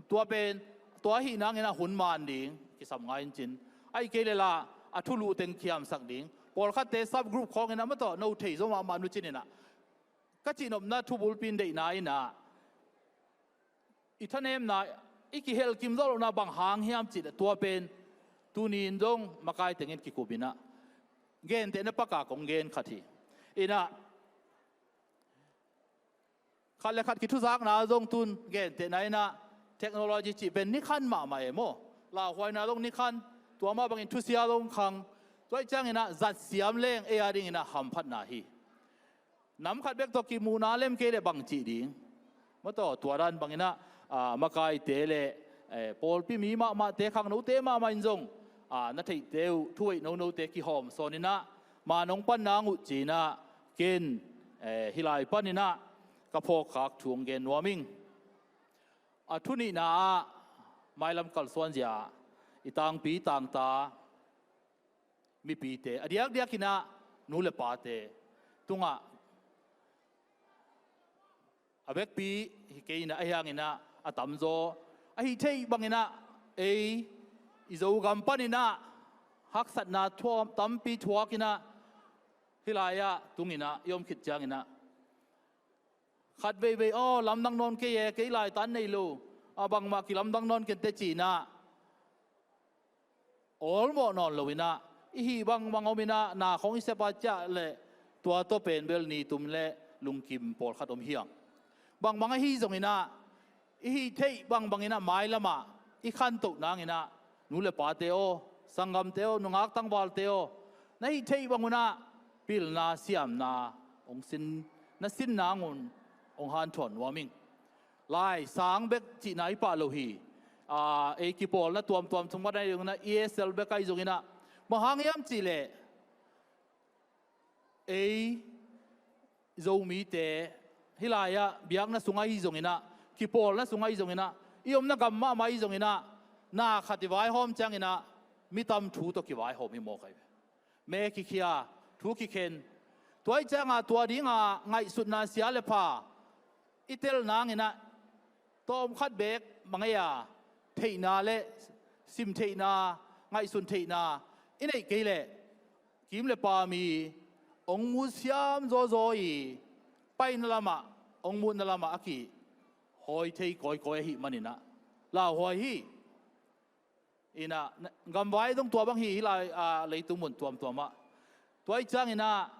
Tua pen tua ahih nangin a hun man ding kisam ngai in cin. Ahih kei le lah a thulu teng khiamsak ding. Pawlkhatte sub group khawngin a matawh no thei zo mahmah nu cin inah ka cihnopna thubulpi in deihna inah i thanemna i kihelkim zawh lohna bang hang hiam cih leh tua pen tuni in zong makai tengin kikup inah gentehna pakah kong gen khat hi. Inah khat le khat kithuzakna zong tun gentehna inah technology cih pen ni khan mahmah e maw? Lauhuaina zong ni khan, tua mah bangin thusia zong khang, tua ih ciangin ah zat siam leng ei a dingin ah hamphatna hi. Nam khat bek tawh kimuhna lem kei leh bang cih ding? Mataw, tua dan bangin ah, aa, makaite le, eh, pawlpi mi mahmahte, khangnote mahmah in zong, aa, na theihte uh, thu hoih nonote kihawm sawnin ah, ma nong pan nang uh ci-in ah, ken, eh, hih lai panin ah ka phawkkhak thu hong gen nuam ing. A thu nihna ah, mailam kalsuanzia, i tangpi tangta mipite, a diakdiakin ah nu le pate tungah, a vekpi hi kei in ah, ahi hangin ah a tamzaw, ahi theih bangin ah ei i Zogam panin ah haksatna thuam, tampi thuakin ah, hih lai-ah tungin ah i om khit ciangin ah, khat veivei, aw, lamdang nawn kei e, kei laitan nei lo, a, bangmah kilamdang nawn kei inteh ci-in ah awlmawh nawn loin ah, i hih bangbang omin ah, na khawng i sep a ciah leh tua tawh pen bel nitum le lungkim pawlkhat om hi hang. Bangbang ahi zongin ah, i hih theih bangbangin ah mailam ah i khantoh nangin ah, nu le pate aw, sanggamte aw, nungak tangvalte aw, na hih theih bangun ah pilna siamna hong sin, na sin nangun hong hanthawn nuam ing. Lai sang bek cihna hi pah lo hi. Aa, ei kipawlna tuamtuam sung pan ahi zongin ah, E S L bek ahi zongin ah, bang hang hiam cih leh ei Zomite, hih lai-ah biakna sung ahi zongin ah, kipawlna sung ahi zongin ah, i omna gam mahmah ahi zongin ah, na khat i vaihawm ciangin ah mi tam thu tawh kivaihawm hi mawk ahi ve. Me kikhia, thu kikhen. Tua ih ciangah tua dinga ngaihsutna sia le pha i tel nangin ah, tawmkhat beek mangei a, theihna le sim theihna, ngaihsun theihna i neih kei leh, kim le pam i hong mut siam zawzaw i, paina lamah, hong mutna lamah a kihawi thei kawikawi ahih manin ah lauhuai hi. In ah, gamvai zong tua bang hi, hih lai, aa, leitung mun tuamtuam ah. Tua ih ciangin ah,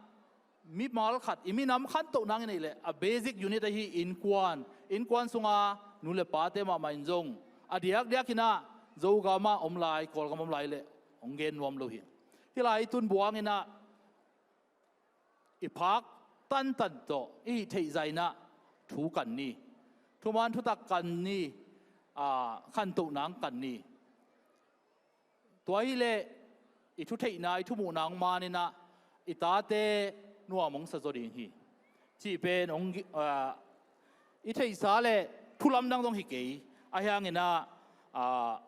mimal khat, i minam khantoh nang i neih leh, a basic unit ahi innkuan, innkuan sunga nu le pate mahmah in zong, a diakdiakin ah Zogam ah om lai, Kawlgam om lai leh hong gen nuam lo hi. Hih lai i tun buangin ah, i phak tantan tawh i hih theih zahin ah thu kan ni, thuman thutak kan ni, aa, khantoh nang kan ni. Tua hileh i thutheihna, i thumuhna hong manin ah, i tate nuam hong sa zaw ding hi, cih pen hong, aa, i theihsa le thu lamdang zong hi kei. Ahi hangin ah, aa,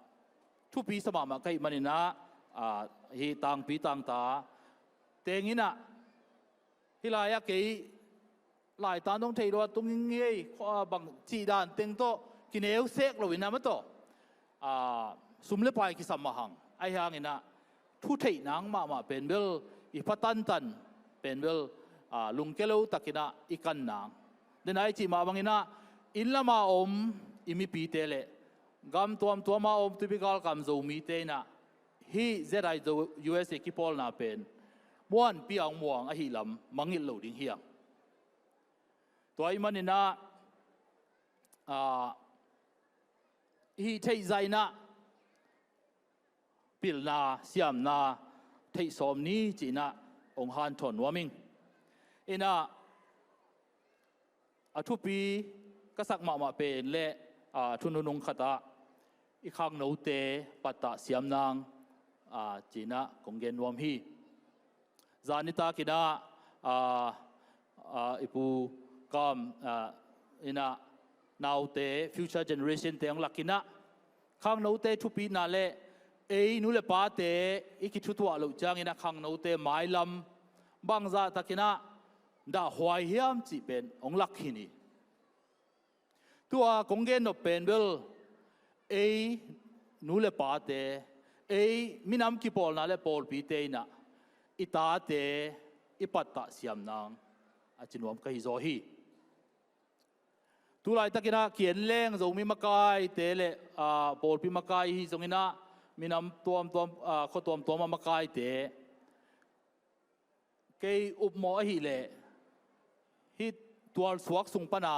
thupi sa mahmah ka hih manin ah, aa, hih tangpi tangta teng in ah, hih lai-ah kei laitan dong thei lo a tung ing ei, khua bang cih dan teng tawh kineu sek loin ah, mataw, aa, sum le pai kisam mah hang. Ahi hangin ah, thu theih nang mahmah pen bel i pha tantan pen bel, aa, lungkia lo takin ah i kan nang. Den a i cih mah bangin ah, inn lama om i mipite le gam tuamtuama om, tuipi galkam Zomite in ah, hih Z I Zo U S A kipawlna pen muanpi a hong muang ahih lam mangngilh lo ding hi hang. Tua ahih manin ah, aa, i hih theih zahin ah pilna siamna theih sawm ni, ci-in ah hong hanthawn nuam ing. In ah, a thupi ka sak mahmah pen le, aa, thu nunung khatah i khangnote pattah siam nang, aa, ci-in ah kong gen nuam hi. Zan nitakin ah, aa, aa, i Pu Kam, aa, in ah naute, future generation te hong lakin ah, khangnote thupina le ei nu le pate i kithutuah loh ciangin ah khangnote mailam bangzah takin ah dahhuai hiam cih pen hong lak khin hi. Tua kong gen nop pen bel, ei nu le pate, ei minam kipawlna le pawlpite in ah i tate i pattah siam nang a ci nuam ka hi zaw hi. Tulaitakin ah ki-en leng Zomi makaite le, aa, pawlpi makai hi zongin ah, minam tuamtuam, aa, khua tuamtuam a makaite, kei upmawh ahih leh hih tualsuak sung pana,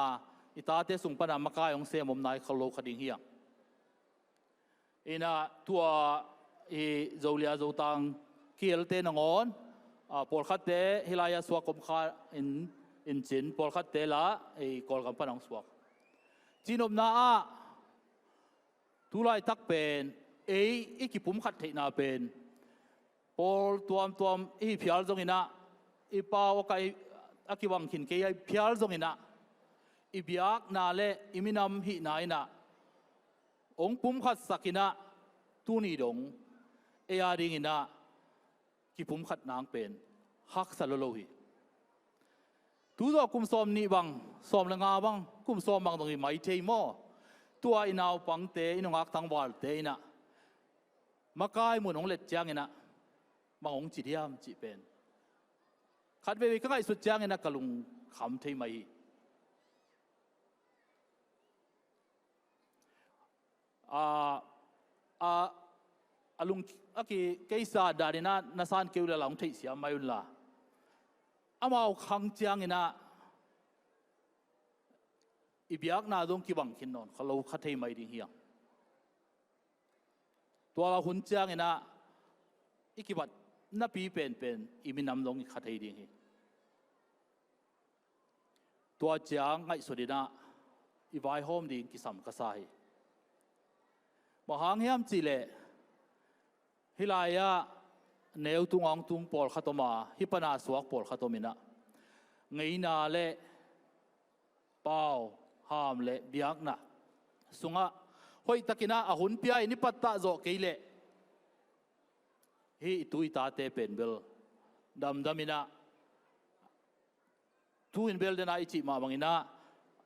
i tate sung pana makai hong sem om nai kha lo kha ding hi hang. Inah tua i Zolia Zotang kihelte nangawn, a, pawlkhatte hih lai-ah suak om kha in, in cin, pawlkhatte la i Kawlgam pan hong suak. Cinopna ah tulaitak pen ei i kipumkhat theihna pen pawl tuamtuam i hi phial zonginah, i pau a kai a kibang khin kei a hi phial zonginah, i biakna le i minam hihna inah hong pumkhatsak inah, tuni dong ei a dinginah kipumkhat nang pen haksa lolo hi. Tuzawh kum sawm nih bang, sawm le nga bang, kum sawm bang dong hi mai thei maw? Tua i naupangte, i nungak tangvalte inah makai mun hong let cianginah bang hong ci diam cih pen khat veivei ka ngaihsut cianginah ka lungkham thei mai hi. A, a, a lung a ki keisa daninah na san keu le la hong theihsiam mai unla, amau khang cianginah i biakna zong kibang khin nawn kha lo kha thei mai ding hiang. Tua la hun cianginah i kibat napi penpen i minam zong i kha thei ding hi. Tua ciang ngaihsut inah i vaihawm ding kisam ka sa hi. Bang hang hiam cihleh hih lai-ah neu tung awng tung pawlkhat om a, hih pana suak pawlkhat om inah ngeina le pau, ham le biakna sungah hoihtakinah a hun pia in i pattah zawh kei leh hih i tu i tate pen bel damdaminah tu in bel dena i cih mah banginah,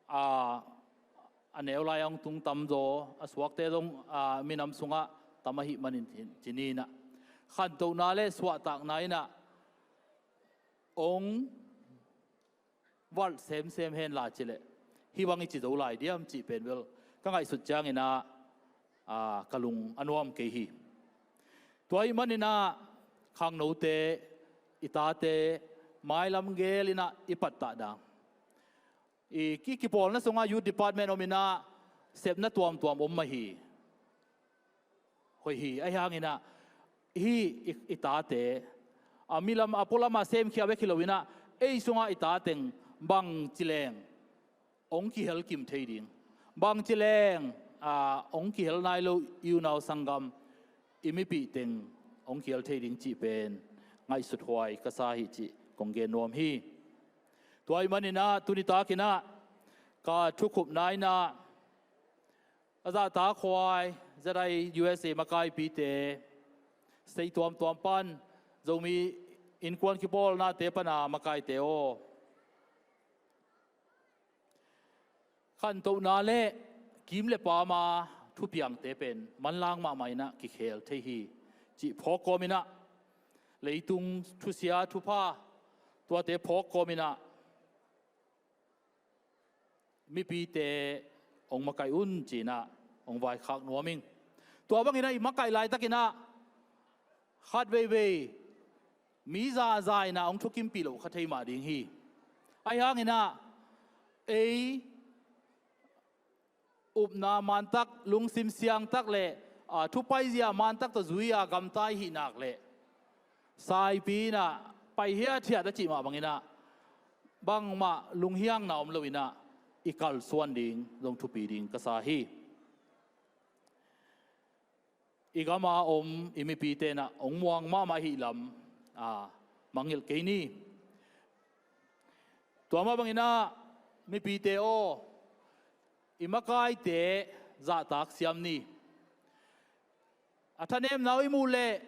a, a neu lai a hong tung tamzaw a suakte zong, a, minam sungah tam ahih manin ci ni inah khantohna le suahtakna inah hong valh semsem henla cileh hih bang i ci zo lai diam cih pen bel ka ngaihsut cianginah, a, ka lung a nuam kei hi. Tua ahih maninah khangnote, i tate mailam gelinah i pattah dang i ki, kipawlna sungah youth department om inah sepna tuamtuam om mah hi. Hoih hi, ahi hanginah hih i, i tate a milam a pualam a semkhia bek hi loinah ei sungah i tateng bangci leng hong kihel kim thei ding, bangci leng, a, hong kihel nai lo i unau sanggam i mipih teng hong kihel thei ding cih pen ngaihsut huai ka sa hi cih kong gen nuam hi. Tua ahih maninah tuni takinah ka thukhupna inah a zahtakhuai Z I U S A makaipite, state tuamtuam pan Zomi innkuan kipawlnate pana makaite aw, khantohna le kim le pama thupiangte pen manlang mahmah inah kikhel thei hi cih phawk kawminah, leitung thusia thupha tuate phawk kawminah mipite hong makaih un cinah hong vaikhak nuam ing. Tua banginah i makaih laitakinah khat veivei mi zaza inah hong thukimpih loh kha thei mah ding hi. Ahi hanginah ei upna mantak, lungsim siangtak le, a, thupaizia mantak tawh zui-a gamta i hih nak leh saipi inah pai hiathiat a cih mah banginah bangmah lunghiangna om loinah i kalsuan ding zong thupi ding ka sa hi. I gama om i mipite inah hong muang mahmah ahih lam, a, mangngilh kei ni. Tua mah banginah mipite aw, i makaite zahtak siam ni. A thanemna uh i muh leh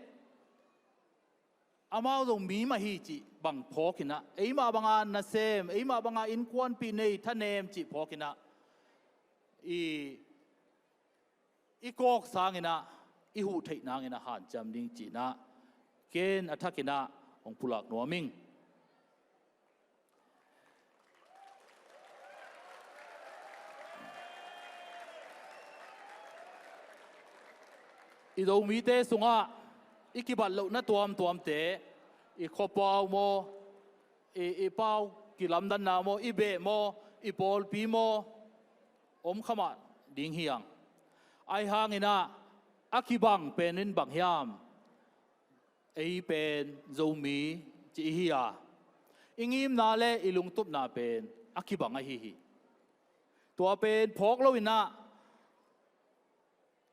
amau zong mi mah hi cih bang phawkinah, eimah banga nasem, eimah banga innkuanpih nei, thanem cih phawkinah i, i kawk sanginah i huh theih nanginah hanciam ding cinah ken a thakinah hong pulak nuam ing. I Zomite sungah i kibat lohna tuamtuamte, i khuapau maw, i, i pau kilamdanna maw, i beh maw, i pawlpi maw, om kha mah ding hiang. Ahi hanginah a kibang pen in bang hiam? Ei pen Zomi ci i hi a, i ngimna le i lungtupna pen a kibang ahi hi. Tua pen phawk lo in ah,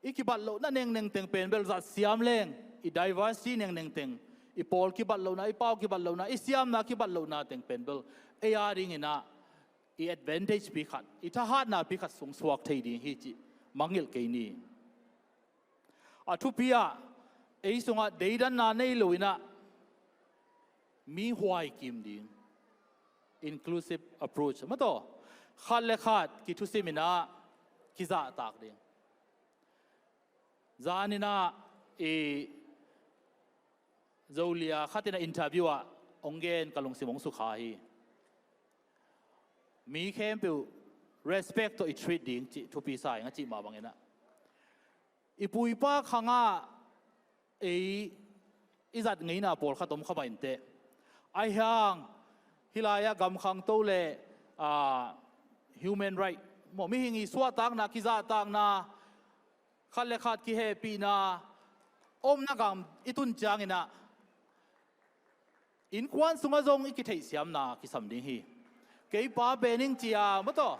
i kibat lohna nengneng teng pen bel zat siam leng, i diversity nengneng teng, i pawl kibat lohna, i pau kibat lohna, i siamna kibat lohna teng pen bel ei a ding in ah i advantage pi khat, i thahatna pi khat sung suak thei ding hi cih mangngilh kei ni. A thupi ah, ei sungah deidanna nei lo in ah mi huai kim ding, inclusive approach, maw taw, khat le khat kithusim in ah kizahtak ding. Zan in ah i Zolia khat in ah interview ah hong gen, ka lungsim hong sukha hi. Mi khempeuh respect tawh i treat ding cih thupi sa ing, a cih mah bang in ah, i pu i pa khang ah ei i zat ngeina pawlkhat om kha mah inteh. Ahi hang hih lai ah gam khangto le, ah, human right maw, mihing i suahtakna, kizahtakna, khat le khat kihehpihna omna gam i tun ciang in ah, innkuan sungah zong i kitheihsiamna kisam ding hi. Kei pa pen ing ci a, maw taw,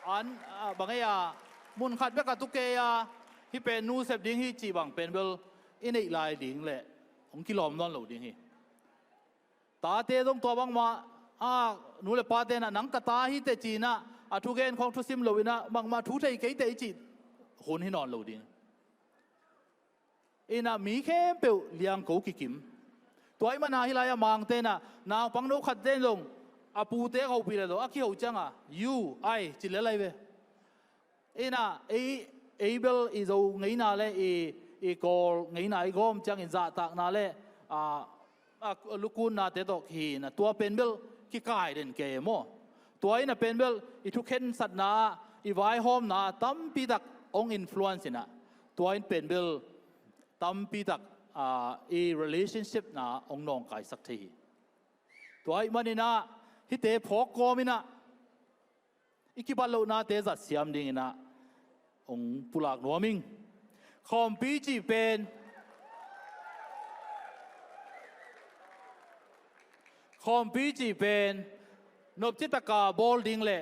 an, ah, bang ei a, mun khat bek a tu kei a, hih pen nu sep ding hi cih bang pen bel i neih lai ding le hong kilawm nawn lo ding hi. Tate zong tua bangmah, a, nu le pate in ah nang ka ta hi teh ci in ah, a thugen khawng thusim lo in ah, bangmah thu thei kei teh i cih hun hi nawn lo ding. In ah mi khempeuh liangko kikim. Tua ahih manin ah hih lai ah Mangte in ah naupang no khat ten zong a pute hopih leh zong a kiho ciang a, you, I, ci lel lai ve. In ah ei, ei bel i Zo ngeina le i, i Kawl ngeina i gawm ciangin zahtakna le, a, a, lukunnate tawh kihi in ah tua pen bel kikai den kei maw. Tua in ah pen bel i thukhensatna ah, i vaihawmna ah tampi tak hong influence in ah, tua in pen bel tampi tak, a, i relationship na hong nawngkaisak thei hi. Tua ahih manin ah hihte phawk kawm in ah i kibat lohnate zat siam ding in ah hong pulak nuam ing. Khawmpi cih pen, khawmpi cih pen nopci taka bawl ding le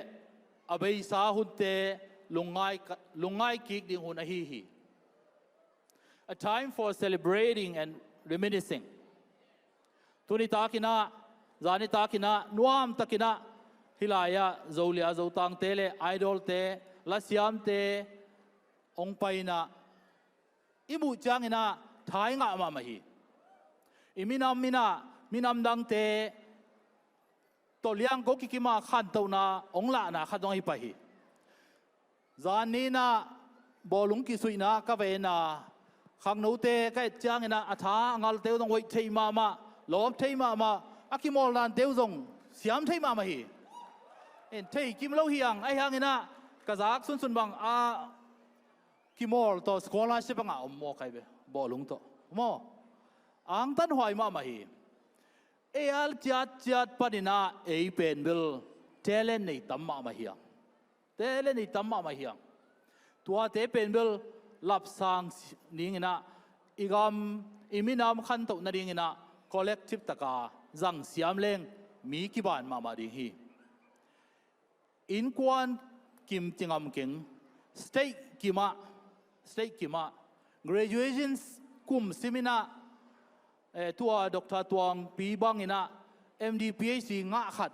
a beisa hunte lungngai, lungngai kik ding hun ahi hi. A time for celebrating and reminiscing. Tuni takin ah, zani takin ah, nuam takin ah, hih lai ah Zolia Zotangte le idolte, lasiamte hong pai in ah i muh ciangin ah tha i ngah mahmah hi. I minam in ah minam dangte tawh liangko kikim a khantohna hong lahna khat zong ahi pah hi. Zan ni in ah bawlung kisuihna ka va en a, khangnote ka et ciangin ah a tha a ngalte uh zong hoih thei mahmah, lawp thei mahmah, a kimawl dante uh zong siam thei mahmah hi. En, thei kim lo hi ang, ahi hangin ah ka zak sunsun bang a kimawl tawh scholarship a ngah om maw kai ve, bawlung tawh maw, angtan huai mahmah hi. Ei a ciatciat panin ah ei pen bel talent nei tam mahmah hi ang. Talent nei tam mahmah hi ang. Tuate pen bel lapsang dingin ah, i gam, i minam khantoh nadingin ah collective taka zang siam leng mi kiban mahmah ding hi. Innkuan kim ci ngam keng, state kimah, state kimah, graduation kum simin ah, eh, tua Doctor Tuangpi bangin ah M D, P H D ngah khat,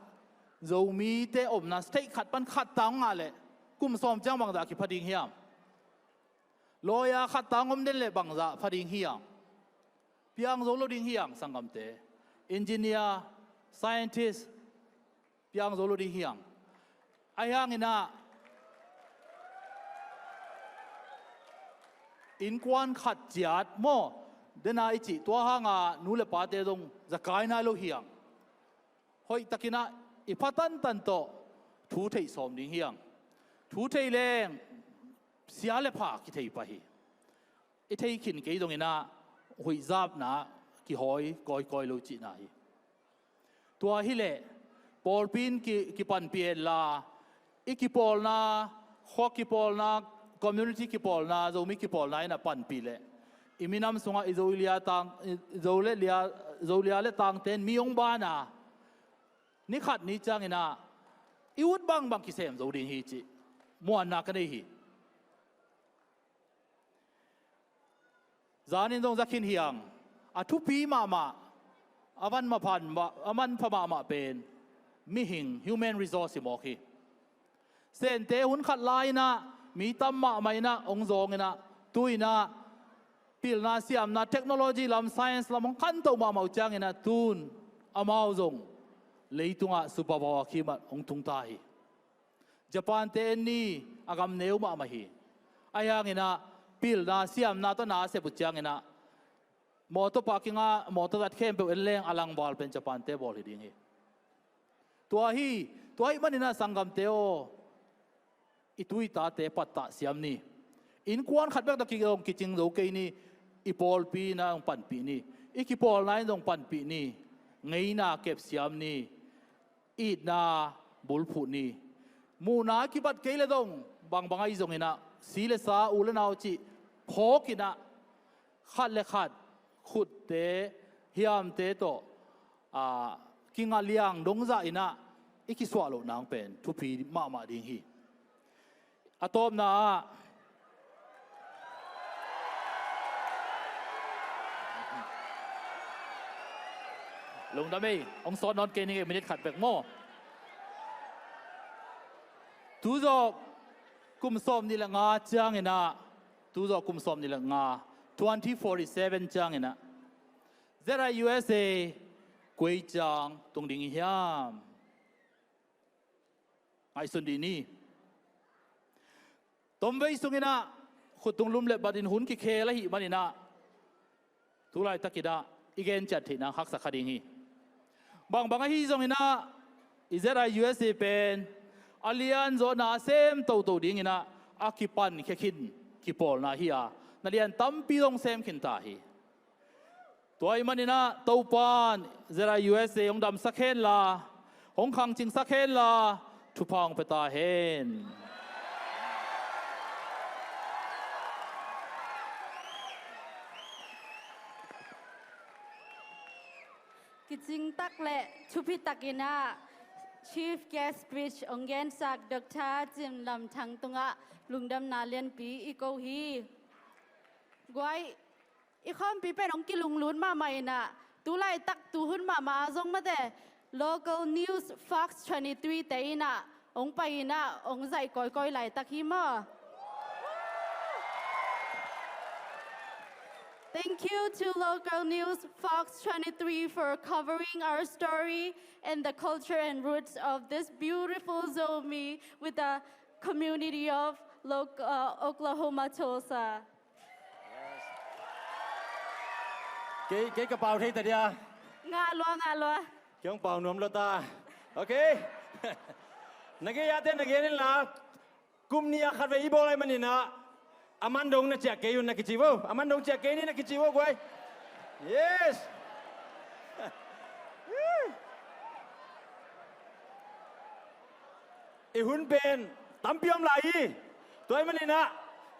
Zomite omna state khat pan khat tang ngah leh kum sawm ciang bangzah kipha ding hiam? Lawyer khat tang om den leh bangzah pha ding hiam? Piang zo lo ding hiam, sanggamte? Engineer, scientist, piang zo lo ding hiam? Ahi hangin ah innkuan khat ciat maw, dena i cih tua hanga nu le pate zong zakai nai lo hiam? Hoih takin ah i pha tantan tawh thu theih sawm ding hiam? Thu theih leng sia le pha kithei pah hi. I thei khin kei zongin ah huihzapna kihawi kawikawi lo cihna hi. Tua hileh pawlpi in ki, kipanpih hen la, i kipawlna, khua kipawlna, Community kipawlna, Zomi kipawlna in a panpih leh i minam sungah i Zolia tang, i Zolia, Zolia le tangte in mi hong ban a, ni khat ni ciangin ah i ut bangbang kisem zo ding hi cih muanna ka nei hi. Zanin zong za khin hi hang, a thupi mahmah, a van maphan, a manpha mahmah pen mihing, human resource hi mawk hi. Sente hun khat lai-in ah mi tam mahmah in ah hong zawng in ah, tu-in ah pilna siamna, technology lam, science lam hong khanto mahmah uh ciangin ah, tun amau zong leitungah superpower kim ah hong tung ta hi. Japan-te en ni, a gam neu mahmah hi. Ahi hangin ah pilna siamna tawh na a sep uh ciangin ah, mawtaw parking ah mawtaw zat khempeuh en leng a langval pen Japan-te bawl hi ding hi. Tua hi, tua ahih manin ah sanggamte aw, i tu i tate pattah siam ni. Innkuan khat bek tawh ki-, zong kicing zo kei ni. I pawlpi in ah zong panpih ni. I kipawlna in zong panpih ni. Ngeina kep siam ni. Itna bulphuh ni. Muhna kibat kei le zong, bangbang ahi zongin ah, si le sa, u le nau cih phawkin ah, khat le khat khutte, hiamte tawh, a, kingah liang dong zah in ah i kisuah loh nang pen thupi mahmah ding hi. A tawpna ah, lungdam ei, hong sawt nawn kei ning ei, minute khat bek maw. Tuzawh kum sawm nih le nga ciangin ah, tuzawh kum sawm nih le nga, twenty forty-seven ciangin ah, Z I U S A koi ciang tung ding i hiam? Ngaihsun dih ni. Tomvei sungin ah khuttung lum le batin hun kikhel ahih manin ah, tu laitak in ah i gen ciat theih nang haksa kha ding hi. Bangbang ahi zongin ah, i Z I U S A pen a lian zawhna a sem toto dingin ah a kipan khia khin kipawlna hi a, na lian tampi zong sem khin ta hi. Tua ahih manin ah Topa'n Z I U S A hong damsak hen la, hong khangcingsak hen la, thupha hong pia ta hen. Kicing tak le thupi takin ah Chief Guest Speech hong gensak Doctor Cin Lam Thang tungah lungdamna lianpi i ko hi. Guai, i khawmpi pen hong kilunglut mahmah in ah, tu laitak tuhun mahmah a zong mate, local news Fox twenty-three te in ah hong pai in ah hong zaih kawikawi laitak hi maw. Thank you to local news Fox twenty-three for covering our story and the culture and roots of this beautiful Zomi with the community of Lo-, uh, Oklahoma Tulsa. Kei, kei ka pau thei ta dia. Ngah lua, ngah lua. Kei hong pau nuam lua ta. Ok. Na gei-ate na gen in la. Kum nih a khatvei i bawl ahih manin ah, a man dong na ciah kei un na kici vo. A man dong ciah kei ni na kici vo guai. Yes. I hun pen tampi om lai hi. Tua ahih manin ah,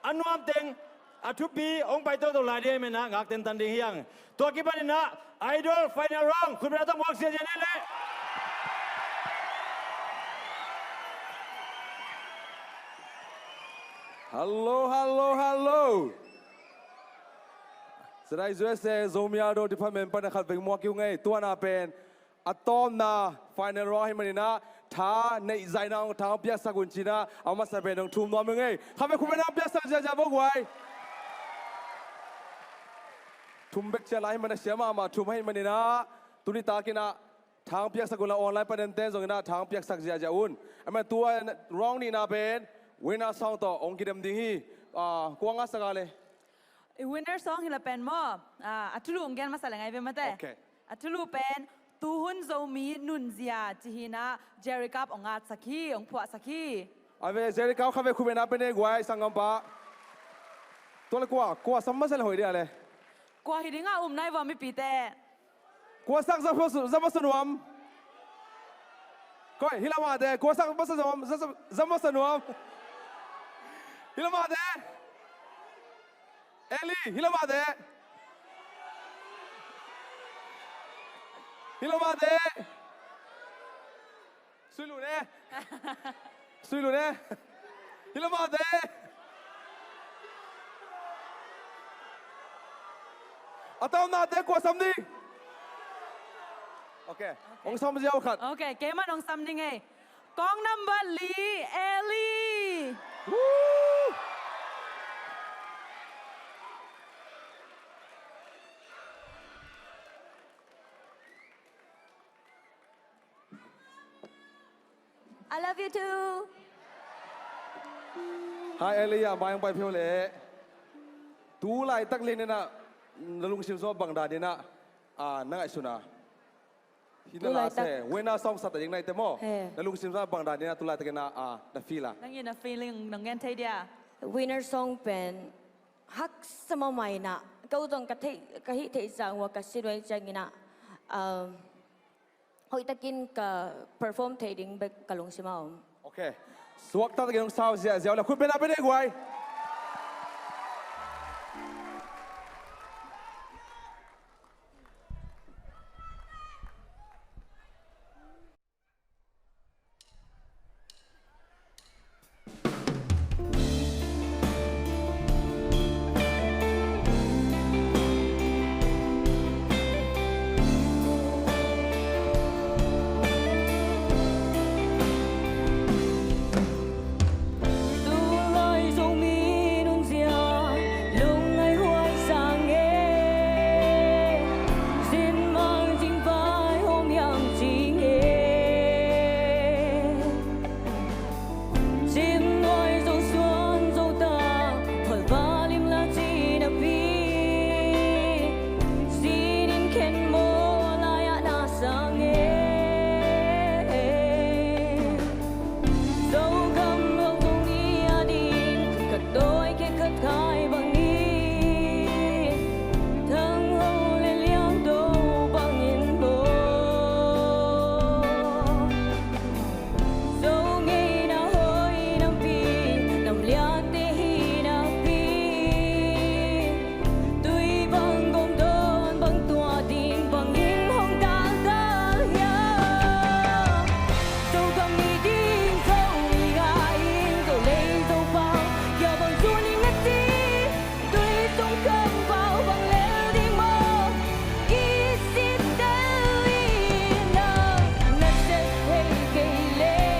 a nuam teng, a thupi hong pai toto lai ding ahih manin ah ngak tentan ding hi hang. Tua kipanin ah Idol final round, khutbetna tawh muak ziahziah ni leh. Hello, hello, hello. Sedai U S A Zomi Idol Department pan a khatvei muak i uh ngei. Tua na pen a tawpna final round ahih manin ah, tha neih zaihna hong tha hong piaksak un ci-in ah, a masa pen hong thum nuam ing ei. Khatvei khutbetna hong piaksak ziahziah vo guai. Thum bek ciat lai ahih manin ah, siam mahmah thum ahih manin ah, tuni takin ah tha hong piaksak un la, online panin te zongin ah tha hong piaksak ziahziah un. Ahih manin tua round nihna pen winner song tawh hong kidem ding hi. Ah, kua ngahsak a le? I winner song hi la pen maw? Ah, a thulu hong gen masa le ngai ve mate. Ok. A thulu pen, tuhun Zomi nunzia ci-in ah Jerry Cup hong atsak hi, hong phuahsak hi. A ve, Jerry Cup khatvei khutbetna pia ni guai, sanggampa. Tua le kua, kua sam masa le hoih dia le? Kua hi ding a um nai vua mipite? Kua sak za masa, za masa nuam? Koi, hi lamah te, kua sak masa nuam, za, za, za masa nuam? Hi lo mah te. Eli, hi lo mah te. Hi lo mah te. Sui lu ne. Sui lu ne. Hi lo mah te. A tawnate kua sam ding? Ok. Ok. Hong sam ziau khat. Ok, keimah hong sam ding ei. Kong number li, Eli. Woo! I love you too. Hi, Eli, a mai hong pai phei le. Tu laitak lian in ah na lungsim zong bang dan in ah, ah, na ngaihsun a? Hi na la se, winner song sa ta ding nai te maw? He. Na lungsim zong bang dan in ah tu laitak in ah, ah, na feel a? Nang in na feeling nong gen thei dia? Winner song pen haksa mahmah in ah, ko zong ka theih, ka hih theih zang ua ka si nuai ciangin ah, um, hoihtakin ka perform thei ding bek ka lungsim a om. Ok. Suakta takin hong sau ziahziah uh le khut beng na pia ding guai. Cim nuai zo suan zo ta, phalva lim la ci napi, sinin khen maw lai-ah na sang e. Zogam Rongtung mi a ding khat tawi khe khat khai bangin, thangho le liangdo bangin maw. Zo ngeina hoi nampi, nam liante hi napi, tui bang gom dawn bang tua ding bangin hong dalhdalh hiam? Zogam mi ding, Zomi ngai in, Zolei Zopau kia bang zun ing a ci. Tui sung kam pau bang lel ding maw? Kisittel in nang na sep thei kei leh,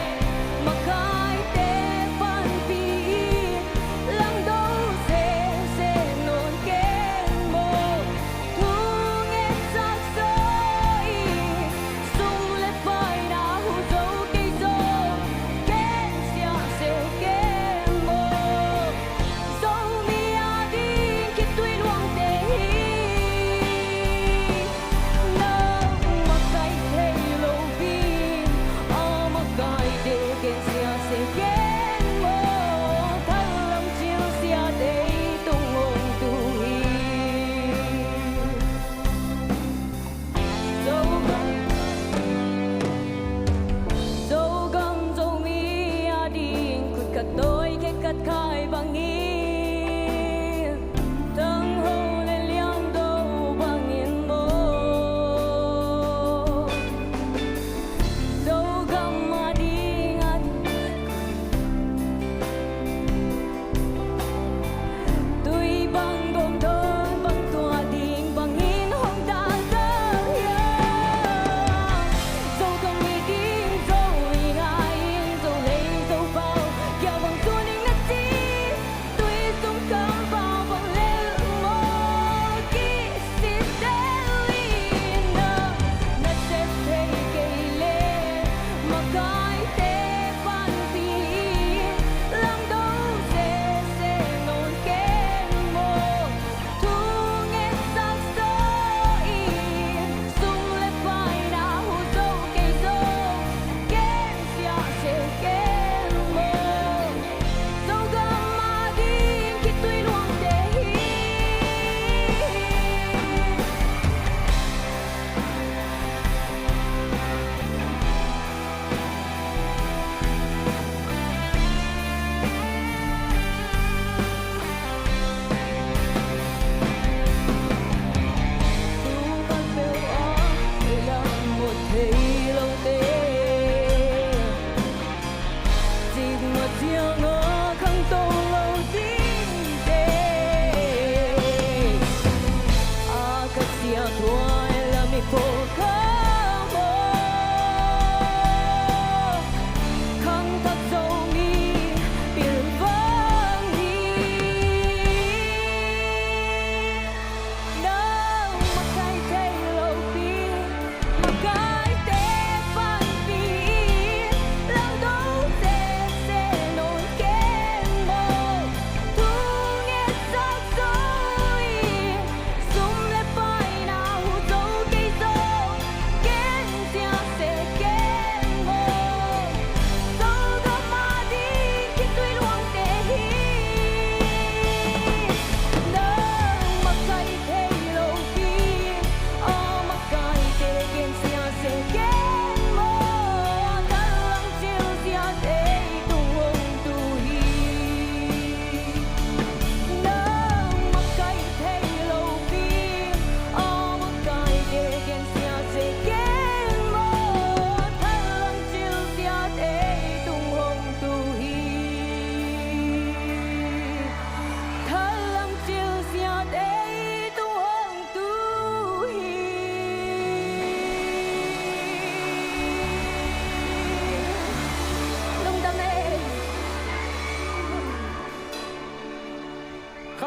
makaite panpih in, langdo sese nawn ken maw? Thungetsak zaw in, sum le paina huh zo kei zaw, gensia se ken maw? Zomi a ding khitui luangte hi. Nang makaih thei lo pi, a makaite gensia se ken maw? Thalam cilsia tei tung om tu hi. Zogam, Zogam Zomi a ding khut khat tawi khe khat khai bangin, thangho le liangdo bangin maw? Zogam a ding a tui bang gom dawn bang tua ding bangin hong dalhdalh hiam? Zogam mi ding, Zomi ngai in, Zolei Zopau kia bang zun ing a ci.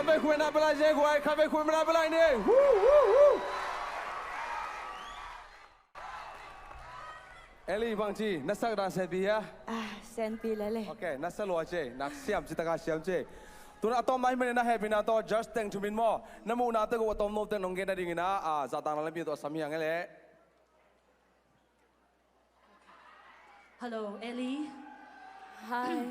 Khatvei khuaina pia lai zen guai, khatvei khuaina pia lai ni. Woo, woo, woo. Ellie, bangci na sak dan siampi hia? Ah, siampi lele. Ok, na sa lua ci, na siam ci taka siam ci. Tuna a tawm nai mene na hehpihna tawh judge teng thumin maw, na muhna teng uh a tawm no teng nong gen nadingin ah, ah, zahtakna lampi tawh a sam hi hang e leh. Hello, Ellie. Hi.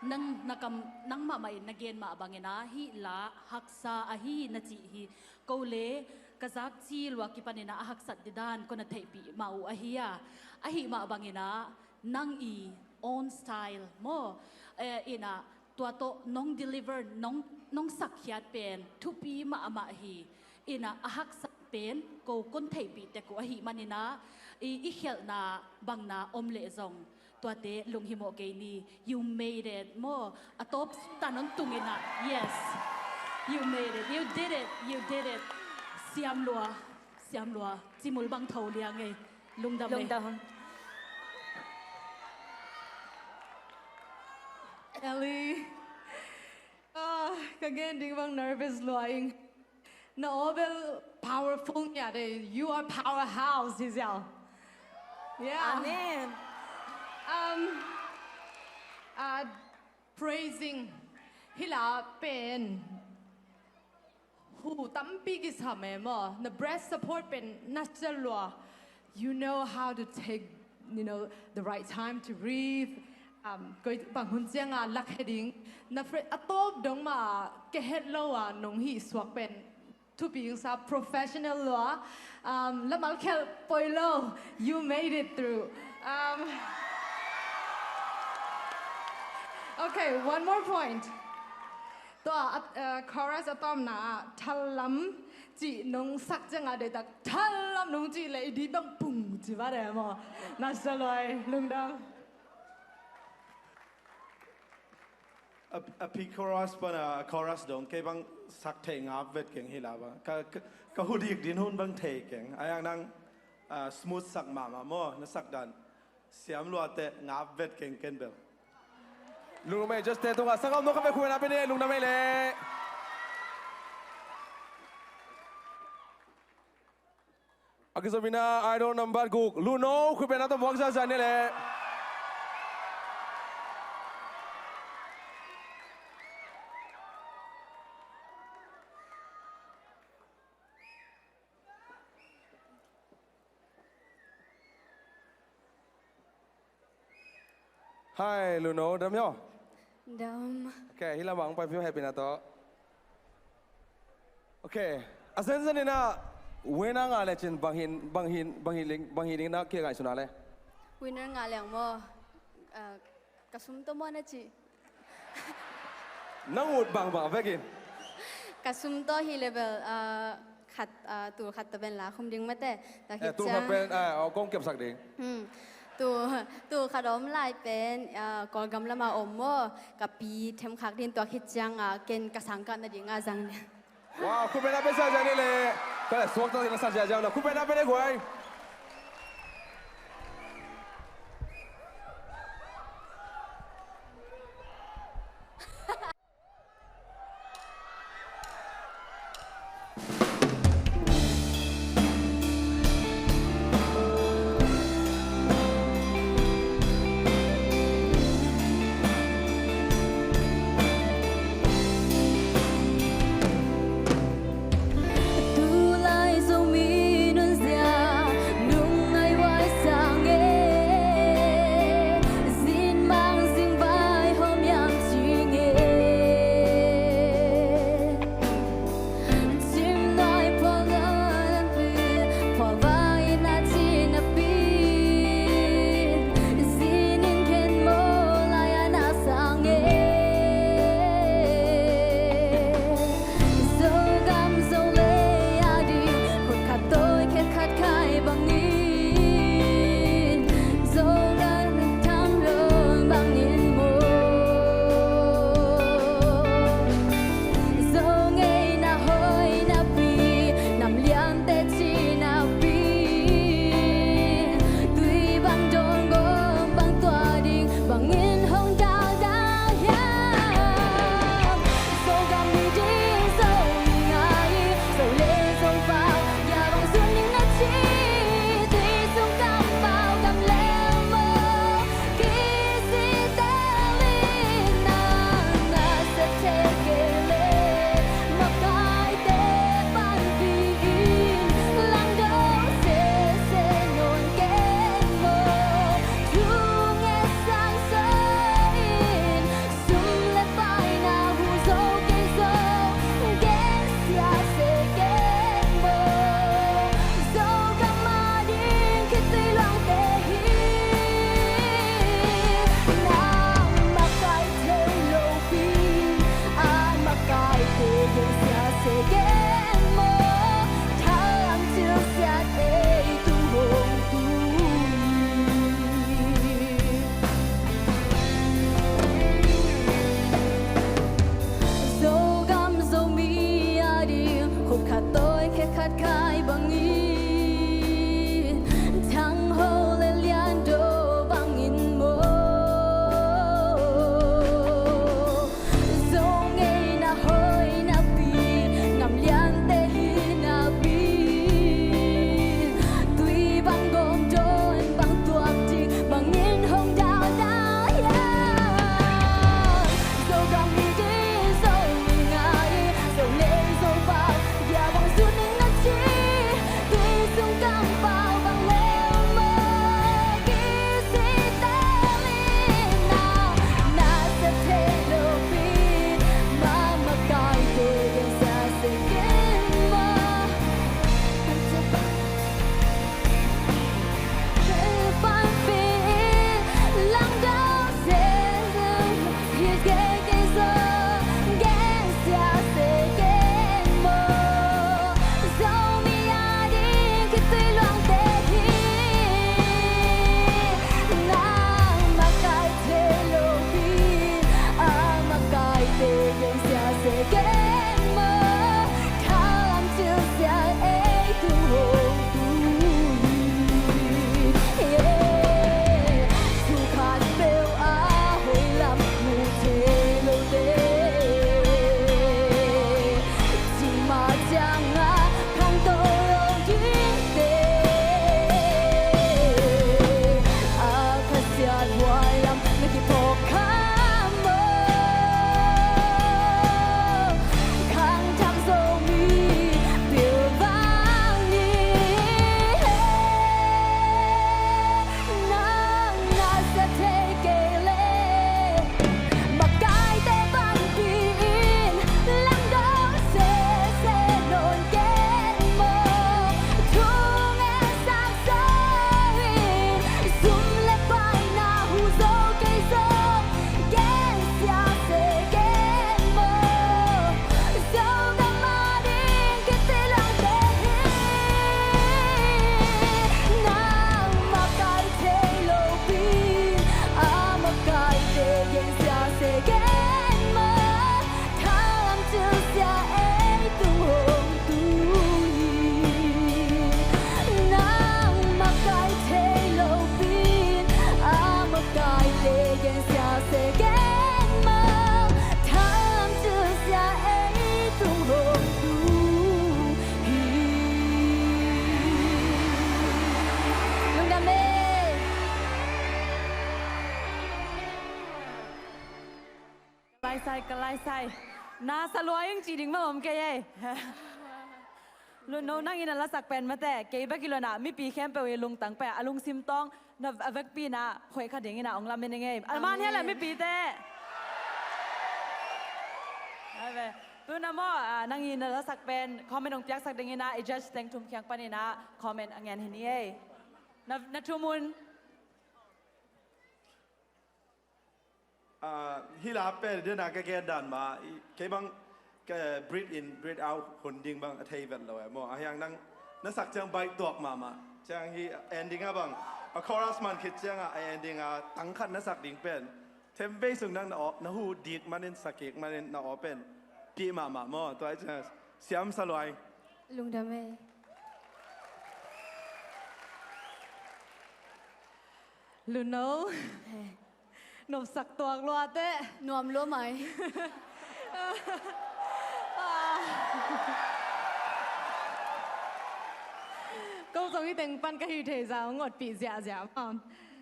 Nang, na kam, nang mahmah in na gen mah bangin ah hih la haksa ahi na cih hi. Ko le ka zakci lua kipanin ah a haksat didan ko na theihpih mah uh ahi a. Ahi mah bangin ah nang i own style maw, eh, in ah tua tawh nong deliver, nong, nong sakkhiat pen thupi mahmah hi. In ah a haksat pen ko kon theihpih tek uh ahih manin ah i, i khialhna bangna om leh zong tuate lunghimawh kei ni. You made it maw. A tawp ta non tungin ah. Yes. You made it. You did it. You did it. Siam lua. Siam lua. Cimul bang tho liang e. Lungdam e. Lungdam. Ellie. Ah, ka gen ding bang nervous lua ing. Na aw bel powerful ngiat e. You are powerhouse, Giselle. Yeah. Amen. Um, uh, praising. Hih la pen hu tampi kisam e maw. Na breath support pen na sia lua. You know how to take, you know, the right time to breathe. Um, koi bang hun ciang a lak he ding. Na fre-, a tawp dong mah ke het lo a nong hih suak pen thupi ing sa, professional lua. Um, lamal khelh poi lo. You made it through. Um, okay, one more point. Tua, uh, chorus a tawpna ah thallam cih nong sak ciang a deihtak thallam nong cih leh i di bang pung ci va de maw. Na sia lua e, lungdam. A, a pre-chorus pan a chorus dong kei bang sak thei ngap vet keng hi la bang. Ka, ka, ka hu dik din hun bang thei keng. A yang nang, ah, smooth sak mahmah maw, na sak dan. Siam luate ngap vet keng ken bel. Lungdam e, judge te tungah sak a om nong khatvei khuaina pia ni, lungdam e leh. A kizom in ah idol number guk, Luno, khuapi na tawh muak ziahziah ni leh. Hi, Luno, dam hiam? Dam. Ok, hih lamah hong pai phei hehpihna tawh. Ok, a zenzen in ah winner ngah lecin bang hi, bang hi, bang hi ding, bang hi ding na kingaihsun a leh? Winner ngah leng maw? Ah, ka sum tawh maw na cih? Nang ut bangbang vekin. Ka sum tawh hi leh bel, ah, khat, ah, tul khat tawh pen la khum ding mate. Tua khit ciang. Eh, tul khat pen, ah, kong kepsak ding. Hmm. Tul, tul khat om lai pen, ah, Kawlgam lamah om maw. Ka pi themkhak ding tua khit ciang, ah, ken ka sangkah nading a zang ding. Wow, khuapi na pia ziahziah ni leh. Ka leh suak tawh na sak ziahziah na khuapi na pia ni guai. Tulai Zomi nunzia Kai bangin, thang ho le lian do bangin maw, Zo ngeina hoih napi, nam liante hi napi, tui bang gawm dawn bang tuak ding bangin hong dau dau hiam? Zogam hi ding, Zo ngai, Zo lei Zo bang, bia bang zun ing na ci, tui sung kampau bang leu maw, kisite lina, na sa thei lo pi, ma makaite gensia se ken maw. Thalam cilsia ei tung hong tu hi. Thu khat peuh a hoih lam mu thei lote, cingma cianga khangto lo dingte, a khasiat huai lam na kiphawk kha maw? Khangthak Zomi pilvang ni he. Nang na sa thei kei leh, makaite panpih in, langdang sese nawn ken maw? Thu ngen saksa in, sum le paina hu zo kei zong, gensia se ken maw? Zogam a ding kiti langte hi. Nang makai thei lo pi, a makaite gensia se ken maw? Thalam cilsia ei tung hong tu hi. Nang makai thei lo pi, a makaite gensia se ken maw? Thalam cilsia ei tung hong tu hi. Lungdam e. Ka laisai, ka laisai. Na sa lua ing ci ding bang om kei ei. Lunno, nang in a lasak pen mate, kei bek hi lo in a, mipi khempeuh i lungtang pen a lungsim tawng na a vekpi in a hoih kha ding in a ong lamen ing ei. A man hi a le mipite. Ai ve. Tu in a maw, a, nang in a lasak pen comment ong piaksak ding in a, i judge teng thum khiang pan in a comment a ngen hi ni ei. Na, na thu mun. Ah, hih la pen dena ka gen dan mah, i, kei bang ka breathe in, breathe out hun ding bang a thei vet lo e maw. A hiang nang na sak ciang baih tuak mahmah. Ciang hi ending a bang, a chorus man khit ciang a, a ending a tang khat na sak ding pen, them vei sung nang na aw, na hu dik manin, sak kik manin, na aw pen pih mahmah maw. Tua hi ciang siam sa luai. Lungdam e. Lunno. He. Nopsak tuak lua teh. Nuam lua mai. Ko zong hi teng pan ka hi thei za ngot pi ziahziah ma.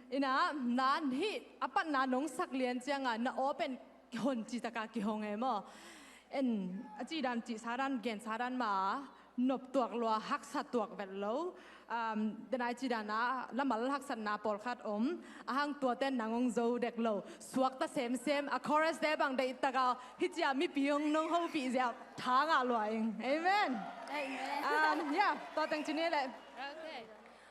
Ina, nan hi a patna nong sak lian cianga na aw pen hon citaka kihong e maw. En, a cidan cihsa dan gensa dan ma, nop tuak lua, haksa tuak vet lo. Um, denai cidana lamal haksatna pawlkhat om, a hang tuate nang hong zo dek lo. Suakta semsem, a chorus te bang deihtaka hicia mipi hong nong hopih ziau thangah lua ing. Amen. Amen. Um, yeah, tua teng cini le. Okay.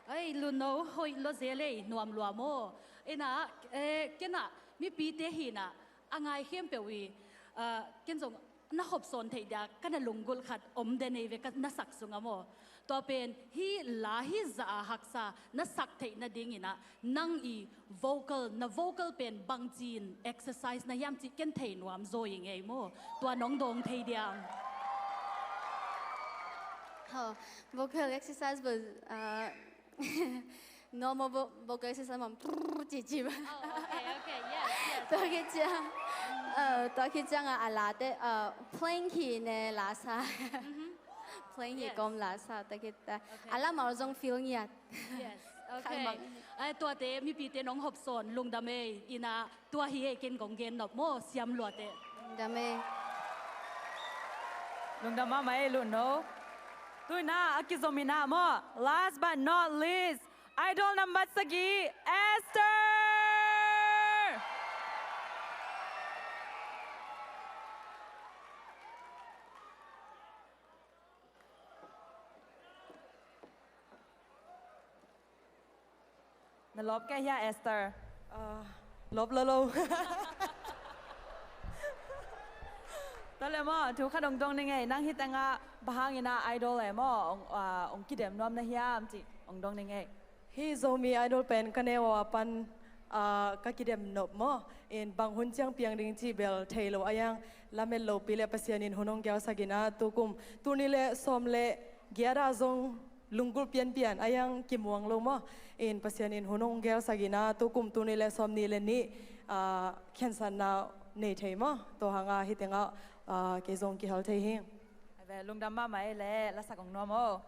Ai, Lunno, hoih lua zel ei, nuam lua maw. Ina, eh, kena mipite hina a ngai khempeuh i, ah, ken zong na hopsawn theih dia ka na lunggulh khat om den ei ve ka na sak sungah maw. Tua pen hi la hi zah a haksa na sak theih nadingin ah nang i vocal, na vocal pen bangci in exercise na hiam cih ken thei nuam zaw i ngei maw. Tua nong dawng thei diam? Oh, vocal exercise ဘယ် အာ normal vo- vocal exercise မှာ prrr ကြည့်ကြည့်ပါ။ Oh, okay, okay, yes, yes. သွားခဲ့ကြ။ အဲ သွားခဲ့ကြငါအလားတဲ့ အဲ plane ခီနဲ့လာစား။ Plane ခီ yes. ကောမလာစား သွားခဲ့တာ။ Okay. အလားမလို့ zong feel ညတ်။ Yes, okay. အဲ tuate မီးပီးတဲ nong hop son, lungdam ei. အင်း tua hi e, ken kong gen nop maw, siam luate. Lungdam ei. Lungdam mahmah ei, Lunno. Tu-in a kizom in a maw, last but not least, Idol nambat sagih, Esther. Na lawp kei hia, Esther? Ah, lawp lo lo. Tua le maw, thu khat hong dong ni ngei, nang hi tengah bang hangin a Idol e maw hong, ah, hong kidem nuam na hiam cih hong dong ni ngei. Hih Zomi Idol pen ka neu a pan, ah, ka kidem nop maw. In bang hun ciang piang ding cih bel thei lo a, yang lamet lopi le Pasian in hun hong gelsak in a, tukum tuni le sawm le giat a zong lunggulh pianpian a, yang kimuang lo maw. In Pasian in hun hong gelsak in a, tukum tuni le sawm nih le nih, ah, khensatna nei thei maw. Tua hang a hi tengah, ah, kei zong kihel thei hi. Ai ve, lungdam mahmah ei le, lasak hong nuam o.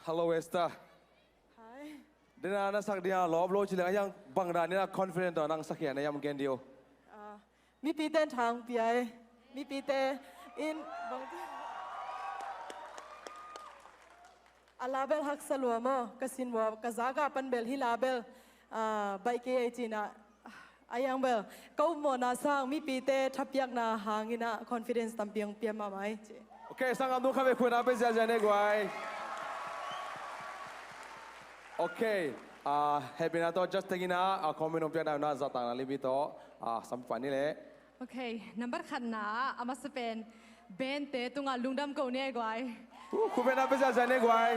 Hello, Esther. Hi. Dena na sak dinga lawp lo ci leng a hiang bang dan dena confident tawh nang sakkhia na hiam gen dih o. Ah, mipite in thang pia e. Mipite in bang a la bel haksa lua maw, ka sin lua, ka zak a pan bel hi la bel, ah, baih kei ei cih na. A hiang bel ka upmawhna sang mipite thapiakna hangin ah confidence tampi hong pia mahmah hi ci. Ok, sanggam tung khat vei khuina pia ziahziah ni guai. Ok, ah, hehpihna tawh judge teng in ah, ah, comment hong piakna uh na zahtakna lipi tawh, ah, sam pan ni leh. Ok, number khatna ah a masa pen band-te tungah lungdam ko ni ei guai. Uh, khut bengna pia ziahziah ni guai.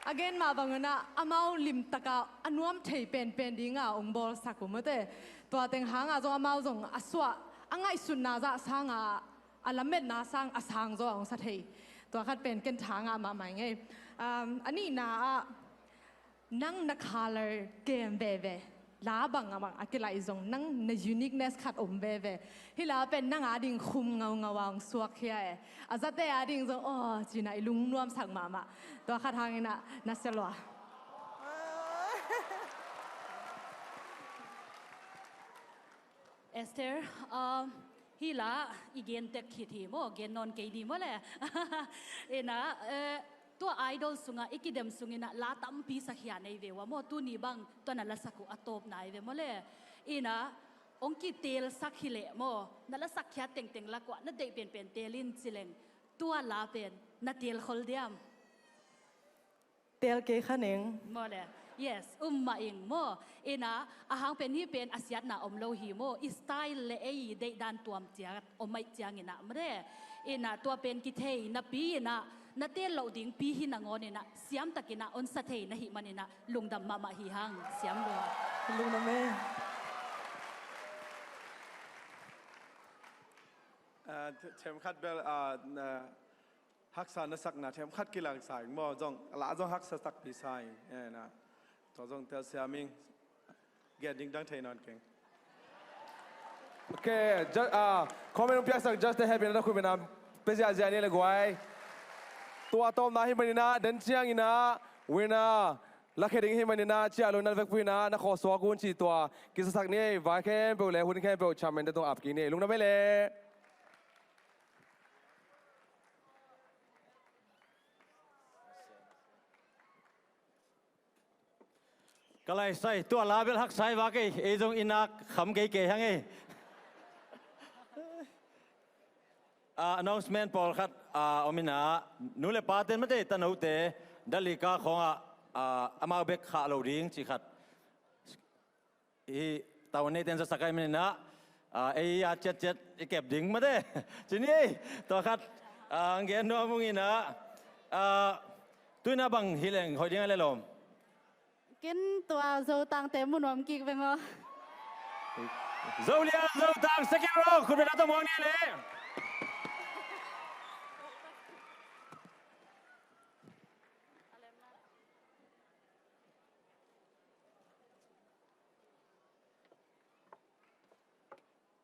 A gen mah bangin ah amau limtaka a nuam thei penpen dinga hong bawlsak uh mate. Tua teng hanga zong amau zong a suah a ngaihsutna zah sanga a lametna sang a sang zaw a hong sa thei. Tua khat pen ken tha ngah mahmah ing ei. Um, a nihna ah nang na color kem veve. La bang a bang a kilaih zong nang na uniqueness khat om veve. Hih la pen nang ading khum ngaungau a hong suak khia e. A zate ading zong aw cina i lungnuamsak mahmah. Tua khat hangin ah na sia lua. Esther, um, hih la i gen tek khit hi maw, gen nawn kei dih maw le. Ina, eh, tua Idol sungah i kidem sungin ah la tampi sakkhia nei ve ua maw, tuni bang tua na lasak uh a tawpna hi ve maw le. Ina, hong kitelsak hi leh maw, na la sakkhia tengteng lak uah na deih penpen teel in ci leng, tua la pen na teel khol diam? Teel kei kha ning. Maw le. Yes, um mah ing maw. Ina, a hang pen hih pen a siatna om lo hi maw. I style le ei deihdan tuam ciat om ahih ciangin ah maw le. Ina, tua pen kithei napi in ah na teel loh dingpi hi nangawn in ah siamtakin ah hong sa thei na hih manin ah lungdam mahmah hi hang. Siam lua. Lungdam e. Ah, th-, themkhat bel, ah, na, haksa na sakna themkhat kilangsa ing maw, zong, la zong haksa takpi sa ing, eh, na. Tua zong telsiam ing, gen ding dang thei nawn keng. Ok, ju-, ah, comment hong piaksak judge-te hehpihna tawh khut bengna pia ziahziah ni le guai. Tua tawpna hi manin ah, den ciangin ah, winner lakhia ding hi manin ah, ciah lo in na vekpi in ah, na khawh suak un cih tua kizasak ni ei, vai khempeuh le hun khempeuh chairman-te tung ap kik ni ei, lungdam ei le. Ka laisai, tua la bel haksa hi vak ei, ei zong i nak kham kei kei hang ei. Ah, announcement pawlkhat, ah, om in ah, nu le paten mate, tanote, dalika khawngah, ah, amau bek khah lo ding cih khat. Hih tawn neiten zasak ahih manin ah, ah, ei a ciatciat i kep ding mate. Ci ni, tua khat, ah, gen nuam ung in ah, ah, tu in ah bang hi leng hoih ding a le lawm. Ken tua Zotangte mu nuam kik veng aw. Zolian Zotang second row, khut bengna tawh muang ni le.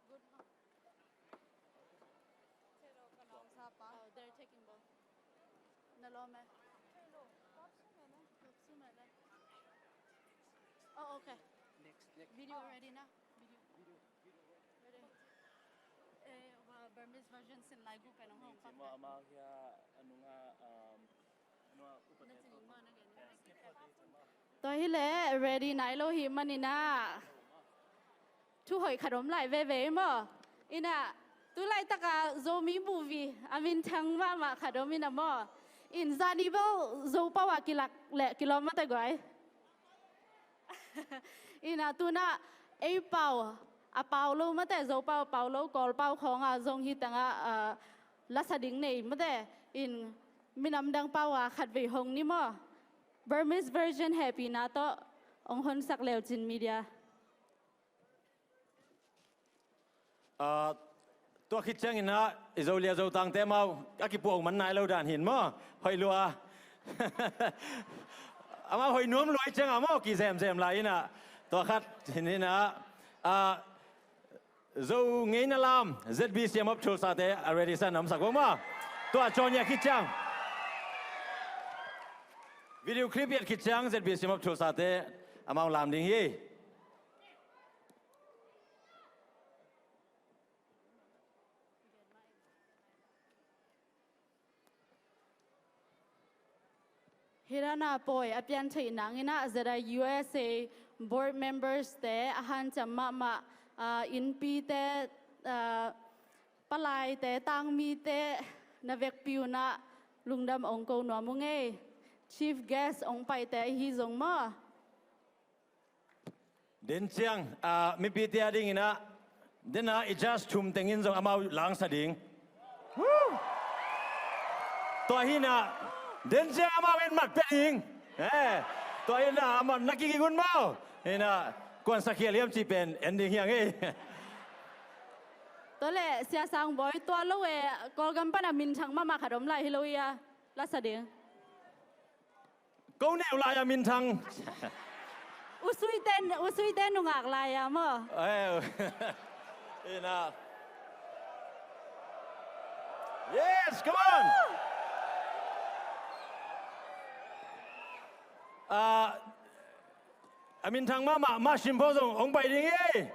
Good. Oh, they're taking ball. Na lawm e. Oh, okay. Next, next. Video ready na? Video. Ready. Eh, wa Burmese version sin lai gu pen hong hong pak. Tua hi leh ready nai lo hi manin ah, thu hoih khat om lai veve maw. In ah, tu laitak a Zomi movie a minthang mahmah khat om in ah maw. In zani bel Zopau ah kilak leh kilawm mate guai. In ah tu in ah ei pau a pau lo mate, Zopau a pau lo, Kawlpau khawng a zong hi teng ah, ah, lasa ding nei mate. In minam dang pau a khatvei hong ni maw. Burmese version hehpihna tawh hong honsak leu cin media. Ah, tua khit ciangin ah i Zolia Zotangte amau a kipuak man nai lo dan hin maw. Hoih lua. Amau hoih nuam lua i ciangah maw kizemzem lai in ah. Tua khat hin in ah, ah, Zo ngeina lam, Z B C M of Tulsa-te a ready sa namsak uh maw. Tua cawnia khit ciang. Video clip i et khit ciang Z B C Map Thulsate amau lam ding hi. Hih dan a pawi a pian theih nangin ah Z I U S A board members te a hanciam mahmah, ah, innpite, ah, palaite, tangmite na vekpi un ah lungdam ong ko nuam ung ei. Chief guest ong paite ahi zong maw. Den ciang, ah, mipite a dingin ah, den a i judge thum tengin zong amau langsa ding. Woo! Tua hi in ah, den ciang amau en mat pia ding. Eh, tua hi in ah, amau na kiging un maw. Hi in ah, kuan sa khial hiam cih pen en ding hi hang ei. Tua leh, Sia Sang Bawi, tua lo e, Kawlgam pan a minthang mahmah khat om lai hi lo hi a, la sa ding. Ko neu lai a minthang. U Suite, U Suite nungak lai a maw. Eh, ina. Yes, come on. Ah, a minthang mahmah, mah sim pho zong hong pai ding hi.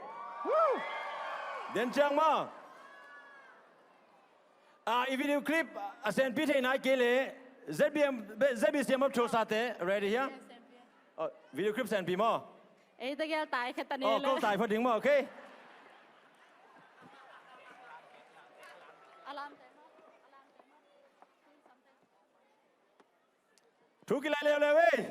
Den ciang maw. Ah, i video clip a senpi thei nai kei leh Z B M, Z B C Map Thulsate, ready hia? Oh, video clip senpi maw? Ei, ta gel tai khat ta ni. Oh, le. Ko tai phot ding maw, okay? Alam te maw? Alam te maw? Thu kilai leuleu ei.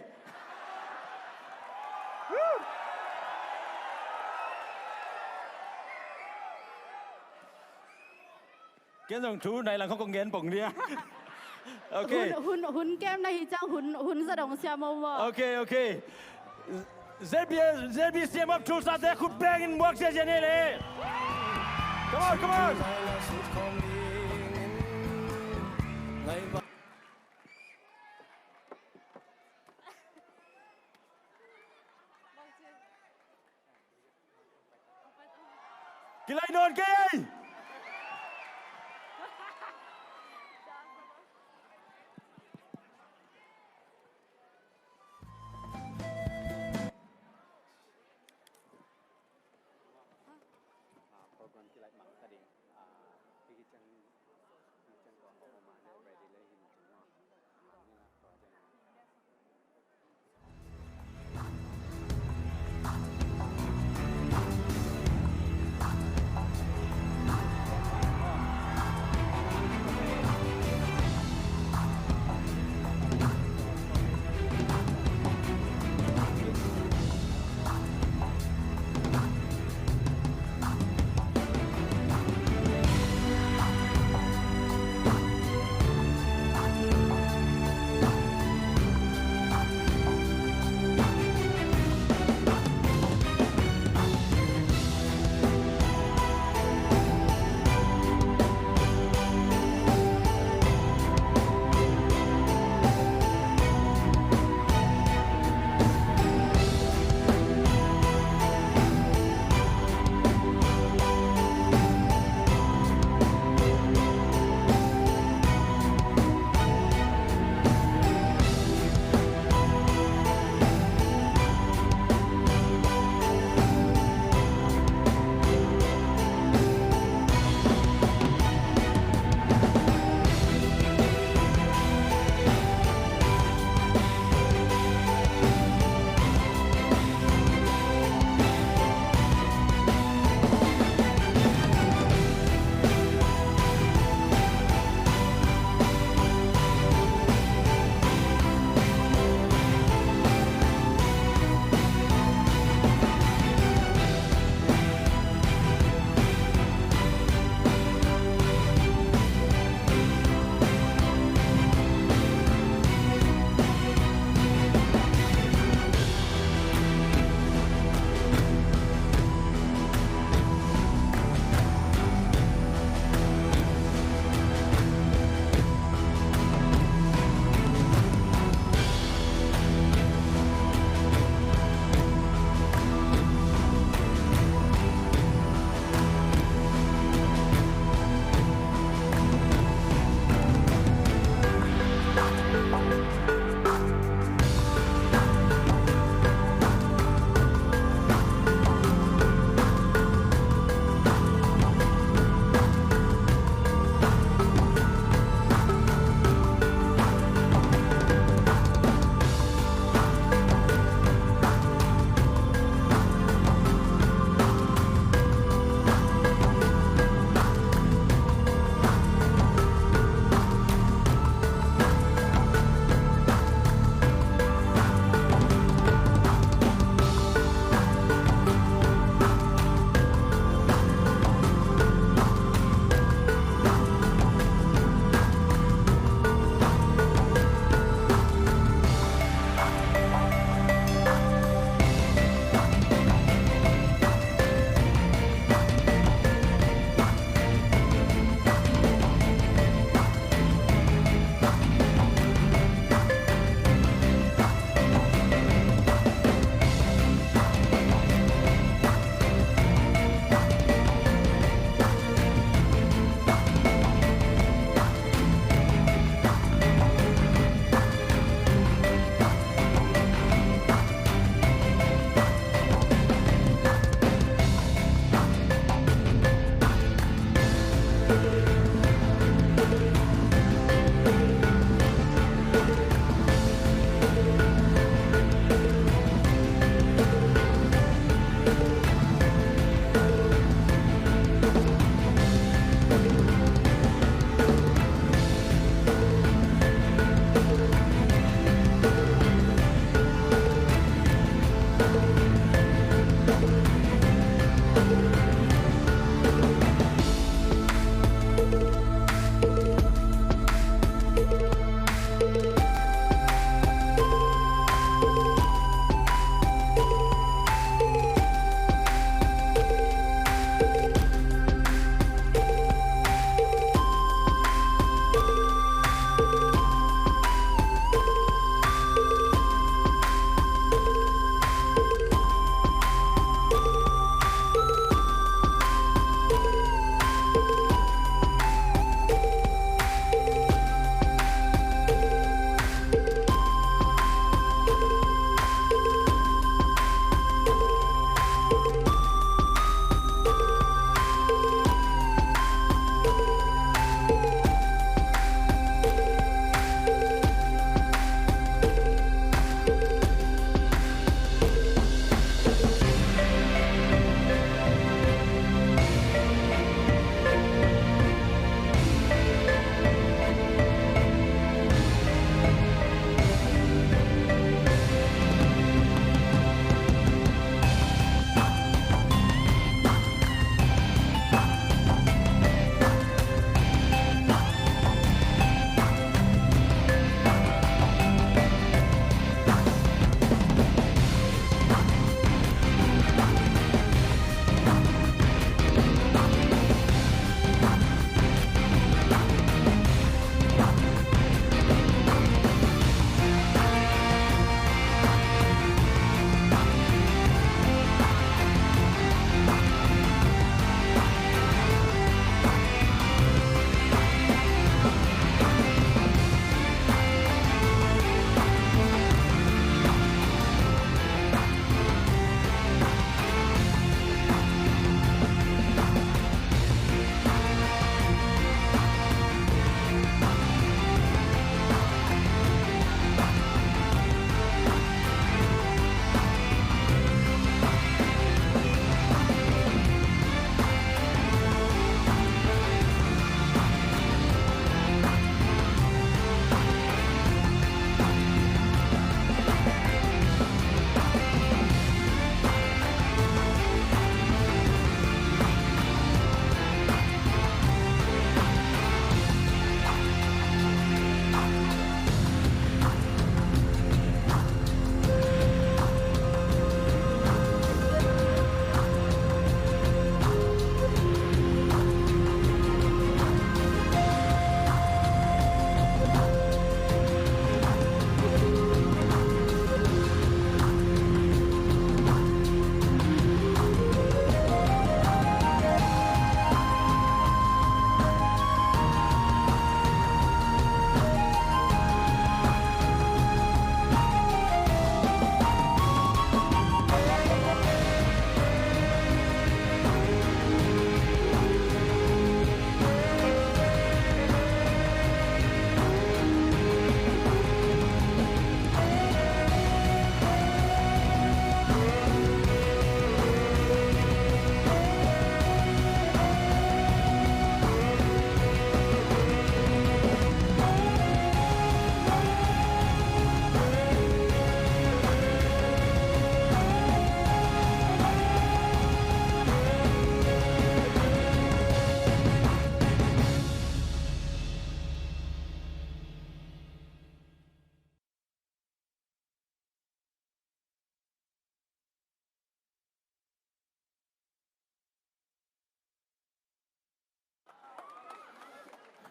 Ken zong thu nai lang khong kong gen pong dia. Okay. Hun, hun, hun kem na hi ciang hun, hun za dong sia mo mo. Okay, okay. Z B, Z B C Map Thulsate khut bengin muak sia sia ni le. Come on, come on. Kilai nawn kei ei. Ah, program kilai mang ka ding. Ah, hih ciang, hih ciang tua ko ma ne ready le hin ciang.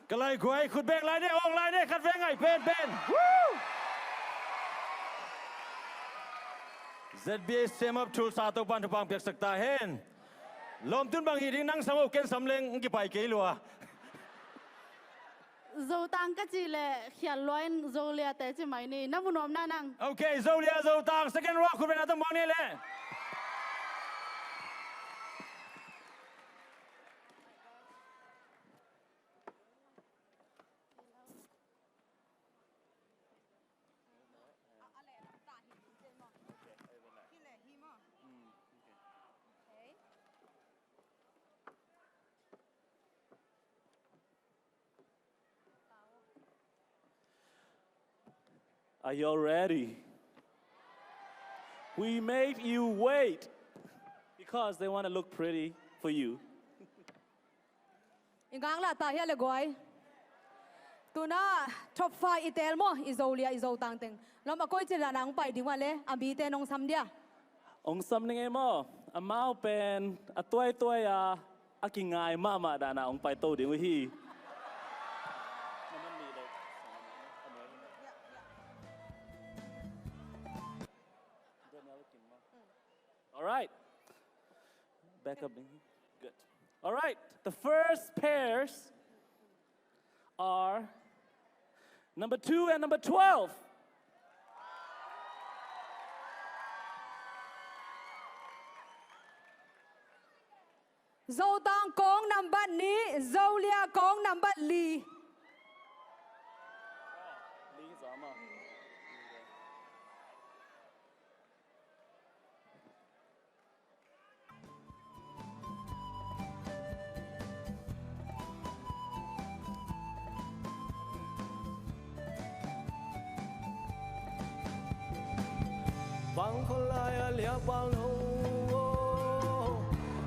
Ka lai guai, khut beng lai ne, awng lai ne, khat veng ngai penpen. Woo! Z B A sem up thulsa Topan thupha piaksak ta hen. Lawmtun bang hi ding, nang sam o, ken sam leng kipai kei lua. Zotang ka cih leh khial lua in Zolia te ci mai ni. Na mu nuam na nang. Ok, Zolia, Zotang, second row, khut beng na tang buang ni leh. Are you all ready? We made you wait because they want to look pretty for you. I ngaklah ta hia le guai. Tuna top five i tel maw, i Zolia, i Zotang teng. Lawm a koi ci dan a hong pai ding uh a le, a mite nong sam dia. Hong sam ning ei maw. Amau pen a tuaituai a, a kingai mahmah dan a hong paito ding uh hi. All right. Back up. Good. All right. The first pairs are number two and number twelve. Zotang kong nambat nih, Zolia kong nambat li. Bang khol lai a liapal no aw,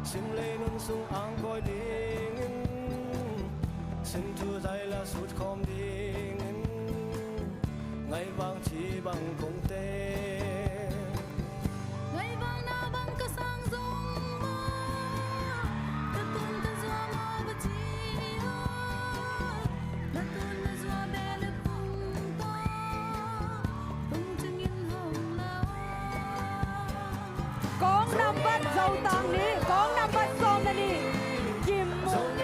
sim lei nun sung ang koi dingin, sim thu zai la sut khawm dingin, ngai vang ci bang kong te. Ngai vang na bang ka sang zong ma, ka tun ka zua ma ba ci aw, na tun na zua be le kung ta, kung cingin hong la. Kong nambat Zotang nih, kong nambat sawm le nih. Kim Mung.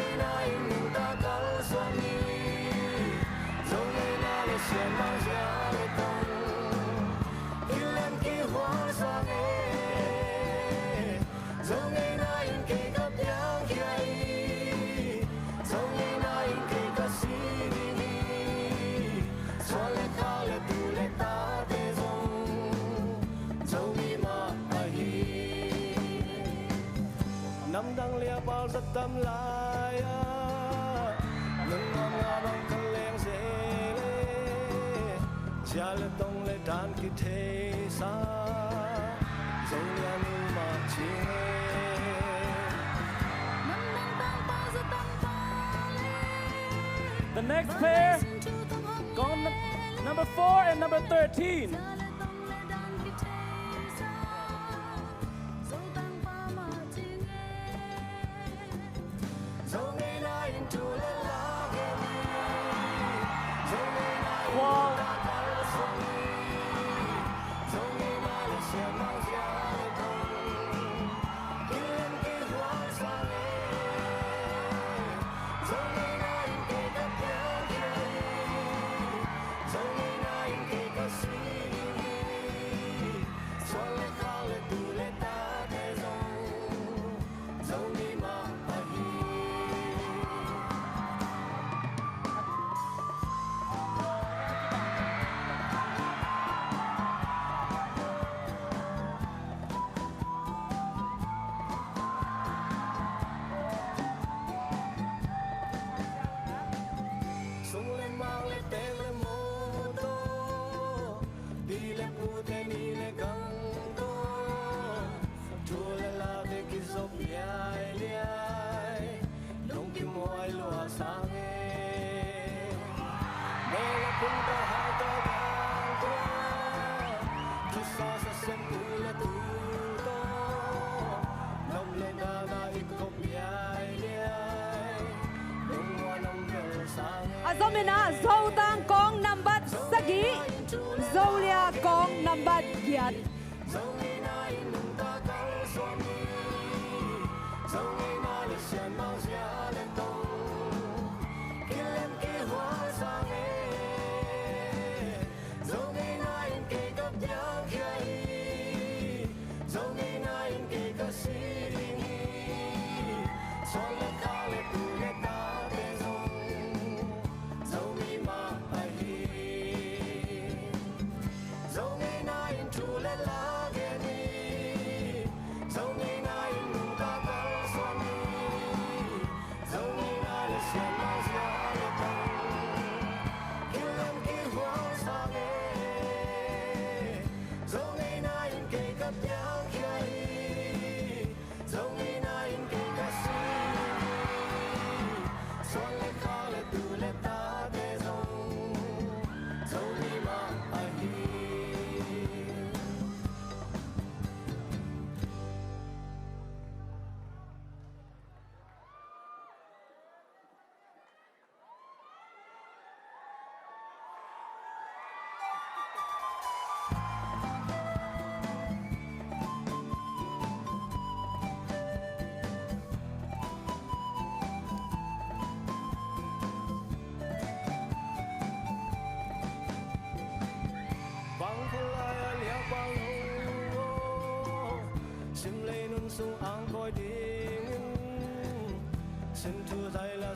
Namdang liapal zat tam lai-ah, nang ngam nga bang ka leng zel e. Zia le tong le dan kitheisa, Zolia nungmah cing e. The next pair, gone number four and number thirteen. Zom in ah Zotang kong nambat sagih, Zolia kong nambat giat.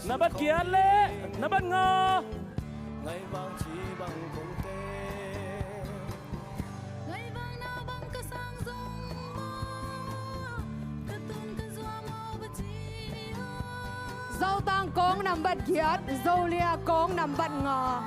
Na bat giat le na bat nga. Zotang kong nambat giat, Zolia kong nambat nga.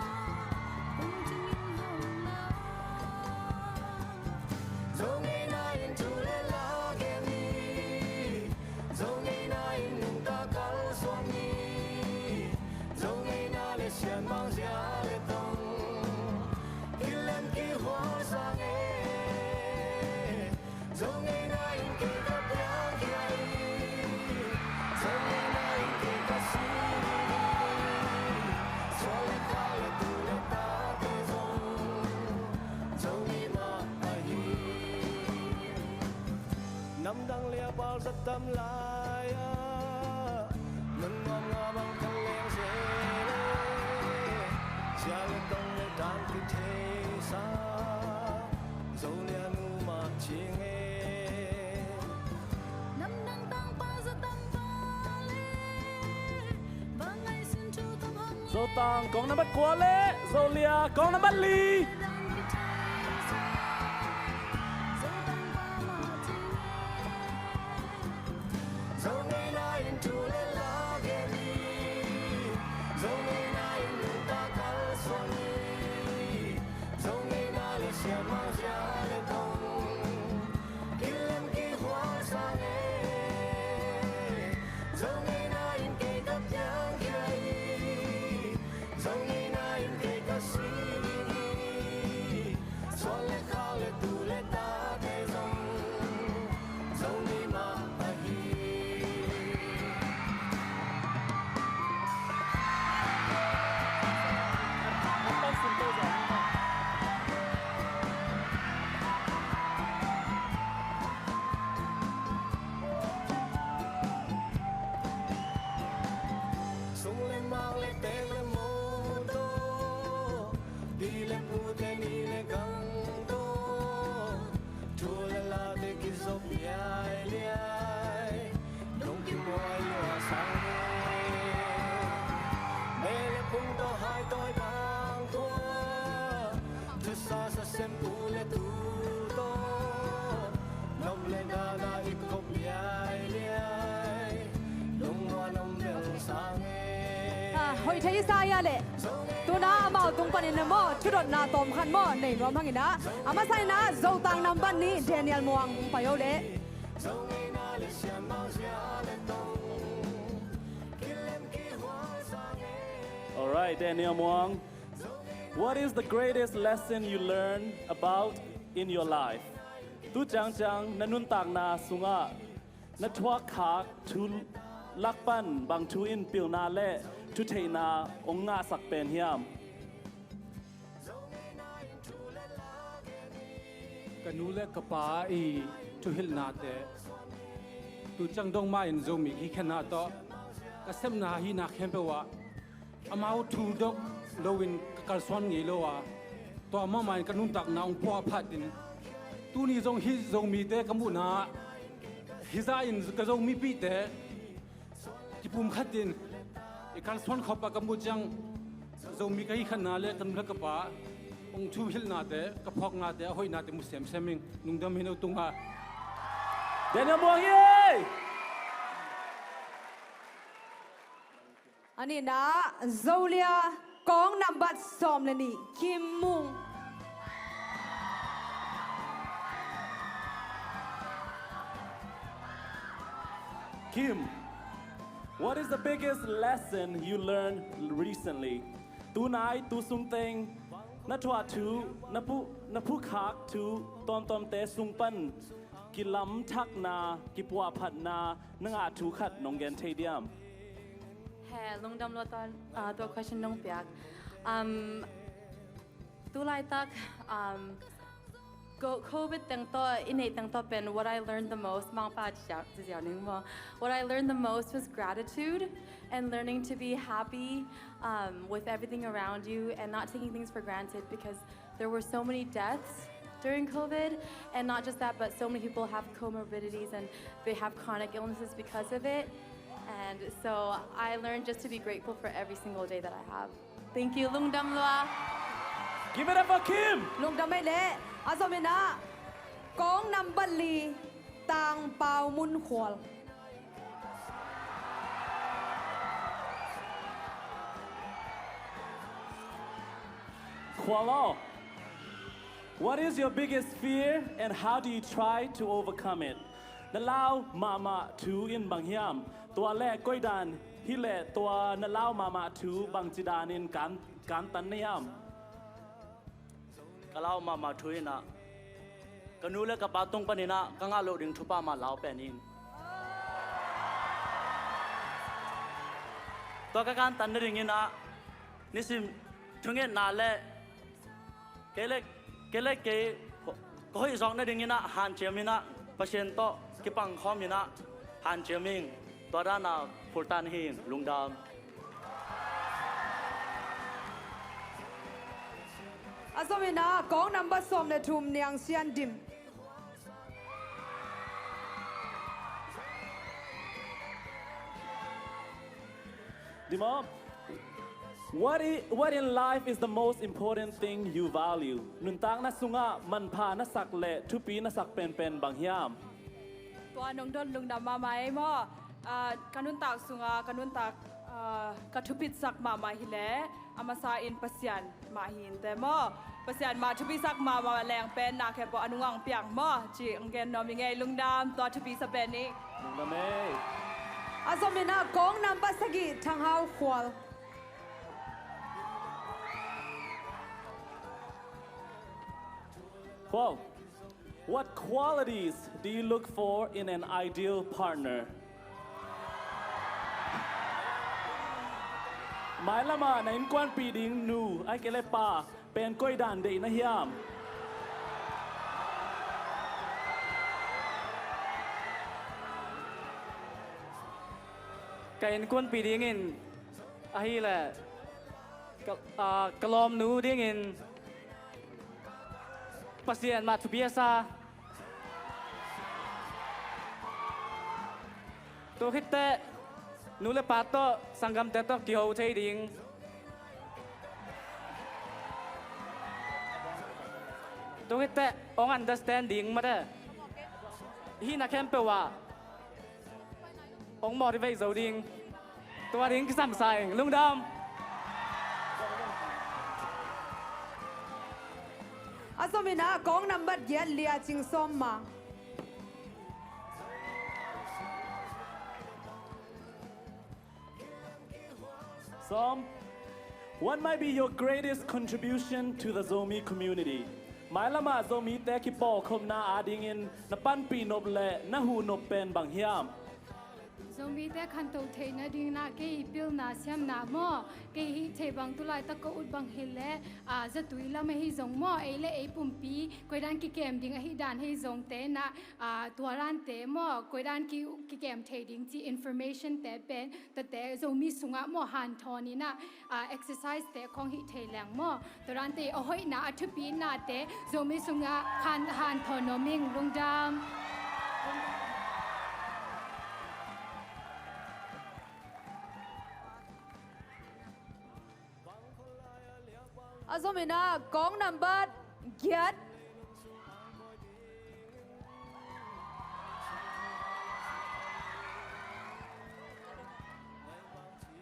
Namdang liapal zat tam lai-ah, nunnuam nga bang kan leng zel e. Sia le tong le dan kithei sa, Zolia nu mah cing e. Namdang tangpa zat tam pa le, bang ngaihsun thu tam hang. Zotang kong nambat kua le Zolia kong nambat li. Sung le mak le tek le mawtaw, pi le pu te ni le gang taw, thu le late kizop liailiai, lungkim huai lua sang e. Me le phung taw hai tawi bang tua, thusa sa sem u le tu taw, nop le dana i kop liailiai, lungmuan om bel sang e. Ah, hoih thei i sa ia leh, tuna amau tung panin na maw, thudotna tawm khat maw nei nuam hangin ah, a masa in ah Zotang nambat nih Daniel Muang hong pai o leh. Alright, Daniel Muang. What is the greatest lesson you learn about in your life? Tu ciangciang na nuntakna sungah na thuak khak thu lak pan bang thu in pilna le thutheihna hong ngahsak pen hiam? Ka nu le ka pa i thuhilhnate tu ciang dong mah in Zomi hi khenna tawh ka sepna hihna khempeuh ah amau thu dok loin ka kalsuan ngei lo a, tua mahmah in ka nuntakna hong puahphat in tuni zong hih Zomite ka muhna ah hizah in ka Zomipihte kipumkhat in i kalsuan khop a ka muh ciang Zomi ka hih khatna le ka nu le ka pa hong thuhilhnate, ka phawknate, a hoihnate mu semsem ing. Lungdam hi, no tungah. Daniel Muang hi ei! A nihna, Zolia, kong nambat sawm le nih, Kim Mung. Kim, what is the biggest lesson you learned recently? Tunai, tu sungteng, na thuah thu, na phu-, na phukhak thu, tuamtuamte sung pan kilamthakna, kipuahphatna, na ngah thu khat nong gen thei diam? He, lungdam lua tua, ah, tua question nong piak. Um, tu laitak, um, co-, covid teng tawh, i neih teng tawh pen, what I learned the most, mangpa ci ziau, ci ziau ning maw. What I learned the most was gratitude and learning to be happy, um, with everything around you and not taking things for granted, because there were so many deaths during covid, and not just that, but so many people have comorbidities and they have chronic illnesses because of it. And so I learned just to be grateful for every single day that I have. Thank you, lungdam lua. Give it up for Kim! Lungdam ei leh, a zom in ah, kong nambat li, Tang Pau Mun Khual. Khual aw, what is your biggest fear and how do you try to overcome it? Na lau mahmah thu in bang hiam? Tua le koidan hi leh tua na lau mahmah thu bangci danin kan, kantan na hiam? Ka lau mahmah thu in ah, ka nu le ka pa tung panin ah ka ngah loh ding thupha mah lau pen ing. Tua ka kantan nadingin ah, nisim thungetna le kei le, kei le kei ka hoih zawk nadingin ah hanciam in ah, Pasian tawh kipangkhawm in ah hanciam ing. Tua dan ah phultan hi ing. Lungdam. A zom in ah, kong nambat sawm le thum, Niang Sian Dim. Dim aw, what i-, what in life is the most important thing you value? Nuntakna sungah manpha na sak le thupi na sak penpen bang hiam? Tua nong dot lungdam mahmah ei maw. Ah, ka nuntak sungah, ka nuntak, ah, ka thupitsak mahmah hi leh, a masa in Pasian mah hi inteh maw. Pasian mah thupisak mahmah leng pen na khe pawh a nungah hong piang maw. Ci hong gen nuam ing ei, lungdam, tua thupisa pen ing. Lungdam ei. A zom in ah, kong nambat sagih, Thang Hau Khual. Khual. What qualities do you look for in an ideal partner? Mailam ah na innkuanpih ding nu, ahih kei leh pa pen koidan deih na hiam? Ka innkuanpih dingin ahih leh ka, ah, ka lawmnu dingin Pasian mah thupi a sa. Tua khit teh nu le pa tawh, sanggamte tawh kiho thei ding. Tua khit teh hong understand ding mah teh. Hih na khempeuh ah hong motivate zo ding. Tua ding kisam sa ing. Lungdam. A zom in ah, kong nambat giat, Lia Cing Sawm Mang. Sawm, what might be your greatest contribution to the Zomi community? Mailam ah Zomite kipawlkhopna adingin na panpih nop le na huh nop pen bang hiam? Zomite khanto theihna dingin ah kei pilna siamna maw, kei hih theih bang tulaitak ka ut bang hileh, ah, zatui lam ahi zong maw, ei le ei pumpi koidan kikem ding ahi dan ahi zongte in ah, ah, tua dante maw, koidan ki, kikem thei ding ci information te pen, tate Zomi sungah maw hanthawn in ah, ah, exercise te khong hih thei leng maw. Tua dante a hoihna a thupi nate Zomi sungah han, hanthawn nuam ing. Lungdam. A zom in ah kong nambat giat.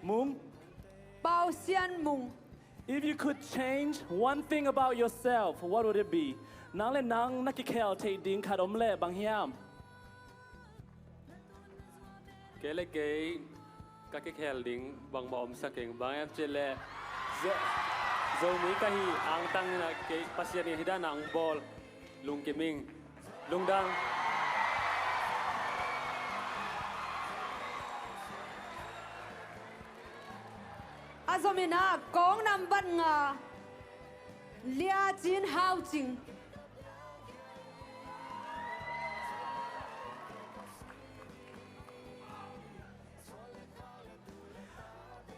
Mung. Pau Sian Mung. If you could change one thing about yourself, what would it be? Nang le nang na kikhel theih ding khat om leh bang hiam? Kei le kei ka kikhel ding bangmah om sa keng, bang hiam cih leh Zo-, Zomi ka hi angtang in ah kei Pasian in hih dan a hong bawl lungkim ing. Lungdam. A zom in ah kong nambat nga, Lia Cin Hau Cing.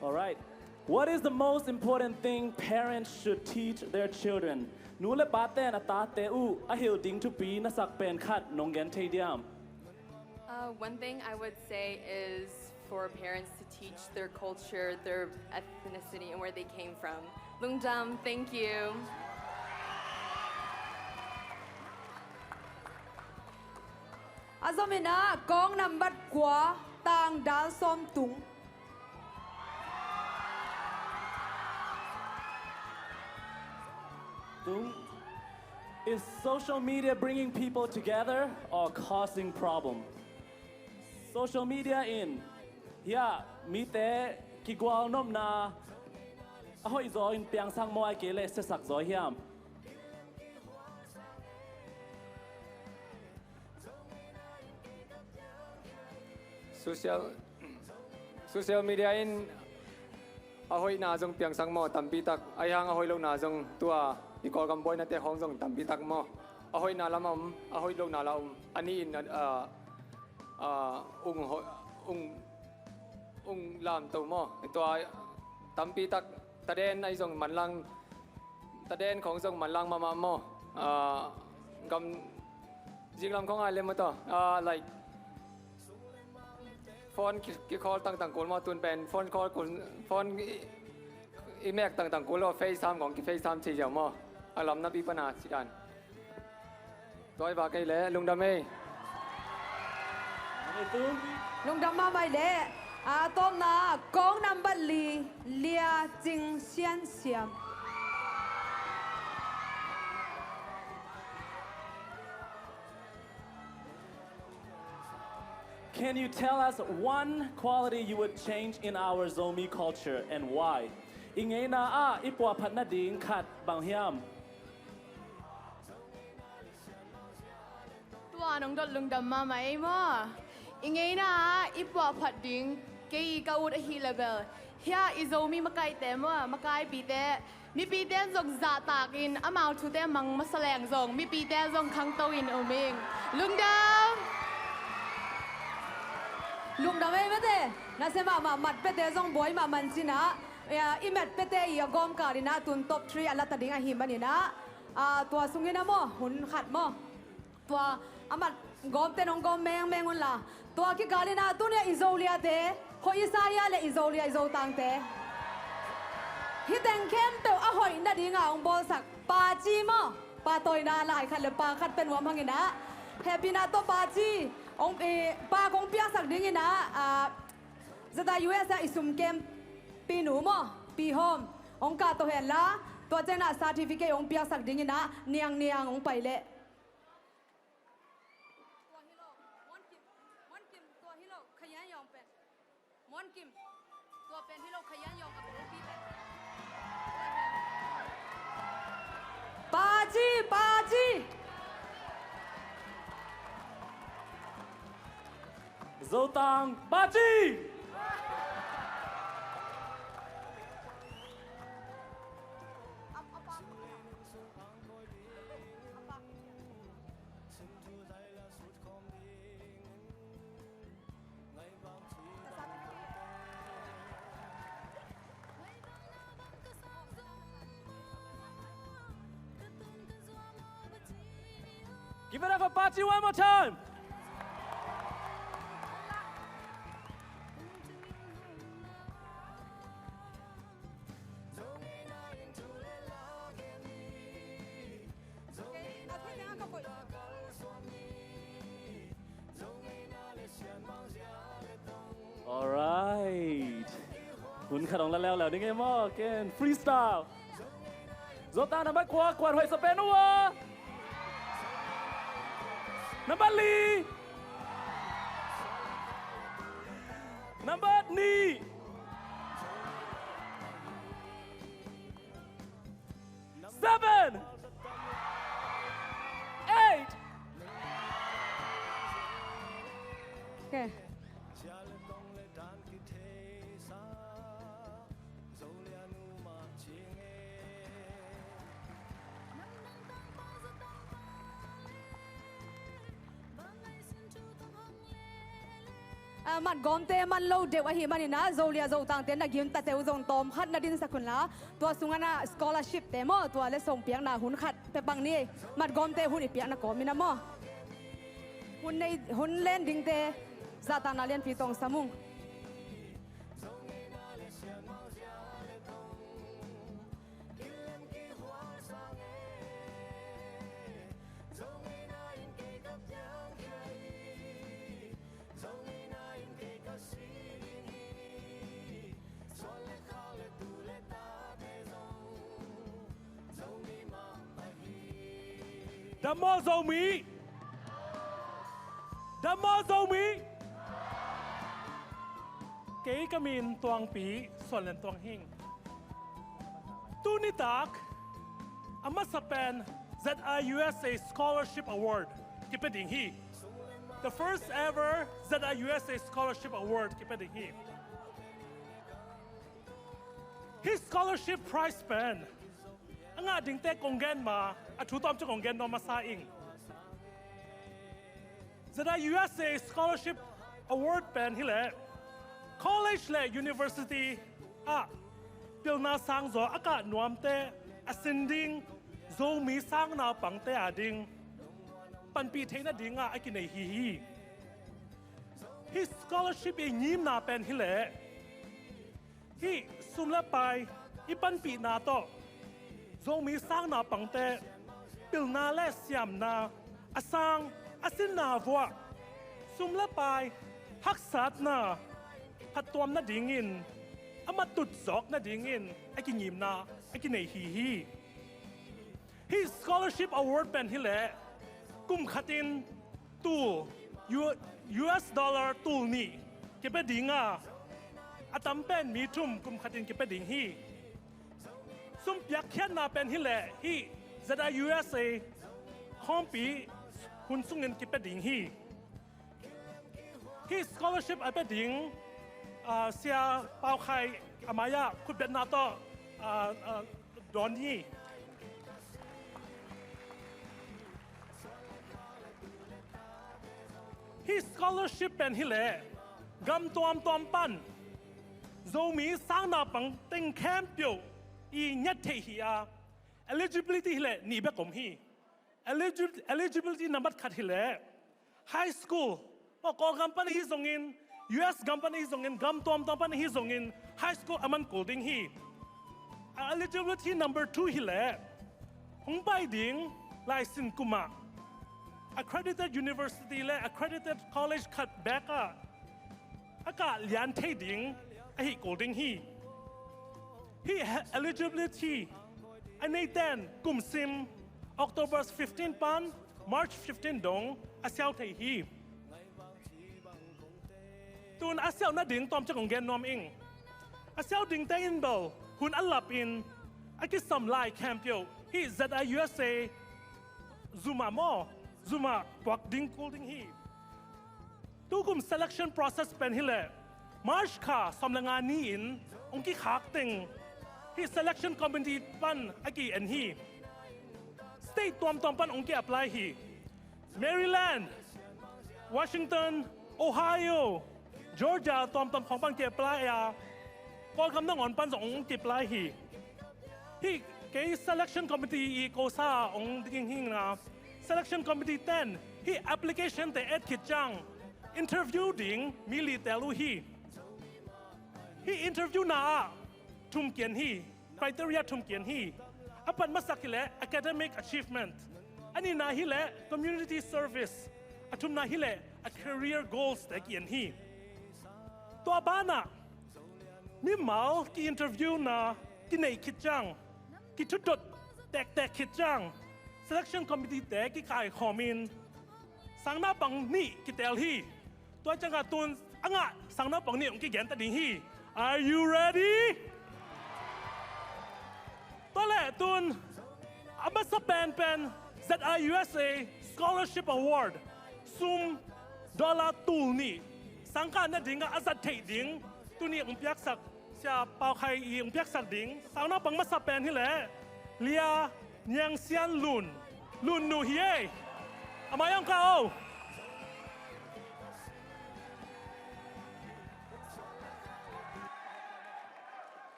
Alright. What is the most important thing parents should teach their children? Nu le pate in a tate uh a hilh ding thupi na sak pen khat nong gen thei diam? Uh, one thing I would say is for parents to teach their culture, their ethnicity, and where they came from. Lungdam, thank you. A zom in ah kong nambat kua, Tang Dal Sawm Tung. Tung, is social media bringing people together or causing problem? Social media in, hia, mite kigualnopna a hoihzaw in piangsak maw, ahih kei leh siasak zaw hiam? Social, social media in a hoihna zong piangsak maw, tampi tak. Ahih hang a hoih lohna zong, tua i Kawlgam buainate khawng zong tampi tak maw. A hoihna lam a om, a hoih lohna lam a om. A nih in, a, a, a, ung hoih, ung, ung lamto maw. Tua tampi tak, taden ahi zong manlang, taden khawng zong manlang mahmah maw. A, gam zinglam khawng ai lem maw taw. A, like, phone ki, ki call tangtang kul maw, tun pen phone call kul, phone i, i mek tangtang kul lo, FaceTime khawng ki FaceTime thei ziau maw. A lam napi pana ci dan. Tua i va kei leh lungdam ei. Lungdam mahmah ei leh. A tawpna kong nambat li, Lia Cing Sian Siam. Can you tell us one quality you would change in our Zomi culture and why? I ngeina ah i puahphat nading khat bang hiam? Tua nong dot lungdam mahmah ei maw. I ngeina ah i puahphat ding kei ka ut ahih leh bel, hia i Zomi makaite maw, makaipite, mipite in zong zahtak in amau thute mang masa leng zong mipite zong khangto in um ing. Lungdam. Lungdam ei mate. Nasia mahmah, mat pete zong buai mahmah in cin ah, i mat pete i a gawm kal in ah tun top three a la ta ding ahih manin ah, a, tua sungin ah maw, hun khat maw, tua a mat gawmte in hong gawm mengmeng un la. Tua kikal in ah tuni-ah i Zoliate, Ho Isaiah le i Zolia i Zotangte, hih teng khempeuh a hoih nading a hong bawlsak Pa Ci maw, pa tawina lai khat le pa khat pia nuam hang in ah, hehpihna tawh Pa Ci hong, eh, pa kong piaksak ding in ah, ah, zata U S ah i sum kempi nu maw, Pi Hawm, hong kahto hen la, tua ciang ah certificate hong piaksak ding in ah, Niang Niang hong pai leh. Tua hi lo, Muan Kim, Muan Kim, tua hi lo, Khayan Yawng pen. Muan Kim, tua pen hi lo, Khayan Yawng a pen pi pen. Pa Ci, Pa Ci. Zotang Paci. Give it up for Paci one more time. Alright. Hun khat hong la leuleu ding e maw, ken freestyle. Zotang nambat kua, kuat huai sa pen uh a. Nambat li. Nambat ni. Seven. Eight. Okay. Ah, matgawmte man lo deuh ahih manin ah, Zolia Zotangte na gimtate uh zong tawm khat na dinsak un la, tua sungah na scholarship te maw, tua le song piakna hun khat pia bang ni. Matgawmte hun i piakna kawmin ah maw. Hun nei, hun len dingte zahtakna lianpi tawh hong sam ung. Dam maw Zomi? Dam maw Zomi? Kei ka min Tuangpi Suan Lian Tuang hi ing. Tuni tak a masa pen Z I U S A Scholarship Award kipia ding hi. The first ever Z I U S A Scholarship Award kipia ding hi. Hih scholarship prize pen a ngah dingte kong gen ma, a thu tawm ciang kong gen nuam masa ing. Z I U S A Scholarship Award pen hileh college le university ah pilna sangzaw a kah nuamte a sin ding Zomi sang naupangte ading panpih theih nadingah a kinei hi hi. Hih scholarship i ngimna pen hileh hih sum le pai i panpihna tawh Zomi sang naupangte pilna le siamna a sang a sinna vuah sum le pai haksatna phattuam nadingin a matut zawk nadingin a kingimna a kinei hi hi. Hih scholarship award pen hileh kum khatin tul U-, U S dollar tul nih kipia ding a, a tam pen mi thum kum khatin kipia ding hi. Sum piakkhiatna pen hileh hih Z I U S A khawmpi hun sungin kipia ding hi. Hih scholarship a pia ding, ah, Sia Pau Khai a mai-ah khutbetna tawh, ah, ah, dawn hi. Hih scholarship pen hileh gam tuamtuam pan Zomi sang naupang teng khempeuh i ngiat theih hi a, eligibility hileh nih bek om hi. Eligi-, eligibility nambat khat hileh high school, maw, Kawlgam pan ahi zongin, U S gam pan ahi zongin, gam tuamtuam pan ahi zongin high school a man kul ding hi. A eligibility number two hileh hong pai ding laisin kumah accredited university le accredited college khat bek ah a kah lian thei ding ahi kul ding hi. Hih he-, eligibility a neiten kumsim October fifteen pan March fifteen dong a siau thei hi. Tun a siau nading tawm ciang kong gen nuam ing. A siau dingte in bel hun a lapin a kisam lai khempeuh hih Z I U S A Zoom ah maw, Zoom ah puak ding kul ding hi. Tukum selection process pen hileh March kha sawm le nga ni-in hong kikhak teng hih selection committee pan a ki-en hi. State tuamtuam pan hong ki-apply hi. Maryland, Washington, Ohio, Georgia tuamtuam khawng pan ki-apply a, Kawlgam nangawn pan zong hong ki-apply hi. Hih kei selection committee i kosa hong ding hi na, selection committee ten hih application te et khit ciang interview ding mi li teel uh hi. Hih interview na ah thum kian hi, criteria thum kian hi. A pat masak hileh academic achievement, a nihna hileh community service, a thumna hileh a career goals te kian hi. Tua banah mimal ki-interview na kineih khit ciang, kithudot tektek khit ciang, selection committee te kikaikhawmin sang naupang nih kiteel hi. Tua ciangah tun a ngah sang naupang nih hong kigen ta ding hi. Are you ready? Tua leh tun a masa penpen Z I U S A Scholarship Award, sum dollar tul nih sangkah nadingah a zat theih ding tuni hong piaksak, Sia Pau Khai i hong piaksak ding sang naupang masa pen hileh Lia Niang Sian Lun, Lun nu hi ei. A mai hong kah o.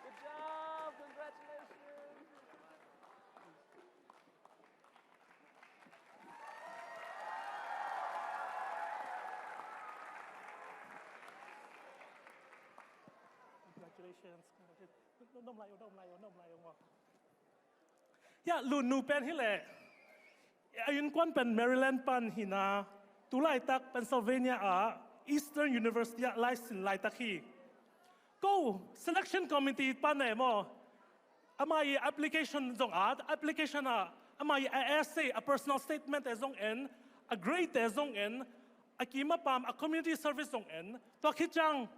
Good job. Congratulations. Congratulations. Nom lai, nom lai, nom lai. Ya, Lun nu pen hileh a innkuan pen Maryland pan hi na, tu laitak Pennsylvania ah Eastern University ah laisin laitak hi. Ko selection committee pan e maw, ama i application zong at, application ah ama i a essay, a personal statement e zong en, a grade e zong en, a kim a pam, a community service zong en. Tua khit ciang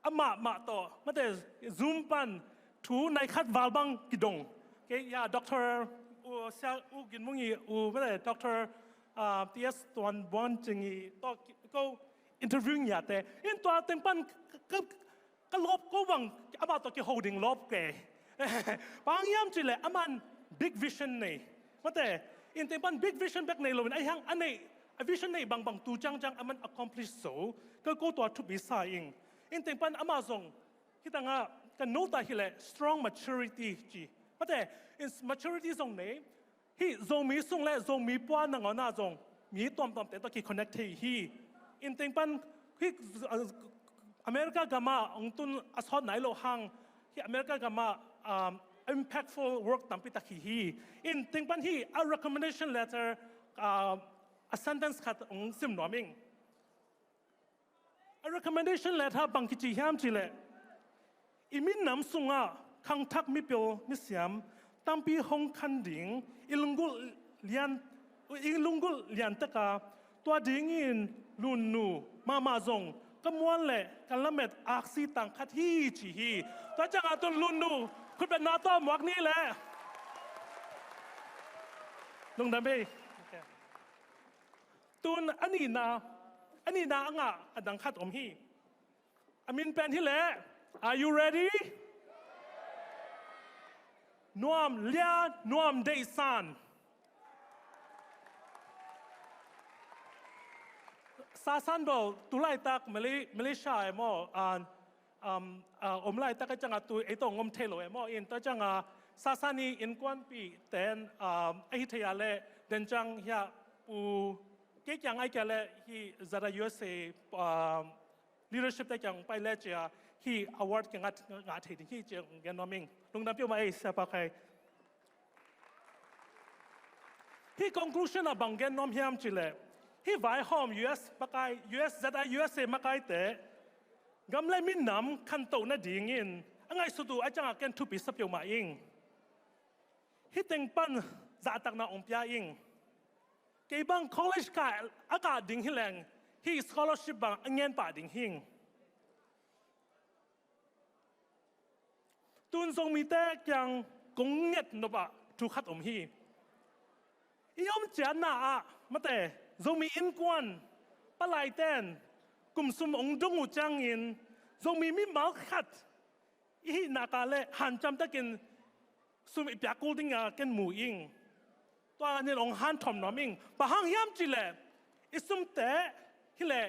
amah mah tawh, mate, Zoom pan thu nai khat val bang kidong. Okay, ya, Doctor U, Sia U Gin Mung i, u, mate, Doctor, ah, T S Tuan Buan Cing i tawh ki-, ko interview ngiate. In tua teng pan ka, ka, ka lawp ko bang, amah tawh kiho ding lawp ke. Bang hiam cih leh aman big vision nei. Mate, in teng pan big vision bek nei loin, ahi hang a neih, a vision nei bangbang tu ciangciang aman accomplish zo. Ka ko tua thupi sa ing. In teng pan amah zong, hih tangah ka note ah hileh strong maturity ci. Mate, in maturity zong nei, hih Zomi sung le Zomi pua nangawn ah zong mi tuamtuamte tawh ki-connect thei hi. In teng pan hih, uh, America gamah hong tun a sawt nai loh hang, hih America gamah, um, impactful work tampi tak hi hi. In teng pan hih a recommendation letter, uh, a sentence khat hong sim nuam ing. A recommendation letter bang kici hiam cih leh, i minam sungah khangthak mipil misiam tampi hong khan ding, i lunggulh lian, i lunggulh lian taka tua dingin Lun nu mahmah zong ka muan le ka lamet aksi tang khat hi ci hi. Tua ciangah tun Lun nu khutbetna tawh muak ni leh. Lungdam ei. Okay. Tun a nihna, a nihna a ngah a dang khat om hi. A min pen hileh, are you ready? Nuam Lia, Nuam Deih San. Sasan bel tu laitak Mali-, Malaysia e maw, ah, um, ah, om laitak a ciangah tu ei tawh hong om thei lo e maw. In tua ciangah Sasan i innkuanpih ten, um, ahi thei a leh den ciang hiah pu kei kiang ai kia leh hih Z I U S A, um, leadership te kiang pai le cia hih award kiang ngah, ngah thei ding hi cia gen nuam ing. Lungdam peuhmah ei, Sia Pau Khai. Hih conclusion ah bang gen nuam hiam cih leh, hih vaihawm U S makai, U S, Z I U S A makaite gam le minam khantoh nadingin a ngaihsut uh a ciangah ken thupi sa peuhmah ing. Hih teng pan zahtakna hong pia ing. Kei bang college kah, a kah ding hi leng, hih scholarship bang a ngen pah ding hing. Tun Zomite kiang kong nget nopah thu khat om hi. I om ciatna ah, mate, Zomi innkuan, palaiten, kum sum hong dong uh ciangin Zomi mimal khat i hih nak leh hanciam takin sum i piak kul ding a ken mu ing. Tua nih hong hanthawn nuam ing. Bang hang hiam cih leh i sumte hi leh,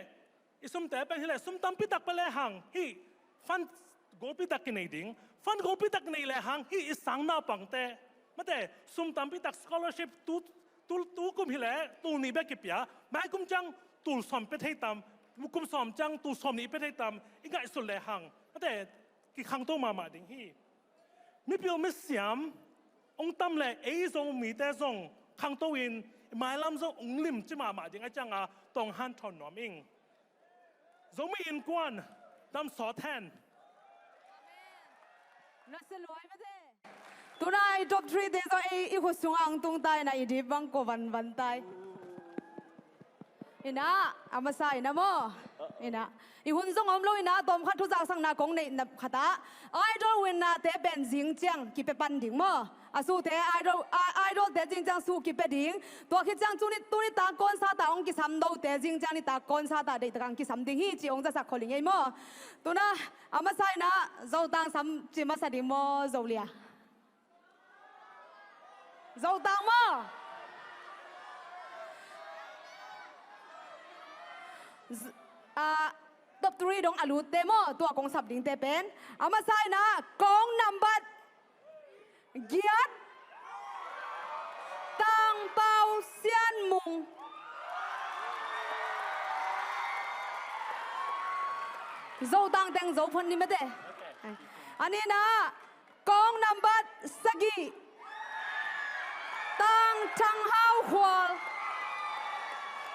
i sumte pen hi leh sum tampi tak pia lehang hih fund gulpi tak kinei ding. Fund gulpi tak kinei lehang hih i sang naupangte, mate, sum tampi tak scholarship tu, tu, tu kum hi leh tul nih bek kipia, mai kum ciang tul sawm pia thei tam, kum sawm ciang tul sawm nih pia thei tam i ngaihsut lehang, mate, kikhangto mahmah ding hi. Mipil misiam hong tam leh ei Zomite zong khangto in i mailam zong hong limci mahmah ding a cianga tawh hong hanthawn nuam ing. Zomi Innkuan dam sawt hen. Nasia luai mate. Tunai top three te zong ei i khut sungah hong tung tai na, i dip bang ko vanvan tai. Ina, a masa ina maw? Ina. I hun zong om lo ina, tawm khat thu zaksakna kong neih na khat ah, Idol winner te pen zing ciang kipia pan ding maw? A sute Idol, a, Idol te zing ciang su kipia ding. Tua khit ciang tuni, tuni tak concert ah hong kisam note zing ciang ni tak concert ah deihtak hong kisam ding hi ci hong zasak khol ing ei maw? Tuna, a masa ina, Zotang sam ci masa ding maw, Zolia? Zotang maw? Z-, ah, top three dong a lutte maw? Tua kong sap dingte pen. A masa ina, kong nambat giat, Tang Pau Sian Mung. Zotang teng Zo phon ni mate. A nihna, kong nambat sagih, Tang Thang Hau Khual.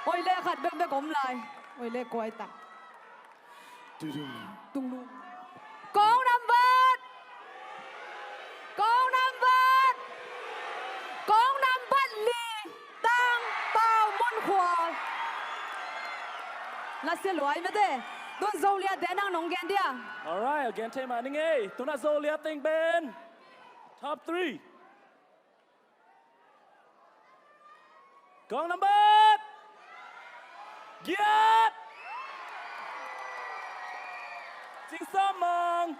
Oi le khat bekbek om lai. Oi le kuai tak. Tung lu. Kong nambat. Kong nambat. Kong nambat li. Tang Pau Mun Khual. Nasia luai mate. Tun Zolia te nang nong gen dia. Alright, a gen thei mah ning ei. Tuna Zolia teng pen top three. Kong nambat giat, Cing Sawm Mang.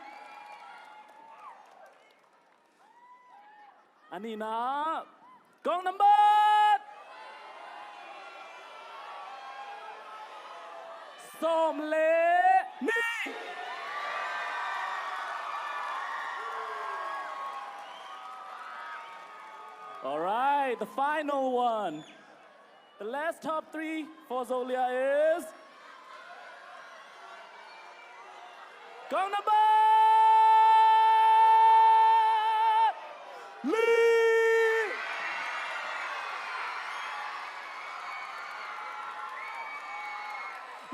A nihna, kong nambat sawm le nih. Alright, the final one. The last top three for Zolia is kong nambat li.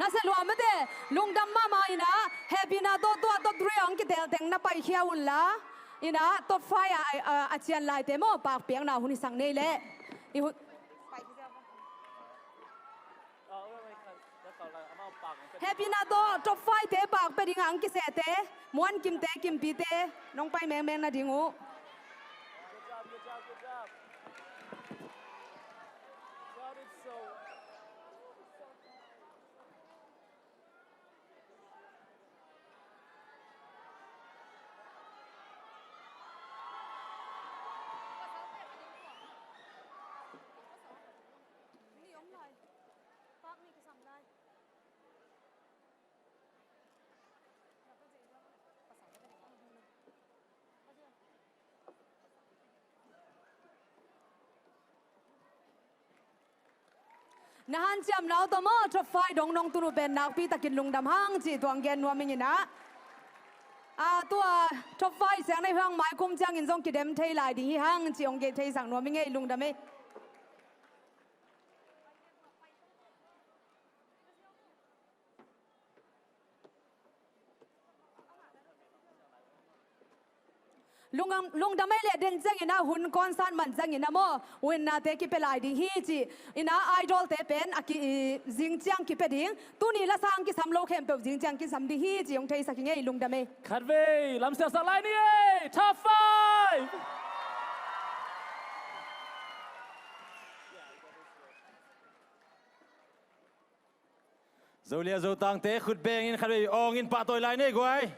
Nasia lua mate, lungdam mahmah ina, hehpihna tawh tua top three hong kitel teng na paikhia unla, ina top five a, a, a cian laite maw, pakpiakna hun i sak nei leh. I hun Hehpihna tawh top five te pak pia dingah ang kisehte, Muan Kimte, Kimpite, nong pai mengmeng nading uh. Na hanciamna uh tawh maw, top five dong nong tun uh pen nakpi takin lungdam hang cih tuang gen nuam ing ina. A, tua top five siang na hi hang mai kum ciangin zong kidem thei lai ding hi hang cih hong gen theisak nuam ing ei, lungdam ei. Lungdam, lungdam ei leh den ciangin a hun concert man ciangin a maw, winner te kipia lai ding hi ci. Ina idol te pen a ki, i, zing ciang kipia ding. Tuni la sang kisam lo khempeuh zing ciang kisam ding hi ci hong theisak ing ei, lungdam ei. Khatvei lam siasak lai ni ei. Top five. Zolia Zotangte khut bengin khatvei awngin pahtawi lai ni ei guai.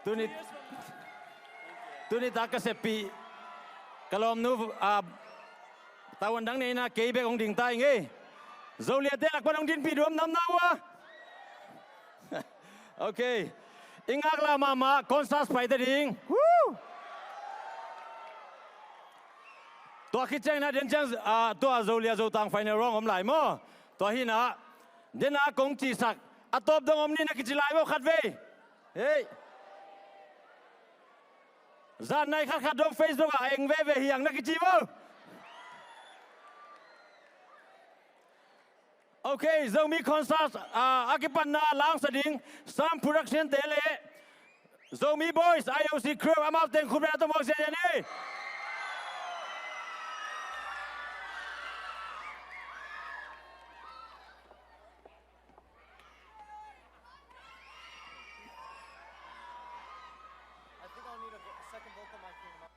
Tuni, tuni tak ka seppih ka lawmnu, ah, tavuan dang nei na kei bek hong ding ta ing ei. Zoliate lak pan hong dinpih duam nam na ua. Ok. I ngaklah mahmah Cornstarch paite ding. Woo! Tua khit ciangin ah den ciang, ah, tua Zolia Zotang final round om lai maw. Tua hi-in ah den a kong cihsak a tawp dong om ni na kici lai maw khatvei. Hei. Zan nai khatkhat dong Facebook ah eng veve hi hang na kici maw. Ok, Zomi Cornstarch, ah, a kipatna langsa ding Sam Production te le Zomi Boys I O C crew amau teng khut beng a tawh mawk ziahziah ni. I think I'll need a vo-, a second vocal mic here tomorrow.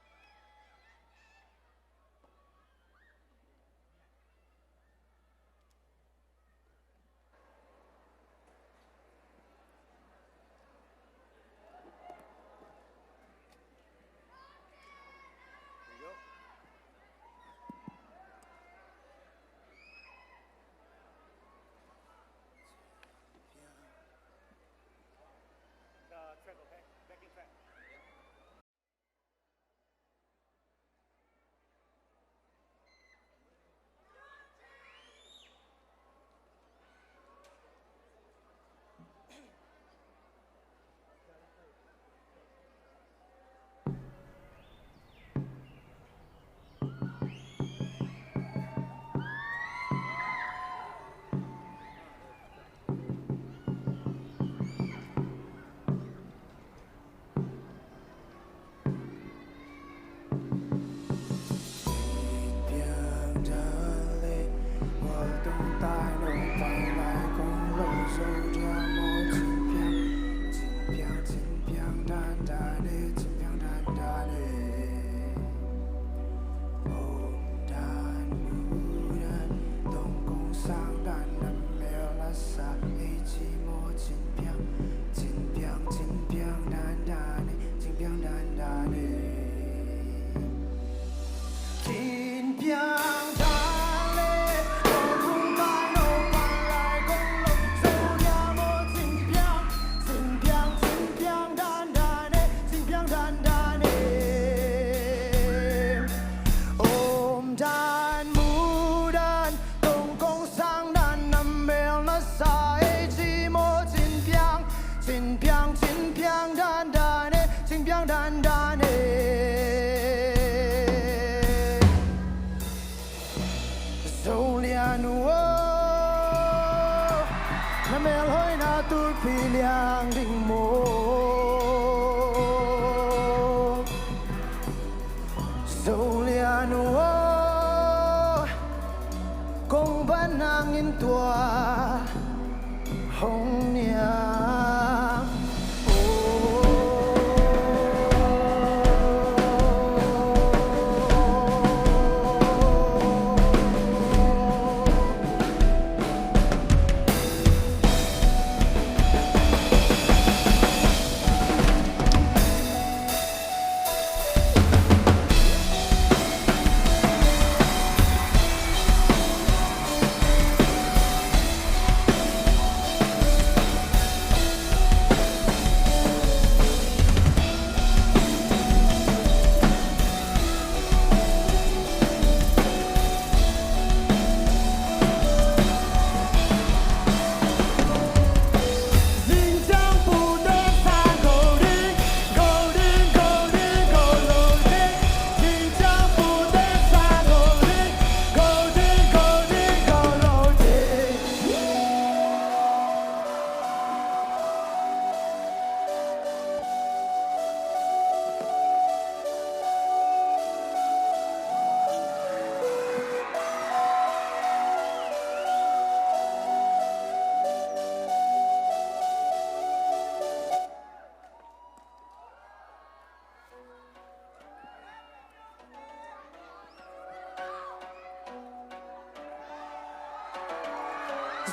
Zolia nu aw, na melhoihna tulpi liang ding maw. Zolia nu aw, kong ban nangin tua hong niam.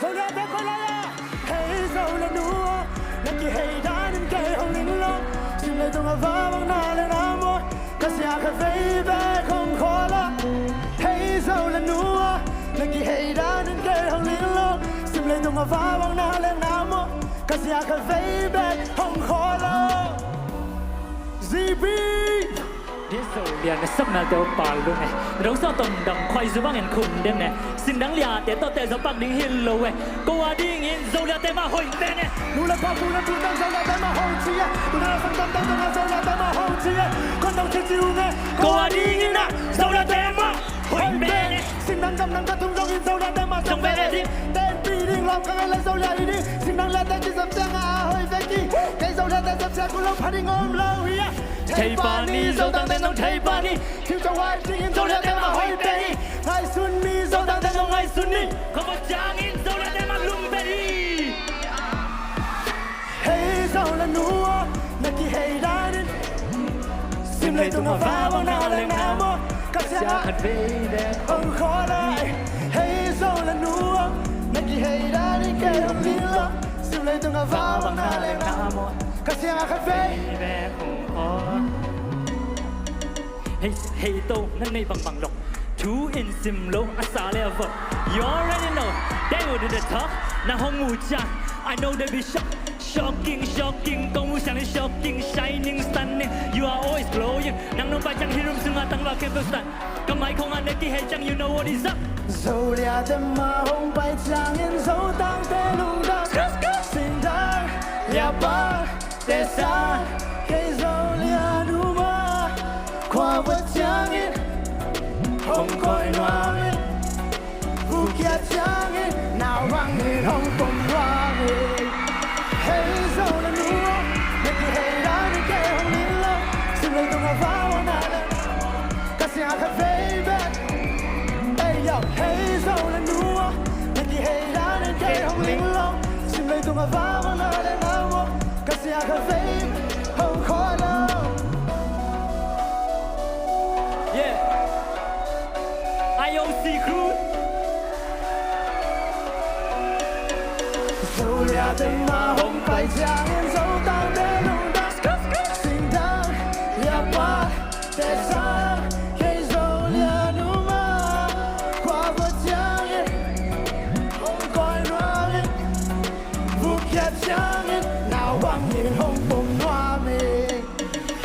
Zolia te koih lai a. Hei Zolia nu aw, na kihei danin kei hong ling lo. Sim leitung a vavang na leng na maw, ka sia khat vei bek hong khawl a. Hei Zolia nu aw, na kihei danin kei hong ling lo. Sim leitung a vavang na leng na maw, ka sia khat vei bek hong khawl a. Zibi. Zolia na sapnate uh pal lung e. Na dong sa tom dam khuai zu bangin khum den e. Singdang liate tawh teh zaw pak ding hi lo e. Ko a dingin Zoliate mah hoih pen e. Nu le pa, pu le pu tawh Zoliate mah hoih ci e. Pu le sang tam tam tawh Zoliate mah hoih ci e. Kon dong ci ci ung e. Ko a dingin ah Zoliate mah hoih pen e. Singdang gamdang ka tung zongin Zoliate mah zong pen e ding. Tenpih ding lawm ka ngei le Zolia hi ding. Singdang liate kisap ciang a hoih vek hi. Kei Zoliate sap sia kul lo pha ding om lo hi a. Thei pah ni, Zotangte nong thei pah ni. Thil tawh huai dingin Zoliate mah hoih pen hi. Ngaihsun ni, Zotangte nong ngaihsun ni. Khuavot ciangin Zoliate mah lum pen hi. Hei Zolia nu aw, na kihei danin. Sim leitung a vavang na leng na maw, ka sia khat vei bek hong khawl a. Hei Zolia nu aw, na kihei danin kei hong ling lo. Sim leitung a vavang na leng na maw, ka sia khat vei bek hong khawl. Hei, hei to, na nei bangbang lo. Thu in sim lo, a sa le a vot. You already know, they will do the talk. Na hong mu ciang, I know they be shocked. Shocking, shocking, kong mu ciang in shocking, shining, stunning. You are always glowing. Nang nong pai ciang hi room sung a tangval khempeuh stun. Ka mai khong a na kihei ciang, you know what is up. Zoliate mah hong pai ciangin Zotangte lungdam. Singdang liapa te sang, kei Zolia nu mah khuavot ciangin hong koi nuam in. Vuk khiat ciangin nau bangin hong pom nuam in. Hei Zolia nu aw, na kihei danin kei hong ling lo. Sim leitung a vavang na leng ka sia khat vei bek. Ei yo, hei Zolia nu aw, na kihei danin kei hong ling lo. Sim leitung a vavang na leng na maw, ka sia khat vei hong khawl lo. Yeah. I O C crew. Zoliate mah hong pai ciangin Zotangte lungdam. Singdang liapa te sang, kei Zolia nu mah khuavot ciangin hong koi nuam in. Vuk khiat ciangin nau bangin hong pom nuam in.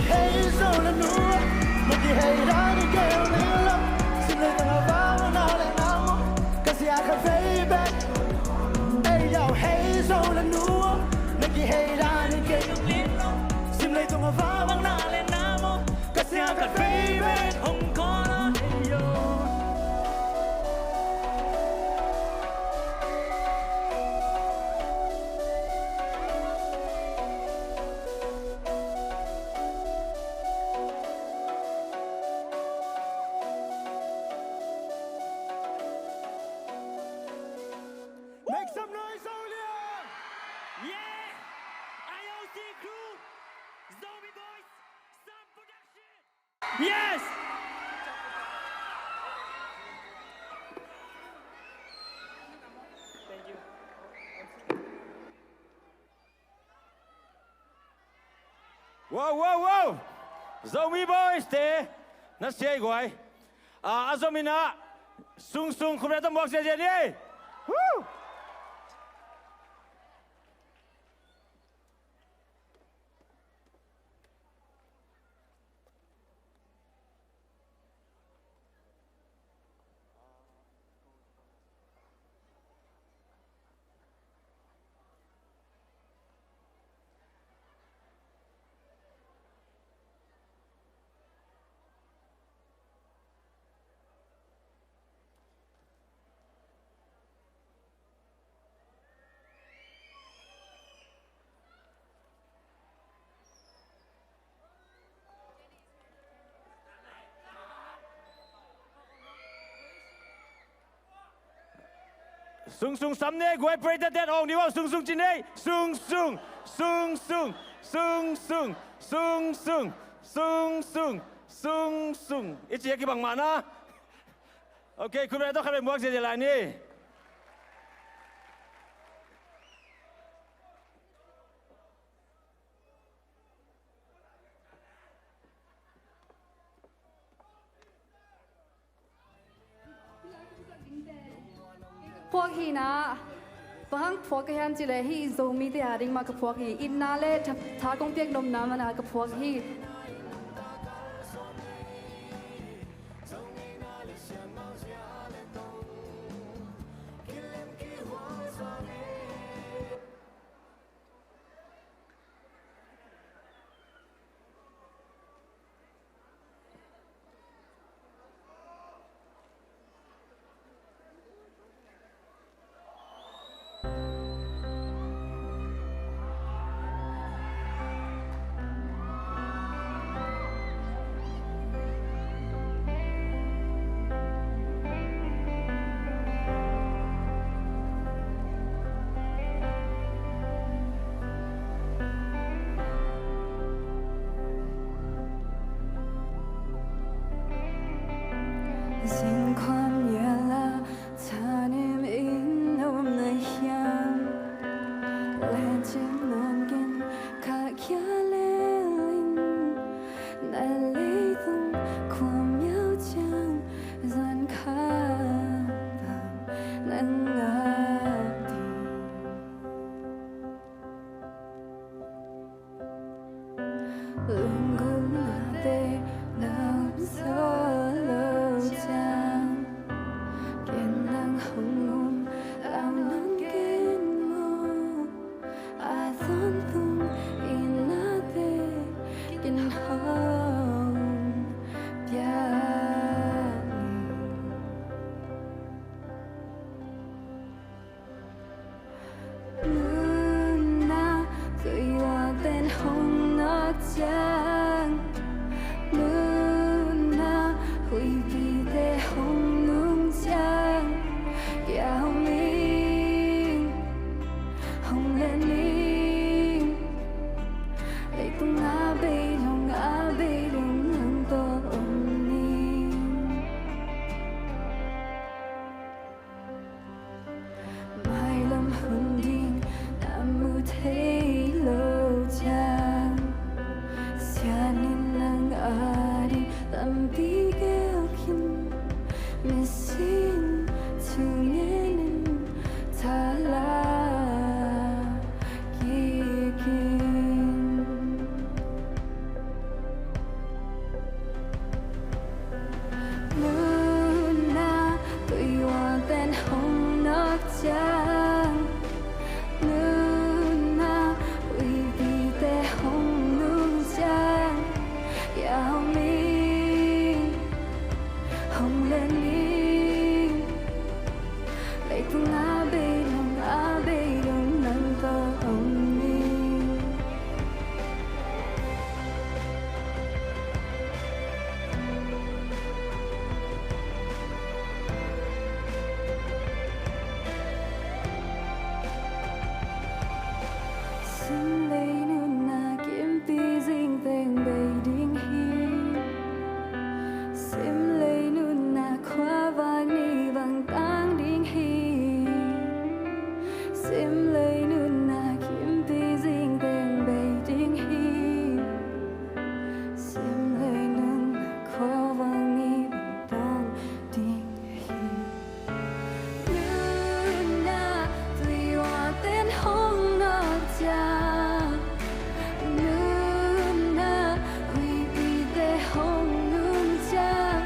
Hei Zolia nu aw, na kihei danin kei hong ling lo. Sim leitung a vavang na leng na maw, ka sia khat vei bek. Ei yo, hei Zolia nu aw, na kihei danin kei hong ling lo. Sim leitung a vavang na leng na maw, ka sia khat vei bek hong khawl a. Ei yo. Make some noise, Zolia! Yeah! I O C crew, Zomi Boys, Sound Production! Yes! Thank you. Wow, wow, wow! Zomi Boys te na siai guai. A, a zom in ah sungsung khum le tawh muak ziazia ni. Woo! Sungsung sam ne guai, president ong ni wang sungsung ci nei. Sungsung, sungsung, sungsung, sungsung, sungsung, sungsung. I ci a kibang mahna. Ok, khut beng tawh khat beng muak ziazia lai ni. Hi na, bang hang phuak ka hiam cih leh hih Zomite a ding mah ka phuak hi. Itna le tha, tha kong piak nopna man a ka phuak hi. Zing khuamial a thanem in om na hiam? Len cin nawn ken kha khia lel in, na leitung khuamial ciang zan khat bang na ngak ding. Lunggulhna te na om zo lo ciang, ken nang hong um lau nawn ken maw? A tawntung itna te ken hong pia ni. Nunna tuihuaten hong nawk ciang, nunna huipite hong nung ciang, kiau ming hong len ning. Leitung a beidong, a beidong nang tawh om ning. Mailam hun ding na mu thei lo ciang, sian in nang a ding lampi gelh khin, misi in thu ngen in thala kik in. Nunna tuihuaten hong nawk ciang, nunna huipite hong nung ciang, kiau ming hong len ning. Leitung a beidong, a beidong nang tawh om ning. Simlei nunna kimpi zing teng bei ding hi. Simlei nunna khuavak ni bang tang ding hi. Simlei nunna kimpi zing teng bei ding hi. Simlei nunna khuavak ni bang tang ding hi. Nunna tuihuaten hong nawk ciang, nunna huipite hong nung ciang,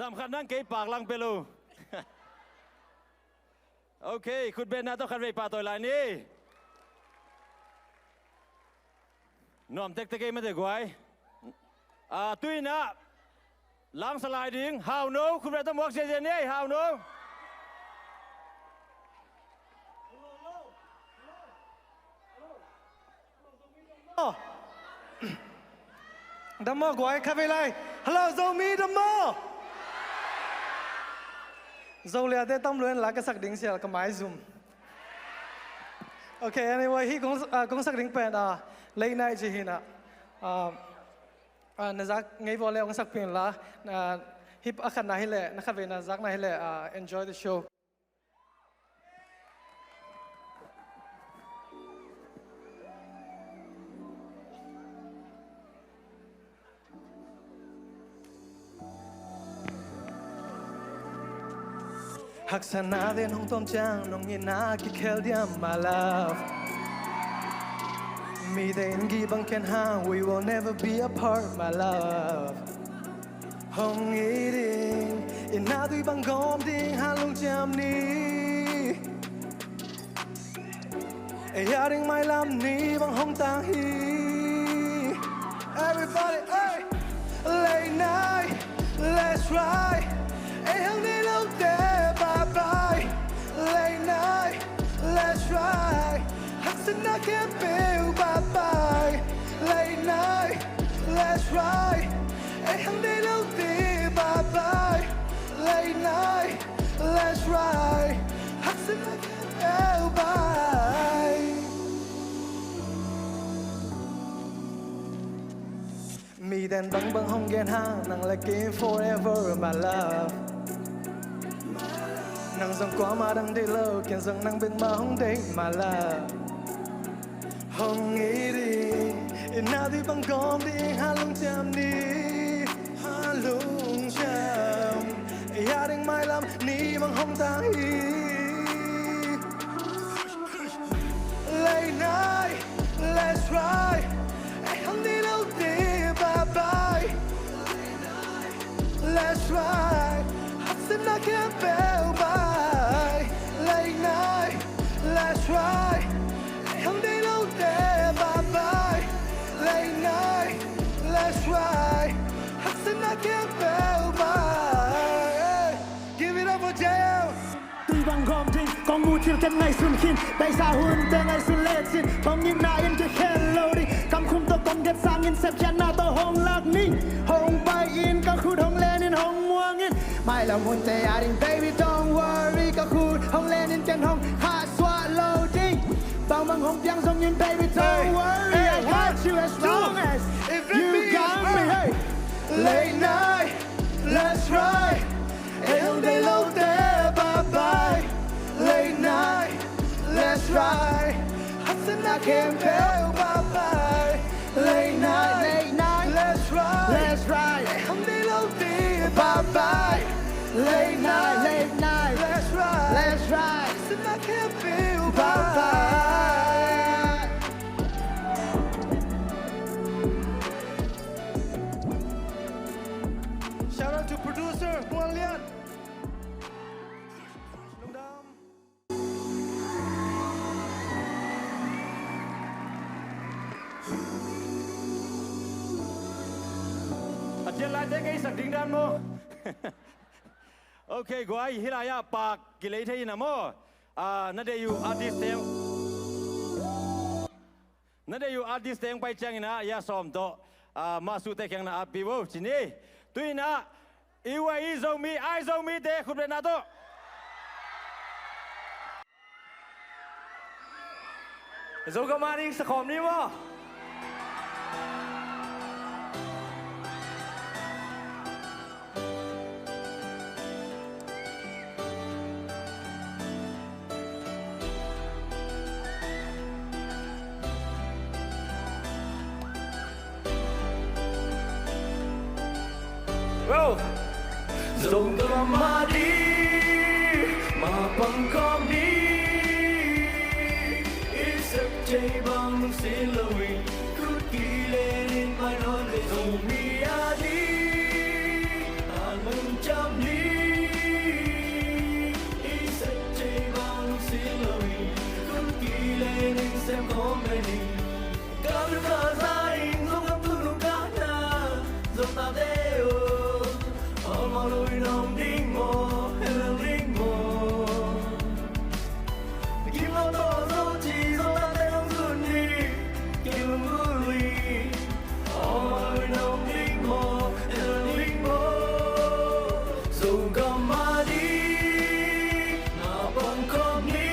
Tam khat nang kei pak lang pe lo. Ok, khutbetna tawh khatvei pahtawi lai ni. Nuam tektek ei mate guai. Ah, tu-in ah langsa lai ding Hau No, khutbetna tawh muak ziazia ni, Hau No. Dam maw guai, khatvei lai. Hello Zomi, dam maw? Zo liate tam lua in la ka sak ding sial ka maizum. Ok, anyway, hih kong, ah, kong sak ding pen, ah, Late Night ci hi in ah, ah, ah, na zak ngei vua leh hong sak pih in la, ah, hih a khatna hi leh, na khatveina zakna hi leh, ah, enjoy the show. Haksatna den hong tom ciang nong itna kikhel diam, my love. Mite in gih bang ken hang, we will never be apart, my love. Hong it ding, itna tui bang gawm ding, hang lungciam ni. Ei a ding mailam ni bang hong tang hi. Everybody, hey! Late night, let's ride. Ei hong nei lote, bye bye. Late night, let's ride. Haksatna khempeuh, bye bye. Late night, let's ride. Ei hong nei lote, bye bye. Late night, let's ride. Haksatna khempeuh, bye. Miten bangbang hong gen hang, nang le kei forever, my love. Nang zong kuamah dang deih lo, ken zong nang bek mah hong deih, my love. Hong it ding, itna tui bang gawm ding, hang lungciam ni, hang lungciam. Ei a ding mailam ni bang hong tang hi. Late night, let's ride. Ei hong nei lote, bye bye. Let's ride. Haksatna khempeuh, bye. Late night, let's ride. Ei hong nei lote, bye bye. Late night, let's ride. Haksatna khempeuh, bye. Give it up for J L. Tui bang gawm ding, kong muh thil ken ngaihsun khin. Beisa hunte ngaihsun lecin, kong itna in kikhel lo ding. Kam khum tawh kong det sangin, sepkhiatna tawh hong lak ning. Hong pai in, ka khut hong len in, hong muang in. Mailam hunte a ding, baby, don't worry. Ka khut hong len in, ken hong khahsuah lo ding. Bangbang hong piang zongin, baby, don't worry. I got you as long as you got me. Hey. Late night, let's ride. Ei hong deih lote, bye bye. Late night, let's ride. Haksatna khempeuh, bye bye. Late night, late night, let's ride. Let's ride. Ei hong deih lote, bye bye. Late night, late night, let's ride. Let's ride. Haksatna khempeuh, bye bye. Shout out to producer Muan Lian. Lungdam. A cian laite kei sak ding dan maw? Ok, guai, hih lai-ah pak kilei thei hi na maw? Ah, na deih uh artist teng. Na deih uh artist teng pai ciangin ah, ya sawm tawh, ah, masuhte kiang na appi vo, ci ni. Tu-in ah, U A E Zomi, Ai Zomite, khutbetna tawh. Zogam ah ding sakhawm ni maw? Zogam ah ding mapang khawm ni. I sep thei bang si lo in, khut kilen in mai nawn ve. Zomi a ding a lungciam Zogam a ding na pang khawm ni.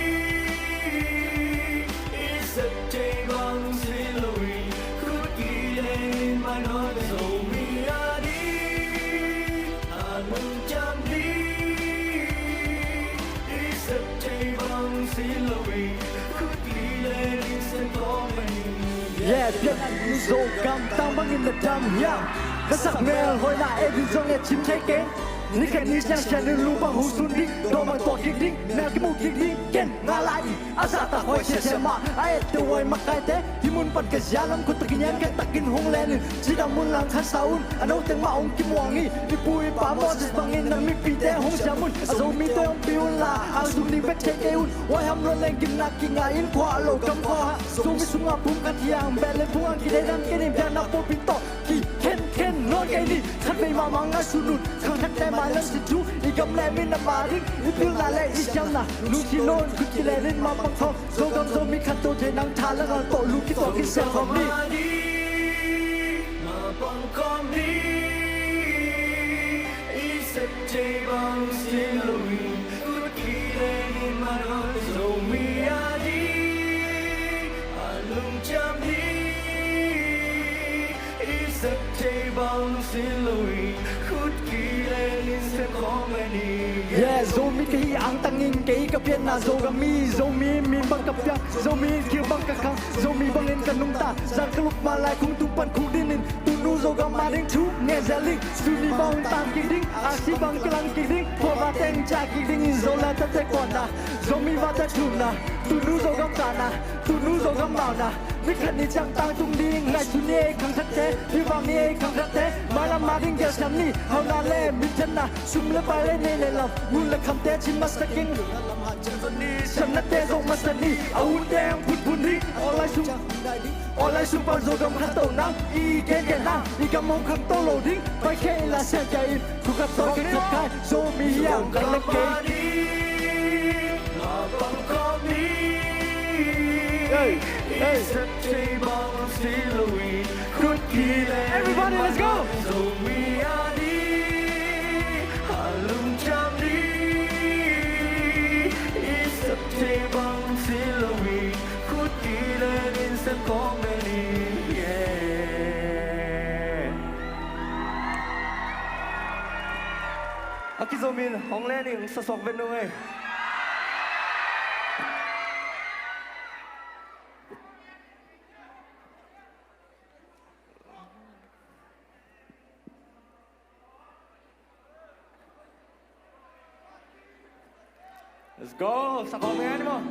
I sep thei bang si lo in, khut kilel in mailam Zomi a ding a lungkiam ni. I sep thei bang si lo in, khut kilel in sem khawm ni. Yeah, pianna Zogam tang bangin na dam hiam? Na sak mel hoihna ei ding zong e, chim thei keng. Ni khat ni ciang sian in lu bang hong sun ding, dawh bang tuak kik ding, mel kimu kik ding, ken nga lai in. A zahtak huai siasia mah a etteh huai makaite, hih mun pan ka zia lam khut takin yan khat takin hong len in. Cidam un lang khansa un, a no teng mah hong kimuang hi. I pu i pa Moses bangin na mipite hong siam un. A Zomite hong pi un la, ang sum ding bek thei kei un. Huai ham luan leng gimna kingah in, khua a lo kam khua. Zomi sungah phung khat hiang, beh le phung ang kidei dan kei ning, biakna pawlpi tawh kikhenkhen nawn kei ni. Khatvei mahmah ngaihsun un, khangthakte mailam sin thu, i gam le min a ma ding, i pilna le i siamna lungsim nawn, khut kilel in mapang khawm. Zogam Zomi khanto thei nang tha le ngal tawh lu kituak in sem khawm ni. I sep thei bang si lo in, khut kilel in mailam Zomi a ding a lungkiam ni. I sep thei bang si lo in, khut kilel in sem khawm ni. Yeah, Zomi ka hi angtangin kei ka pianna Zogam mi, Zomi min bang ka piak, Zomi kir bang ka khang, Zomi bangin ka nungta. Zan ka lup ma lai khung tung pan khung din in, tunu Zogam a ding thu ngen zel ding. Suni bang hun tam kik ding, aksi bang kilang kik ding, phuava teng ca kik ding in, Zo le tate kuanna, Zomi vate thumna, tunu Zogam kana, tunu Zogam mauna. Ni khat ni ciang tangtung ding, ngaihsun ni ei khangthakte, hih vang ni ei khangthakte. Mailam a ding gelsiam ni, hauhna le minthanna, sum le pai le nei le lam, ngun le khamte cin masa keng. Siamnate zong masa ni, a unte hong phunphun ding. Aw lai sung, aw lai sung pan Zogam khanto nang, i gengen nang, i gam hong khangto lo ding. Pai khia in la siam kia in, thu khat tawi khat khat khai, Zomi hiang khat le kei. Hey, hey. Everybody, let's go. A kizom in hong len ing, sasuak vet nung ei. Let's go. Sa khawm ngen maw?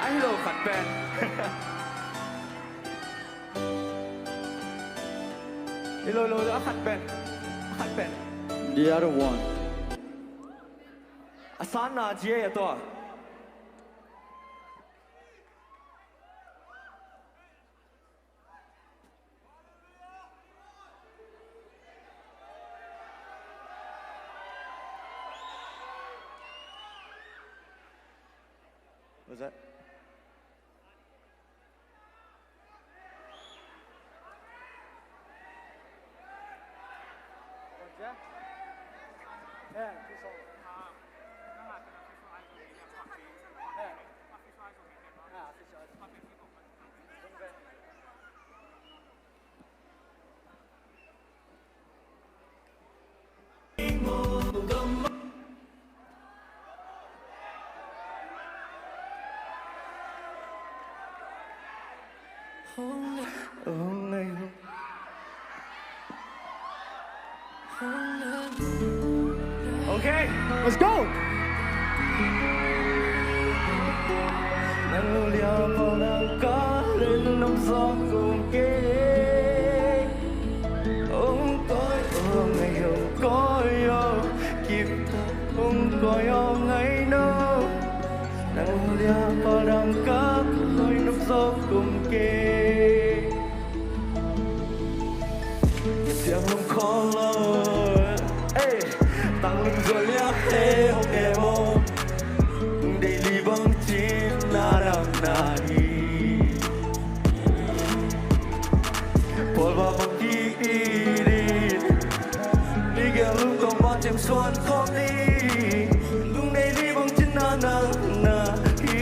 A hi lo khat pen. Hi lo, lo, a khat pen. A khat pen. The other one. A sanna G A a tua. What's that? Okay, let's go. Nang liang pau nang ka len nang zong kong kei. Hong koi, hong ngai, hong koi o. Kip ta, hong koi o ngai no. Nang liang pau nang ka koi nang zong kong kei. Siang nong khawl lo. Hey. Tanglum zual liak he hong em aw. Daily bang cin na nang na hi. Pawl ba bang ki i din. Ni gel lung tong ba cem suan khawm ni. Lung daily bang cin na nang na hi.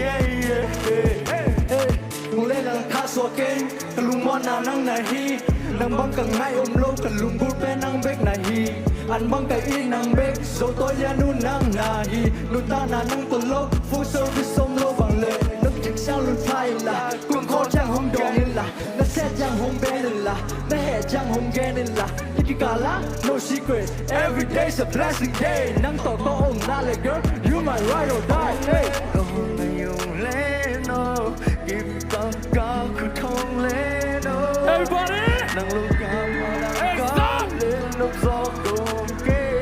Yeah, yeah, yeah. Hey, hey. Kung le nang kha suak keng, ka lungmuanna nang na hi. Nang bang ka ngai om lo, ka lunggulh pen nang bek na hi. An bang ka it nang bek, Zo tawi lian uh nang na hi. Nuntakna nang tawh lo, full service om lo bang le. Nang cik siang lun pha in la, kung khaw ciang hong dawng in la. Na set ciang hong ben in la, na heh ciang hong gen in la. Hih kikal ah, no secret, every day's a blessing day. Nang tawh ka omna le girl, you my ride or die. Hey. Everybody! Hey, stop!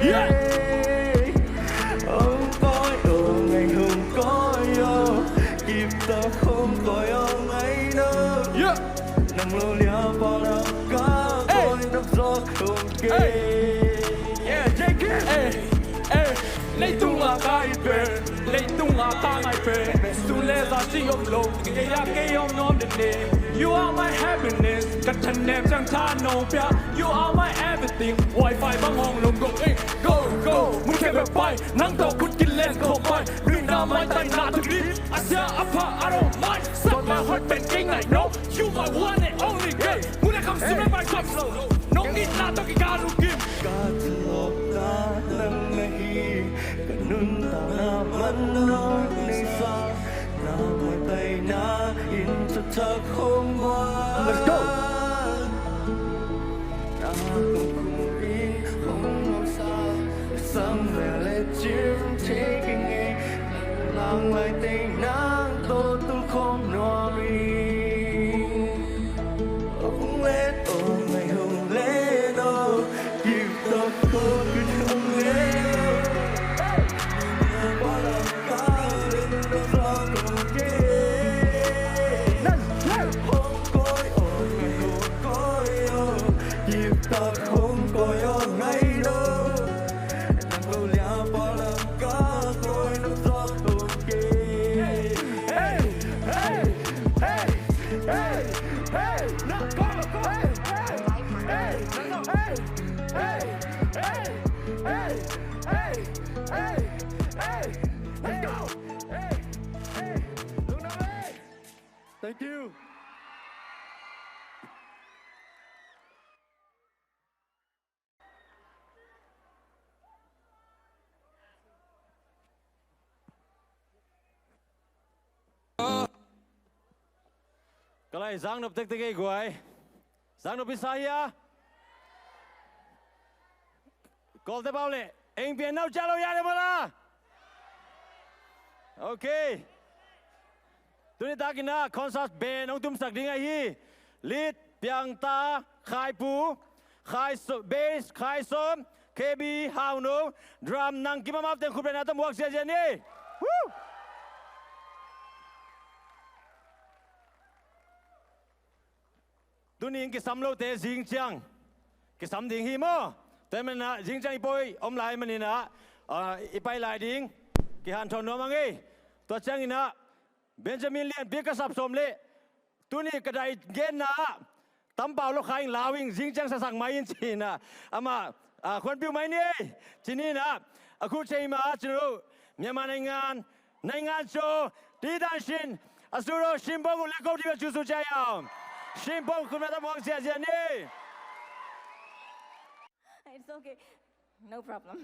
Yeah! Yeah! Hey! Hey! Yeah, J K! Hey! Hey! Leitung a ka it pen, leitung a ka ngai pen, su le za ci om lo, kei a kei om nuam den ne. You are my happiness, ka thanem ciang tha nong pia. You are my everything, wifi bang hong lum go, eh, go, go. Mun khe bek pai, nang tawh khut kilen khawm pai. Luina mai taina tuk ding, a sia a pha, I don't mind. Sat ma hot pen kei ngai no. You my one and only girl. Mun le kham sum le pai kham lo. Nong itna tawh kikal uh kim. Ka thalawpna nang na hi, ka nuntakna man nong neihsa, na mawtaina in thuthak hong guan. Let's go. Na kong khum in hong nuamsa, sam ve le cim thei kei ngei, lang lai tei nang tawh tul khawm nuam hi. Hey, hey, hey, hey, hey, hey, hey, hey, hey, hey, hey, hey, hey, hey, hey, let's go. Hey, hey, Lungdam, hey. Thank you. Ka lai zang nop tektek ei guai. Zang nop i sa hia? Kawlte pau le eng pian nau cia lo ya le mala. Ok. Tuni takin ah concert band hong tumsak ding ahi. Lead, piangta, khaipu, khai so, bass, khai som, K B, hau no, drum, nang kimamau teng khut beng na tam huak ziazia ni. Woo! Tuni in kisam lote zing ciang kisam ding hi maw? Tua manin ah zing ciang i pawi om lai manin ah, ah, i pai lai ding. Kihanthawn nuam ang ei. Tua ciangin ah Benjamin Lianpi ka sap sawm leh tuni ka dai genna ah tampau lo kha ing lau ing zing ciang sasak mai in ci-in ah amah, ah, khuanpiu mai ni ei. Ci ni in ah a khu cei ma ah ci lo Myanmar naingan နိုင်ငံတော်ဒေသရှင် အစိုးရရှင်ဘုန်းကို လက်ခုပ်တီး ချီးကျူးကြရအောင်။ ရှင်ဘုန်း ခင်ဗျားတို့ မောင်ဆရာဆရာနေ။ It's okay. No problem.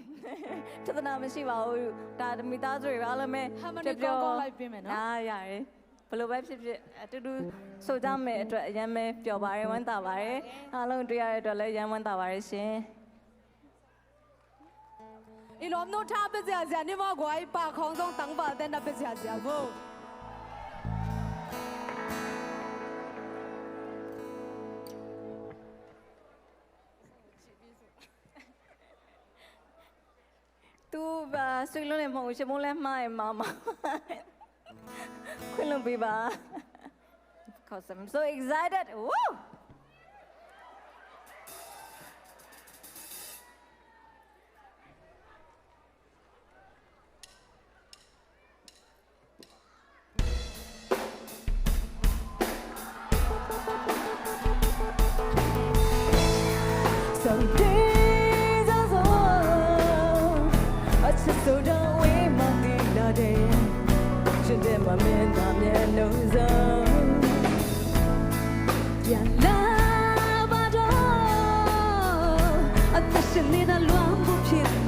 ပြဿနာမရှိပါဘူး။ ဒါမိသားစုတွေပဲ အားလုံးပဲ Harmony ကောင်းကောင်းလိုက်ပေးမယ်နော်။ အာ ရတယ်။ ဘယ်လိုပဲဖြစ်ဖြစ် အတူတူဆိုကြမယ့်အတွက် အရမ်းပဲပျော်ပါတယ်။ ဝမ်းသာပါတယ်။ အားလုံးတွေ့ရတဲ့အတွက်လည်း အရမ်းဝမ်းသာပါတယ်ရှင်။ I lawmnu tha pia ziahziah ni maw guai, pa khawng zong tangval ten na pia ziahziah vo. Tu ba sui lo ne mo che mo le mai mama. Khun lum pi ba. Because I'm so excited. Woo!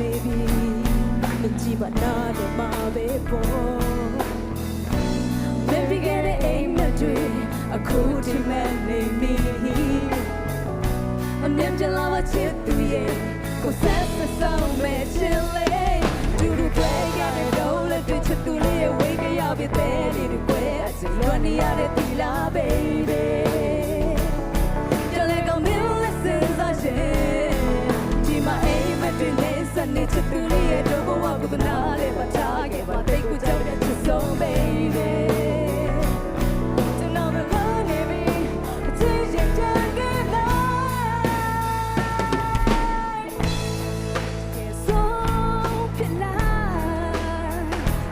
နေပြီ။ မကြည့်ပါနားလည်းမပဲပေါ့။ မင်းပေးခဲ့တဲ့အိမ်မက်တွေ အခုထိမှန်နေမည်။ အမြန်ပြန်လာပါချစ်သူရဲ့ ကိုယ်ဆက်ဆက်ဆောင်မဲ့ချစ်လေး။ တူတူတွေ့ရတဲ့တော့လက်တွေ့ချစ်သူလေးရဲ့ ဝေးကြရပြီတဲ့ဒီတကွဲ အစလွန်နေရတဲ့သီလာ baby။ ပြန်လဲကောင်းမင်းလေးစဉ်းစားရင် ဒီမှာအိမ်မက်တွေနဲ့စနေချစ်သူလေးရဲ့ တို့ဘဝကိုသနားလဲပါထားခဲ့ပါ သိပ်ကိုကြောက်တဲ့ချစ်ဆုံး baby။ ကျွန်တော်မလို့နေပြီ အချစ်ရဲ့တန်ခဲ့လိုက် ဆုံးဖြတ်လိုက်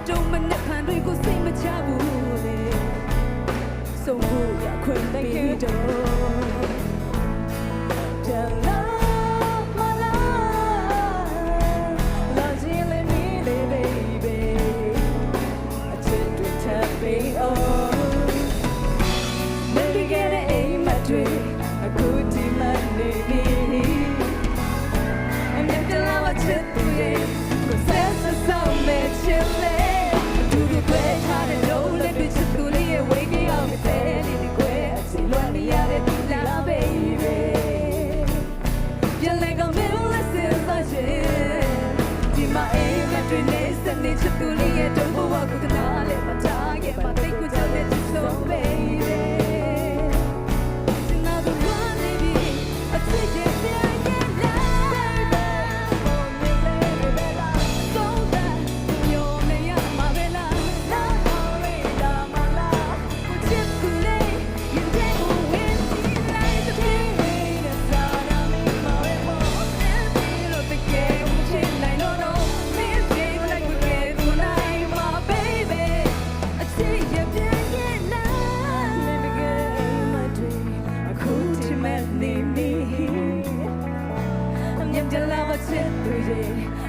တို့မနက်ဖြန်တွေကိုစိတ်မချဘူးလေ။ ဆုံးဖို့ရခွင့်ပေးတော့ ပြန်လာမလား လာချင်လည်းနေလေ baby။ အချစ်တွေထပ်ပေးအောင် မင်းပေးခဲ့တဲ့အိမ်မက်တွေ အခုထိမှန်နေပြီ။ အမြတ်ကလာပါချစ်သူရဲ့ ကိုယ်ဆက်ဆက်ဆောင်မဲ့ချစ်လေး။ အတူတူတွေ့ထားတဲ့တော့လက်တွေ့ချစ်သူလေးရဲ့ ဝေးကြရပြီတဲ့ဒီတကွဲ အစလွန်နေရတဲ့သီလာ baby။ ပြန်လဲကောင်းမင်းလေးစဉ်းစားရင် ဒီမှာအိမ်မက်တွေနဲ့စနေချစ်သူလေးရဲ့ တို့ဘဝကိုသနားလဲပါထားခဲ့ပါ သိပ်ကိုကြောက်တဲ့ချစ်ဆုံး baby။ ကျွန်တော်တို့လွမ်းနေပြီ အချစ်ရဲ့ပြန်ခဲ့လိုက် baby။ ဆုံးသတ်မျှော်နေရမှာပဲလား လမ်းပေါ်ရတာမလား ကိုချစ်သူလေး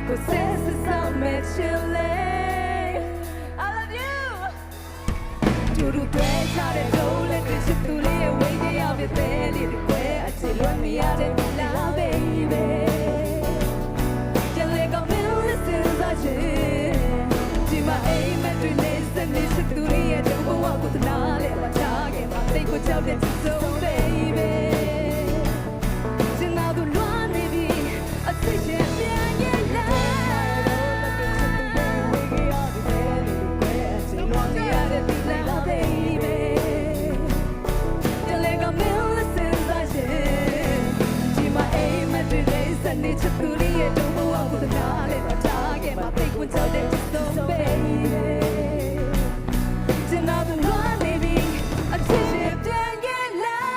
ကိုယ်ဆက်ဆက်ဆောင်မဲ့ချစ်လေး I love you. တူတူတွေ့ထားတဲ့တော့လက်တွေ့ချစ်သူလေးရဲ့ ဝေးကြရပြီတဲ့ဒီတကွဲ အချစ်လွတ်မရတဲ့သီလာ baby။ ပြန်လဲကောင်းမင်းလေးစဉ်းစားရင် ဒီမှာအိမ်မက်တွေနဲ့စနေချစ်သူလေးရဲ့ တို့ဘဝကိုသနားလဲပါထားခဲ့ပါ သိပ်ကိုကြောက်တဲ့ချစ်ဆုံး baby။ ကျွန်တော်တို့လွမ်းနေပြီ အချစ်ရဲ့ပြန်ရဲ့လမ်း လွမ်းနေရတဲ့သီလာ baby။ ပြန်လဲကောင်းမင်းလေးစဉ်းစားရင် ဒီမှာအိမ်မက်တွေနဲ့စနေချစ်သူလေးရဲ့ တို့ဘဝကိုသနားလဲပါထားခဲ့ပါ သိပ်ကိုကြောက်တဲ့ချစ်ဆုံး baby။ ကျွန်တော်တို့လွမ်းနေပြီ အချစ်ရဲ့ပြန်ရဲ့လမ်း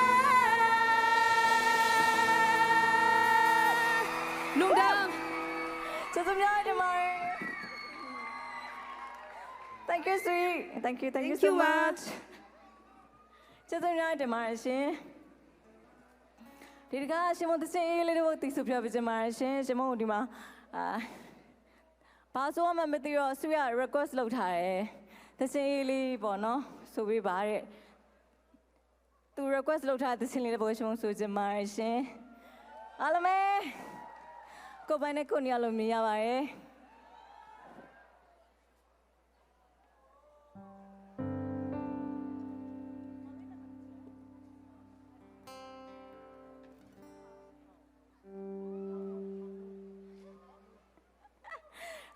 Lungdam. ကျေးဇူးများတင်ပါတယ်။ Thank you, sweet. Thank you, thank you so much. ကျေးဇူးများတင်ပါတယ်ရှင်။ ဒီတခါရှင်မုန်းသီချင်းလေးတစ်ပုဒ်သီဆိုပြပေးချင်ပါတယ်ရှင်။ ရှင်မုန်းဒီမှာအာ ဘာဆိုမှမသိတော့ ဆူရ request လုပ်ထားတယ်။ သီချင်းလေးပေါ့နော် ဆိုပေးပါတဲ့။ သူ request လုပ်ထားတဲ့သီချင်းလေးတစ်ပုဒ် ရှင်မုန်းဆိုချင်ပါတယ်ရှင်။ အားလုံးပဲ ကိုယ်ပိုင်နဲ့ကိုယ်နေရာလို့မြင်ရပါတယ်။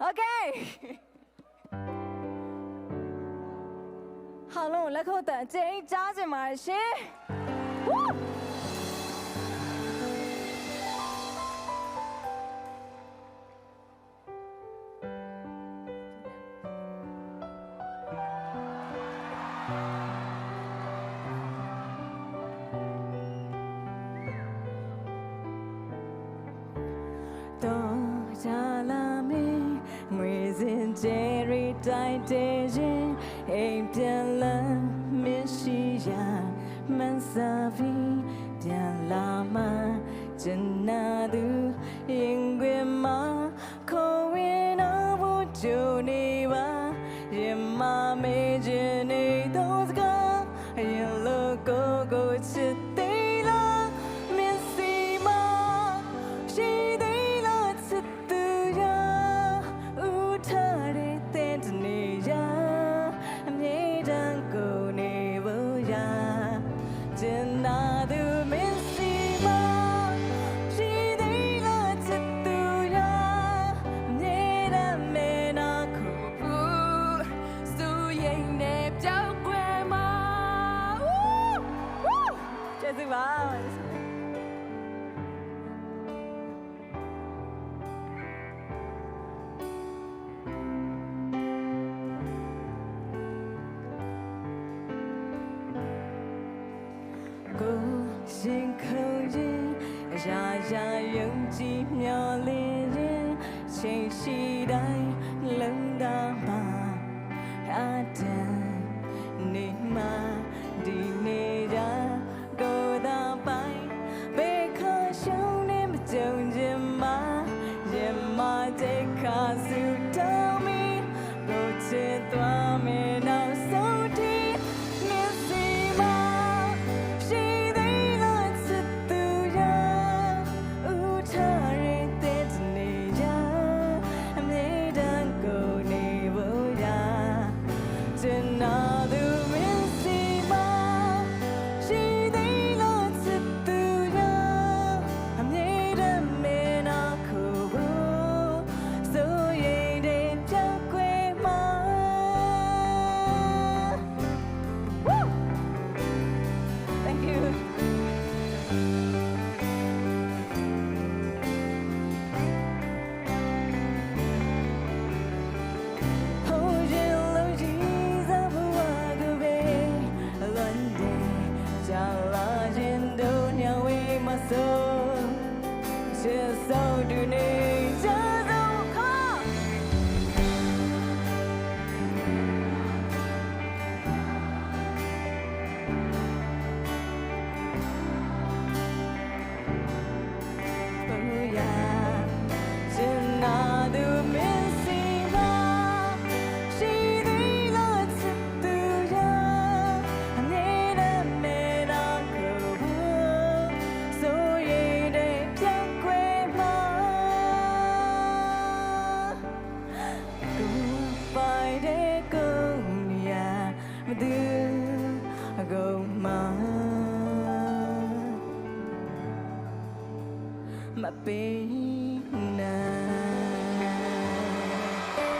Okay. အားလုံးလက်ခုပ်သံအကျယ်ကြီးကြားချင်ပါတယ်ရှင်။ Woo! 多加拉美，每天节日带点心，一点了没需要，蛮傻逼，点辣妈，真拿毒，因为嘛，口味那不就你吧，也嘛没见你都是个，也了狗狗吃对了，面西嘛，是对了吃对呀。ရာရာယုံကြည်မျှော်လင့်ရင် ချိန်ရှိတိုင်း လုံသာမှာ အတန်နေမှာ ဒီနေ့ရာကိုယ်သာပိုင် ဘယ်ခါရှုံးနေမကြုံချင်မှာ ရင်မှာတိတ်ခါဆုတောင်းပြီး ကိုယ်ချစ်သွားမယ်နောက်ဆုံးထိ မြင်စီမှာ ရှိသေးလို့ချစ်သူရာ ဦးထားရတဲ့တနေ့ရာ အမြဲတမ်းကိုနေဖို့ရာ ကျွန်တော်သူမင်းစီမှာ ရှိသေးလို့ချစ်သူရာ အမြဲတမ်းမင်းအောင်ခုဖို့ စိုးရိမ်တဲ့ပြောင်းကွယ်မှာ Woo! Thank you. ဟိုရင်လုံးကြီးစားဘဝကိုပဲ လွန်တယ် ကြာလာရင်တို့ညဝေးမှာဆို ချစ်ဆုံးသူနဲ့ ချစ်ဆုံး Come on! 不要 ကျွန်တော်သူမင်းစီမှာ ရှိသေးလို့ချစ်သူရာ အမြဲတမ်းမင်းအောင်ခုဖို့ စိုးရိမ်တဲ့ပြောင်းကွယ်မှာ ကိုယ်ပိုင်တဲ့ကိုယ်နေရာ မသူအကုန်မှာ မပေးနိုင်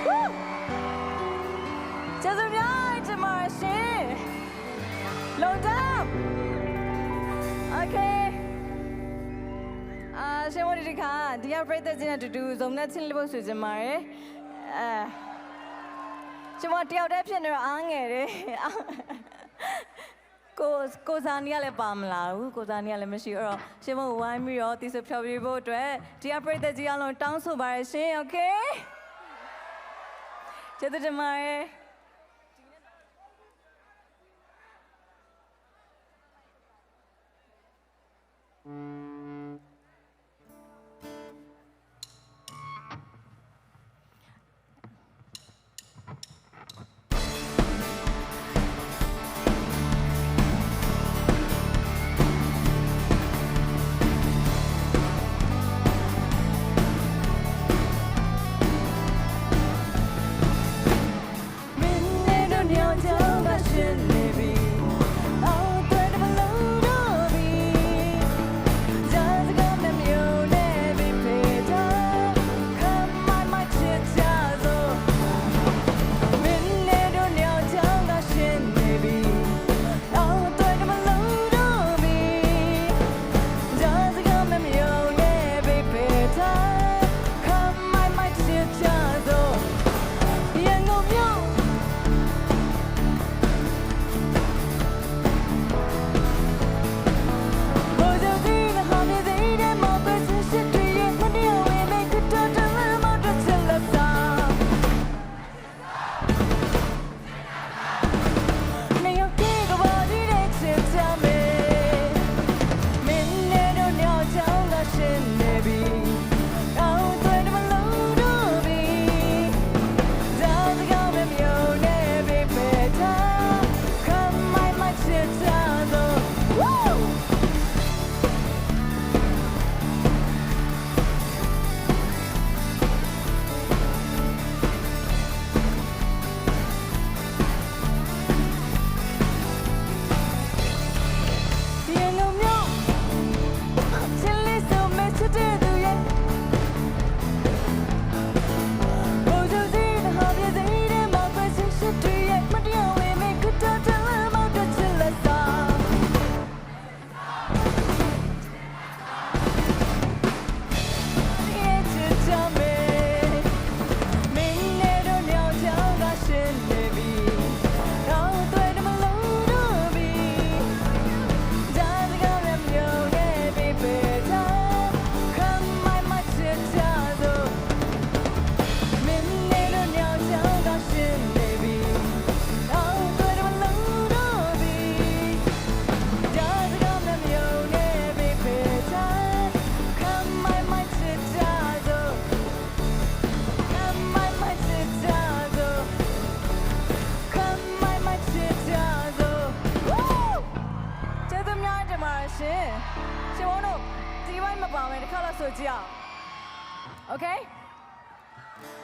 Woo! ကျေးဇူးများတင်ပါတယ်ရှင်။ လုံတော့ Okay. အာ ရှင်မို့ဒီတစ်ခါ ဒီကပရိသတ်ကြီးနဲ့တူတူ ဇုံနဲ့ချင်းလေးဖို့ဆိုချင်ပါတယ်။ အဲ ရှင်မို့တယောက်တည်းဖြစ်နေတော့ အားငယ်တယ်။ ကိုကိုဇာနီကလည်းပါမလာဘူး။ ကိုဇာနီကလည်းမရှိတော့ ရှင်မို့ဝိုင်းပြီးတော့ သီဆိုဖျော်ဖြေဖို့အတွက် ဒီကပရိသတ်ကြီးအားလုံးတောင်းဆိုပါတယ်ရှင်။ Okay. ကျေးဇူးတင်ပါတယ်။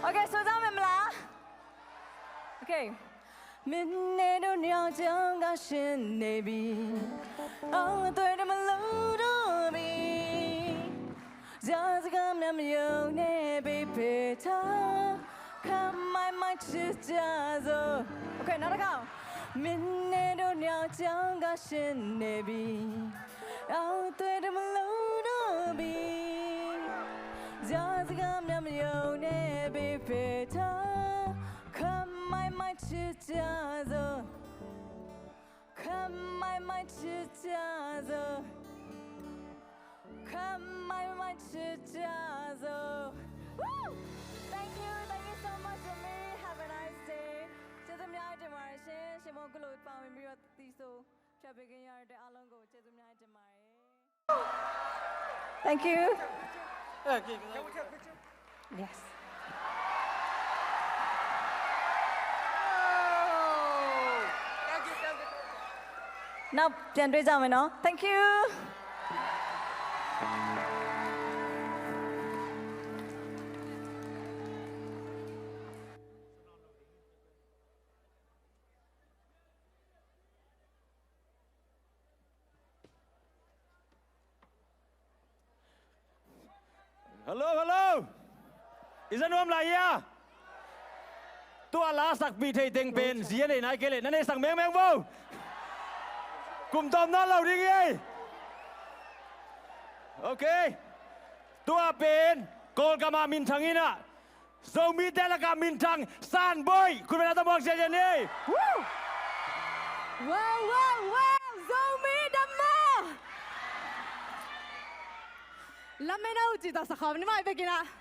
OK，收账没有啦？OK。 မျက်နှာတို့နှစ်ယောက်ကြောင့်ငါရှင်နေပြီ။ အော် အသွေးတွေမလိုတော့ပြီ။ စကားများမယုံနဲ့ baby ထား။ ခပ်မိုက်မိုက်ချစ်ကြစို့။ OK နောက်တစ်ခေါက်။ မျက်နှာတို့နှစ်ယောက်ကြောင့်ငါရှင်နေပြီ။ အော် အသွေးတွေမလိုတော့ပြီ။ စကားများမယုံနဲ့ baby ထား။ ခပ်မိုက်မိုက်ချစ်ကြစို့။ ခပ်မိုက်မိုက်ချစ်ကြစို့။ ခပ်မိုက်မိုက်ချစ်ကြစို့။ Woo! Thank you, thank you so much, Zumi. Have a nice day. ကျေးဇူးအများကြီးတင်ပါတယ်ရှင်။ ရှင်မုန်း အခုလိုပါဝင်ပြီးတော့ သီဆိုဖျော်ဖြေခွင့်ရတဲ့အတွက် အားလုံးကိုကျေးဇူးအများကြီးတင်ပါတယ်။ Thank you. Yes. Now ပြန်တွေ့ကြမယ်နော်။ Thank you. ဟယ်လို ဟယ်လို အီစနွမ်လာယီယာ။ တူဝ်လႃႈ သၢၵ်ႈပီႇထေးတဵင်ႈပဵၼ် ဇီႇယဵၼ်ႇဢေႇၼႆႉၵေႃႈလႄႈ ၼၼ်ႉၼႆႉ သၢၵ်ႈမႅင်းမႅင်းဝူဝ်း ၵုမ်ႇတွမ်ၼႃႈလဝ်ႈၼိုင်ႈဢေႈ။ OK တူဝ်ပဵၼ် ၵေႃႇလ်ၵႃႇမႃႇ မိၼ်ႇထၢင်ႇဢိၼ်ႇဢႃႉ ၸူဝ်ႈမီးတႄႉလႄႈၵေႃႈ မိၼ်ႇထၢင်ႇ သၢၼ်ႇပူၺ်ႇ ၶုၼ်ႇပႃႈၼႃႈတမွၵ်ႇ ၸႂ်ၸႂ်ၼႆႉ။ Woo! Wow, wow, wow! ဇိုမီး ဓမ္မ။ လမ်းမင်းတို့ ကြည်သာစခန်း မင်းမပဲကင်တာ။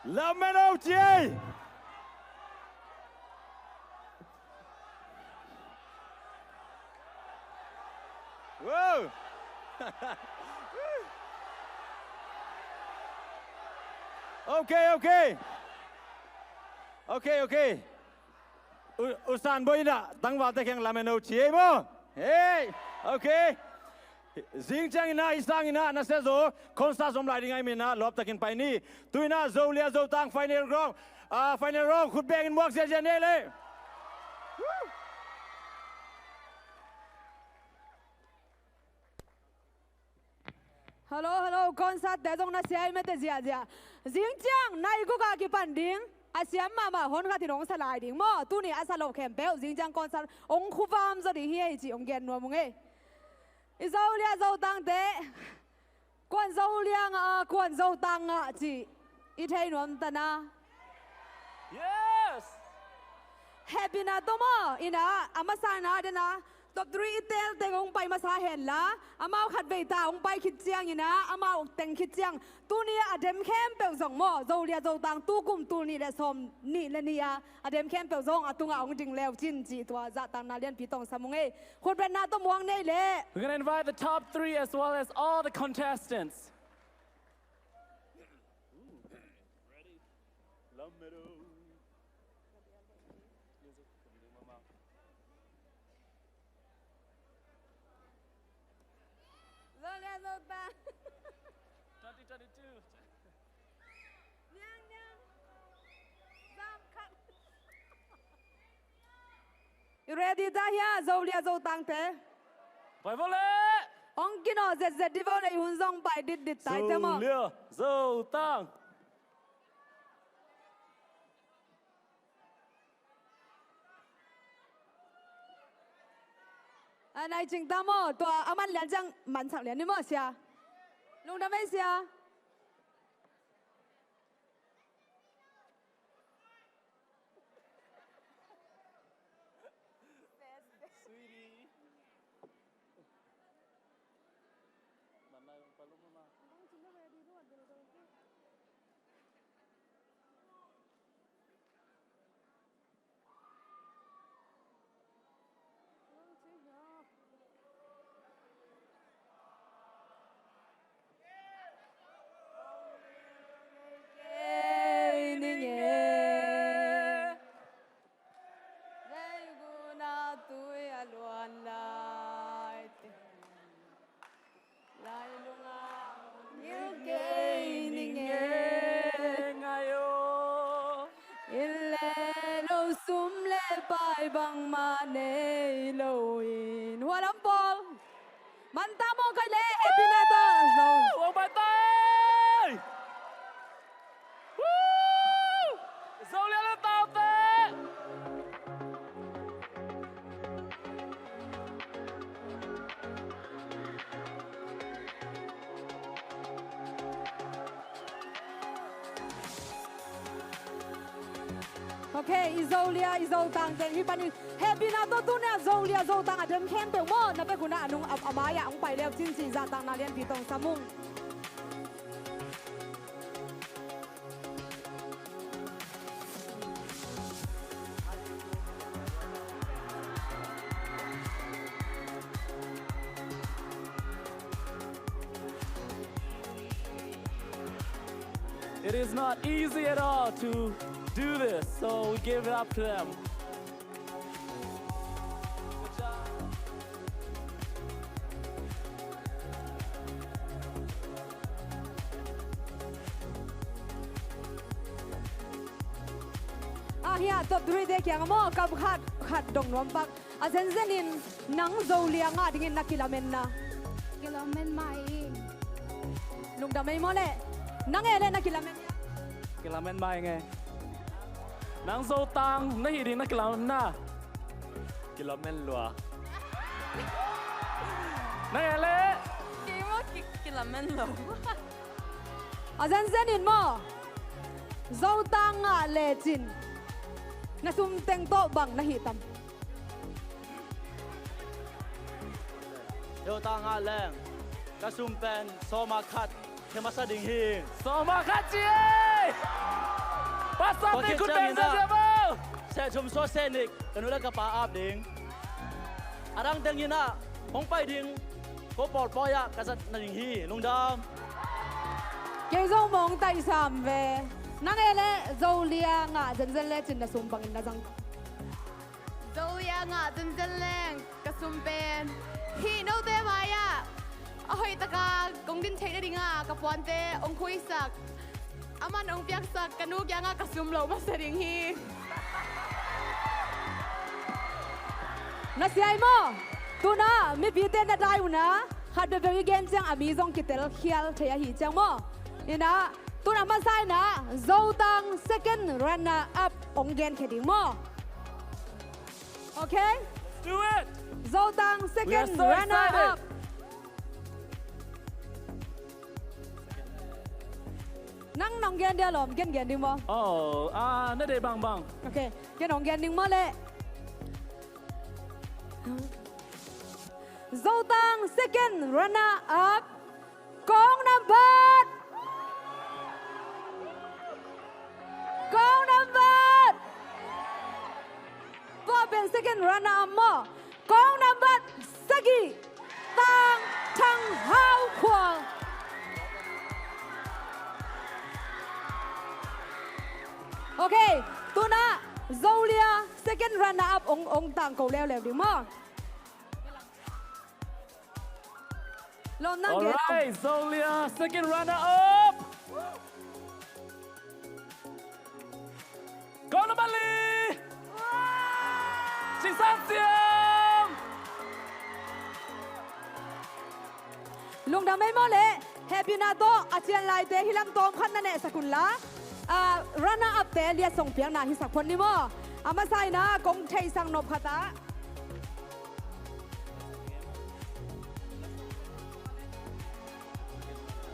Lameno ci ei. Wow. Ok, ok. Ok, ok. U, U San Boih in ah tangvalte kheng lameno ci ei maw? Hei. Ok. Zing ciangin ah, hih sangin ah, na sia zaw, concert om lai ding ahih manin ah, lawptakin pai ni. Tu-in ah, Zolia Zotang final round, ah, final round, khut bengin muak ziazia ni ei leh. Hello, hello, concert te zong na sia ei mate ziazia. Zing ciang, nai guk a kipan ding, a siam mahmah hon khat in hong sa lai ding maw, tuni a sa lo khempeuh, zing ciang concert, hong khuvam zaw ding hi ei cih, hong gen nuam ung ei. I Zolia Zotangte, kuan Zolia ngah a, kuan Zotang ngah cih i thei nuam ta na. Yes! Hehpihna tawh maw, in ah, a masa in ah, den ah, top three i teel teng hong pai masa hen la, amau khat vei ta hong pai khit ciangin ah, amau teng khit ciang, tuni a dem khempeuh zong maw, Zolia Zotang tu kum tul nih le sawm nih le nih a, a dem khempeuh zong a tungah hong ding leu cin cih tua zahtakna lianpi tong sam ung ei. Khutbetna tawh muang ni ei leh. We're gonna invite the top three as well as all the contestants. Ready? Lameno. Zolia Zotang. Twenty twenty-two. Niang, niang. Zam khat. I ready ta hia, Zolia Zotangte? Pai vo leh. Hong kinawh zetzet dih vo leh, i hun zong pai ditdit ta ei te maw. Zolia Zotang. A nai cing ta maw, tua a man lian ciang mansak lian ni maw sia. Lungdam ei sia. Sweetie. Lailunga ngil kei ning e ngai aw. Inn le lo sum le pai bangmah nei loin. Hualam pawl. Manta mawh kai le, happy night ta. Woo! Wang pai tai. Woo! Zolia le taute. Ok, i Zolia, i Zotang teng hih panin hehpihna tawh tuni-ah Zolia, Zotang a dem khempeuh maw, na pek hun ah a nung a, a mai-ah hong pai leu cin cih zahtakna lianpi tong sam ung. It is not easy at all to do this, so we give it up to them. Ah, hiah top three te kiangah maw, kam khat khat dong nuam pak. A zenzen in nang Zolia ngah dingin na kilamen na? Kilamen mah ing. Lungdam ei maw leh. Nang e leh na kilamen hia? Kilamen mah ing e. Nang Zotang na hih ding na kilamen na? Kilamen lua. Nang e leh? Kei maw ki, kilamen lo. A zenzen in maw, Zotang ngah lecin na sum teng tawh bang na hih tam? Zotang ngah leng ka sum pen sawma khat khia masa ding hi. Sawma khat ci ei! Pastor te khut beng sa sia bo. Seh thum sua seh nih ka nu le ka pa ap ding. A dang teng in ah hong pai ding ko pawlpawi ah ka zat na ding hi. Lungdam. Kei zong mong taisam ve. Nang e le Zolia ngah zenzen le cin na sum bangin na zang. Zolia ngah zenzen leng ka sum pen hih note mai-ah a hoih taka kong din theih nadinga ka puante hong khuisak, a man hong piaksak ka nu kiangah ka sum loh masa ding hi. Na siai maw? Tuna mipite na dai una khat peuhpeuh i gen ciang a mi zong kitel khial thei ahi ciang maw? Ina tuna masa ina Zotang second runner up hong gen khe ding maw? Okay? Do it! Zotang second runner up. Nang nong gen dia lom, gen gen ding maw? Oh, ah, na dei bangbang. Okay, gen hong gen ding maw le? Zotang second runner up. Kong nambat. Kong nambat. Tua pen second runner up maw? Kong nambat sagih. Tang Thang Hau Khual. Okay, tuna Zolia second runner up ong ong tang ko leuleu ding maw? Lom nang gen. Alright, Zolia second runner up. Kong nambat li. Cing San Siam. Lungdam ei maw le. Hehpihna tawh a cian laite hi lam tawm khat na nehsak un la. Ah, runner up te liat song piakna hisak phot ni maw? A masa ina kong theihsak nop khat ah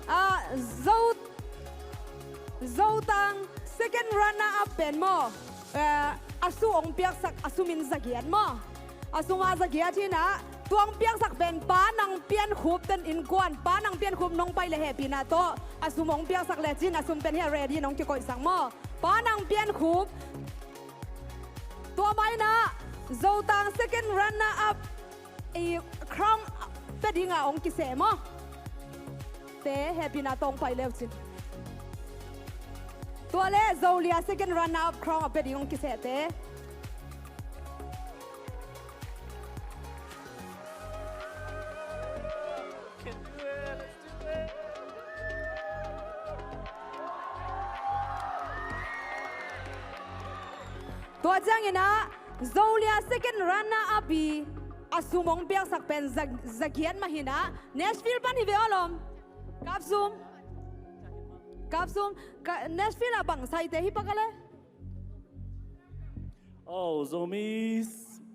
Ah, Zo, Zotang second runner up pen maw? Eh, a su ong piaksak a sumin zagiat maw? A suma zagiat hi na, tua ong piaksak pen Pa Nang Pian Khup ten innkuan, Pa Nang Pian Khup nong pai le hehpihna tawh a sum ong piaksak le cin a sum pen hi a ready nong kikoihsak maw? Pa Nang Pian Khup. Tua mai na Zotang second runner up i crown pe dinga ong kiseh maw? Te hehpihna tawh ong pai leu cin. Tua le Zolia second runner up crown a pe ding ong kiseh te. Tua ciangin ah Zolia second runner up i a sum ong piaksak pen za, zagiat mah hi na. Nashville pan hi ve aw lom. Kapsum. Kapsum. Nashville ah bang saite hi pak a le? Oh, Zomi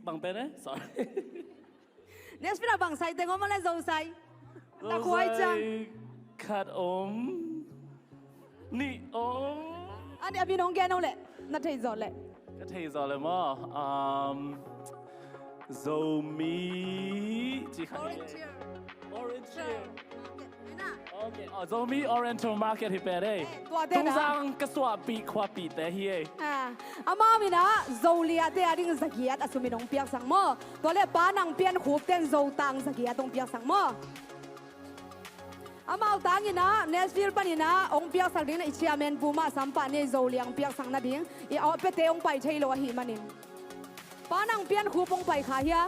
bang pen eh? Sorry. Nashville ah bang sai teng om a le Zosai? Takhuai ciang. Zosai khat om. Nih om. Ani a min hong gen hong le na thei zaw le. Ka thei zaw le maw? Um, Zomi ci khat. Orange Hill. Orange Hill. Okay, oh, Zomi Oriental Market hi pen ei. Tungzang ka suahpih khuapihte hi ei. Amau in ah Zolia te a ding zagiat a sumin hong piaksak maw? Tua le Pa Nang Pian Khup ten Zotang zagiat hong piaksak maw? Amau tangin ah Nashville panin ah hong piaksak dingin ah i chairman pu mah sampah ni ei, Zolia hong piaksak nading. I awh pete hong pai thei lo ahih manin. Pa Nang Pian Khup hong pai kha hia?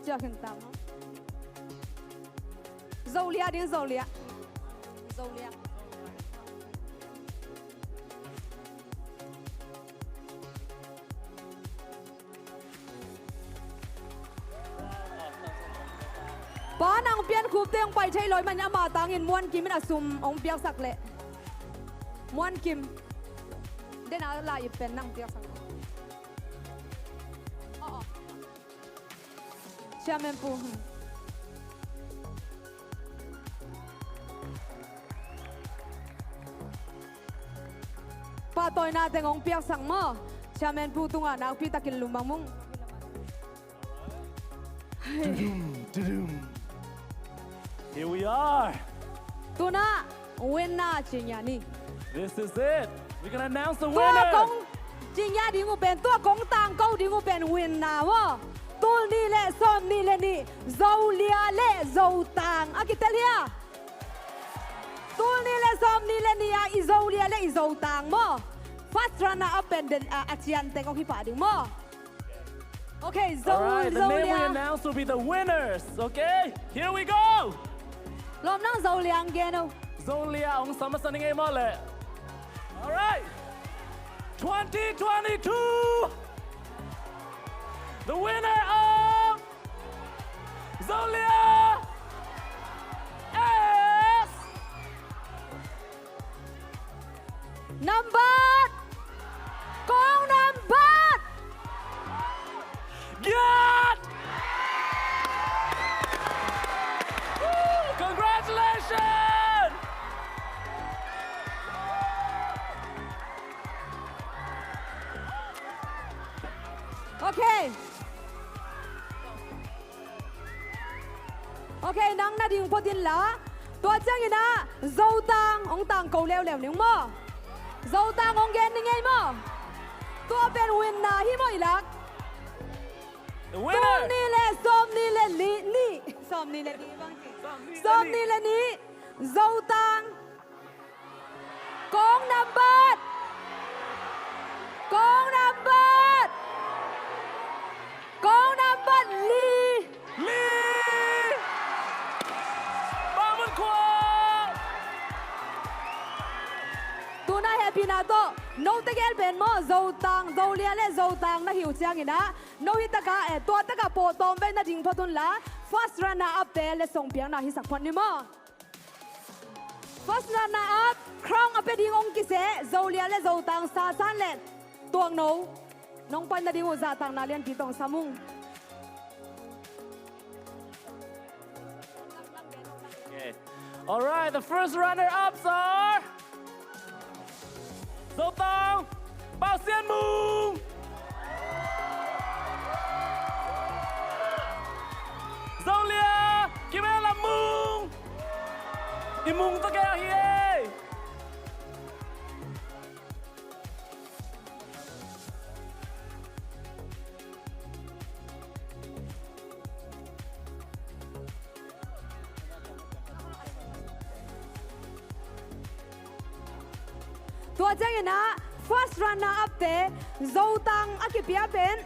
Cia khen tang. Zolia ding, Zolia. Zolia. Pa Nang Pian Khup te hong pai thei lo ahih manin ama tangin Muan Kim in a sum hong piaksak leh. Muan Kim. Den a la ip pen nang piaksak. Aw, aw. Chairman pu. Pahtawina teng hong piaksak maw? Chairman pu tungah nakpi takin lum bang mung. Tudum, tudum. Here we are. Tuna Winner ci ngiat ni. This is it. We're gonna announce the winner. Tua kong ci ngiat ding uh pen, tua kong tangko ding uh pen winner maw. Tul nih le sawmnih le nih, Zolia le Zotang a kitel hi a. Tul nih le sawmnih le nih a i Zolia le i Zotang maw. First runner up pen den, a, a cian teng hong hi pah ding maw. Okay, Zo-, Alright, the name we Zolia announce will be the winners, okay? Here we go! Lawm nang Zolia ang gen o. Zolia hong sa masa ning ei maw leh. Alright. Twenty twenty-two, the winner of Zolia is Nambat! Kong nambat! Giat! Woo! Congratulations! Okay. Okay, nang na ding phot inla. Tua ciangin ah Zotang hong tangko leuleu ning maw. Zotang hong gen ning ei maw. Tua pen winner hi maw i lak. The winner. Sawmnih le, sawmnih le nih, nih. Sawmnih le nih bang ci. Sawmnih le nih. Zotang. Kong nambat. Kong nambat. Kong nambat li. Li. Bang mun khua. Tuna hehpihna tawh note gel pen maw, Zotang, Zolia le Zotang na hi uh ciangin ah, no hi takah, eh, tua takah pawh tawmvei na ding phot unla, first runner up te letsong piakna hisak phot ni maw. First runner up, crown a pia ding hong kiseh, Zolia le Zotang, Sasan le Tuakno. Nong pan nading uh zahtakna lianpi tawh sam ung. Okay. Alright, the first runner-ups are Zotang, Pau Sian Mung. Zolia, Kim Lam Mung. I Mung tawh kei ahi ei. Tua ciangin ah first runner up te Zotang a kipia pen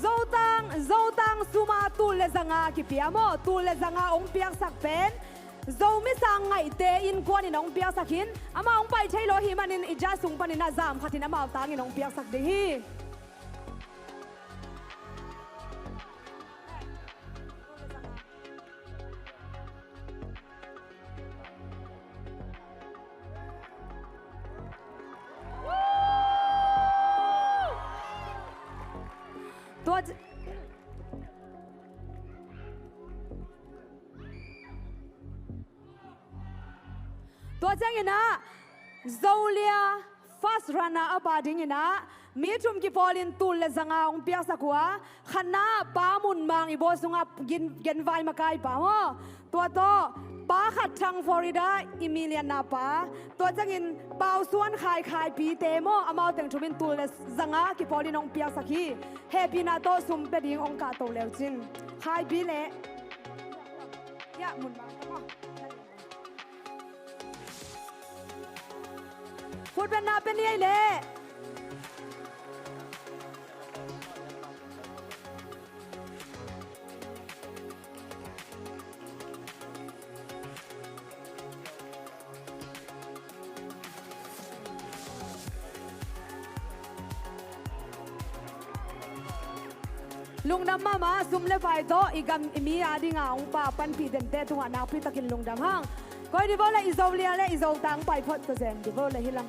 Zotang, Zotang suma tul le zanga kipia maw, tul le zanga hong piaksak pen Zomi Sang Ngaihte Innkuan in hong piaksak hi. Amah hong pai thei lo ahih manin i judge sung panin a zam khatin amau tangin hong piaksak ding hi. Tua ci-, tua ciangin ah Zolia first runner up a dingin ah mi thum kipawlin tul le zanga hong piaksak uh a, khatna Pa Mun Mang i bawl sungah gen, genvai makaipa maw. Tua tawh Pa Khat Thang Florida i milianna pa. Tua ciangin Pau Suan Khai Khaipi te maw, amau teng thumin tul le zanga kipawlin hong piaksak hi. Hehpihna tawh sum pia ding hong kahto leu cin. Khaipi le. Ya, Mun Mang maw. Khutbetna pia ni ei leh. Lungdam mahmah, sum le pai tawh i gam i mi a dinga hong pa panpih dente tungah nakpi takin lungdam hang. Koi dih vo le i Zolia le i Zotang pai phot ka zen dih vo le hi lam.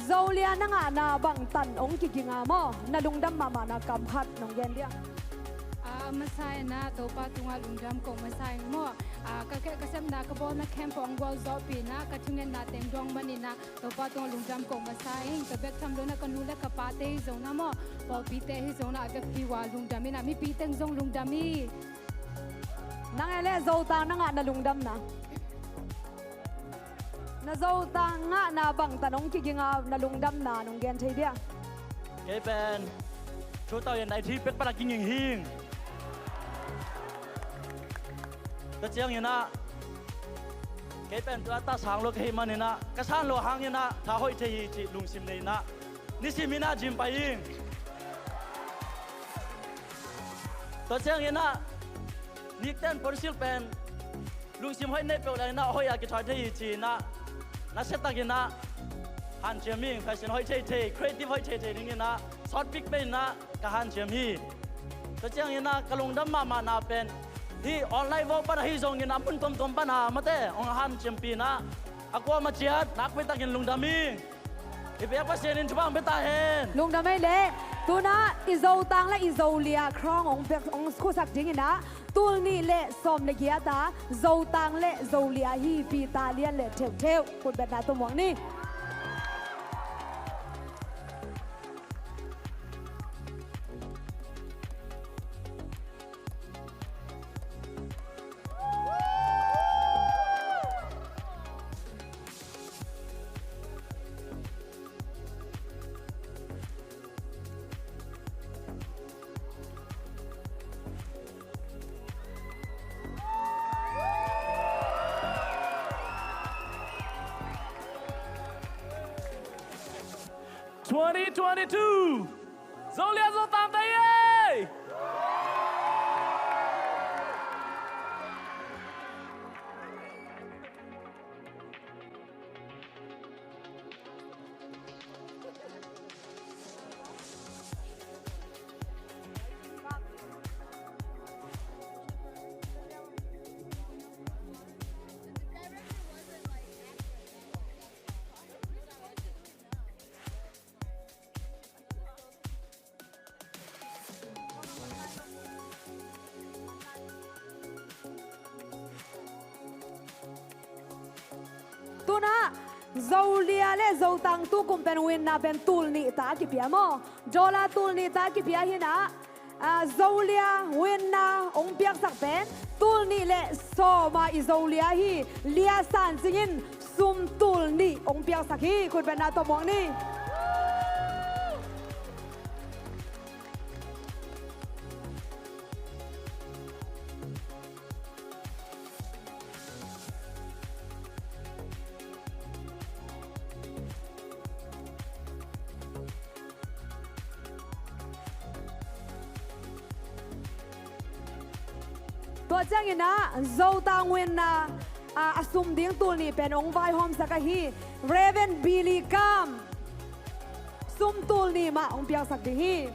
Zolia na ngahna bangtan hong kiginga maw, na lungdam mahmahna kam khat nong gen dia. Ah, Masa in ah Topa tungah lungdam ko masa ing maw. Ah, ka, ka, ka sepna ka bawlna camp hong gualzawhpih in ah ka thungetna teng dong man in ah Topa tungah lungdam ko masa ing. Tua bek tham lo in ah ka nu le ka pate hi zong na maw, pawlpite hi zong na, a vekpi uh a lungdam in ah mipi teng zong lungdam hi. Nang e leh Zotang na ngah na lungdamna, na Zotang ngahna bangtan hong kiging a na lungdamna nong gen thei dia? Kei pen two thousand nineteen pek pan a kiging hi ing. Tua ciangin ah kei pen tua ta sang lo ka hih manin ah ka san lo hangin ah tha hoih thei hi cih lungsim nei in ah nisim in ah gym pai ing. Tua ciangin ah nikten ponsil pen lungsim hoih nei peuh leng in ah hoih a kithuai thei hi ci in ah nasia takin ah hanciam ing. Fashion hoih thei thei, creative hoih thei thei dingin ah sawtpik pen in ah ka hanciam hi. Tua ciangin ah ka lungdam mahmahna pen hih online vaw pan ahi zongin a mun tuamtuam pan a mate hong hanciampih in ah a kuamah ciat nakpi takin lungdam ing. I biak Pasian in thupha hong pia ta hen. Lungdam ei leh. Tu in ah i Zotang le i Zolia crown hong pek, hong khusak dingin ah tul nih le sawm le giat a Zotang le Zolia hi Pi Ta Lian le Theuhtheuh. Khutbetna tawh muak ni. Twenty twenty-two Zolia Zotang Day! Tu in ah Zolia le Zotang tukum pen winna pen tul nih ta kipia maw? Dollar tul nih ta kipia hi in ah, ah, Zolia winna hong piaksak pen tul nih le sawm a i Zolia hi. Lia San Cing in sum tul nih hong piaksak hi. Khutbetna tawh muak ni. Tua ciangin ah Zotang winna, ah, a sum ding tul nih pen hong vaihawmsak ahi Reverend Billy Kam. Sum tul nih mah hong piaksak ding hi.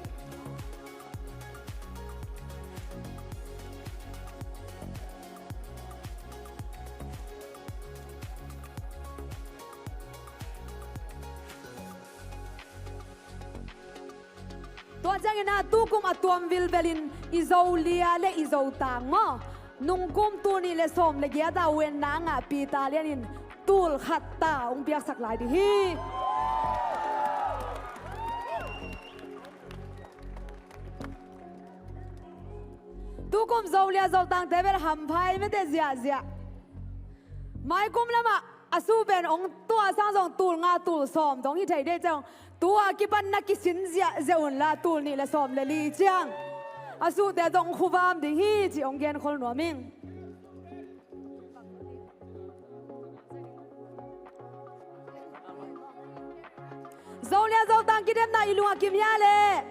Tua ciangin ah tukum a tuam vilvelin i Zolia le i Zotang maw, nungkum tul nih le sawm le giat a winna a ngah Pi Ta Lian in tul khat ta hong piaksak lai ding hi. Tukum Zolia Zotangte bel hampha ei mate ziahziah. Maikum lamah a suh pen hong tua sang zong tul nga tul sawm dong hi thei dei ciang, tua kipan na kisin ziahziah unla tul nih le sawm le li ciang a suhte zong khuvam ding hi ci hong genkhol nuam ing. Zolia Zotang kidemna i lungah kim hia leh?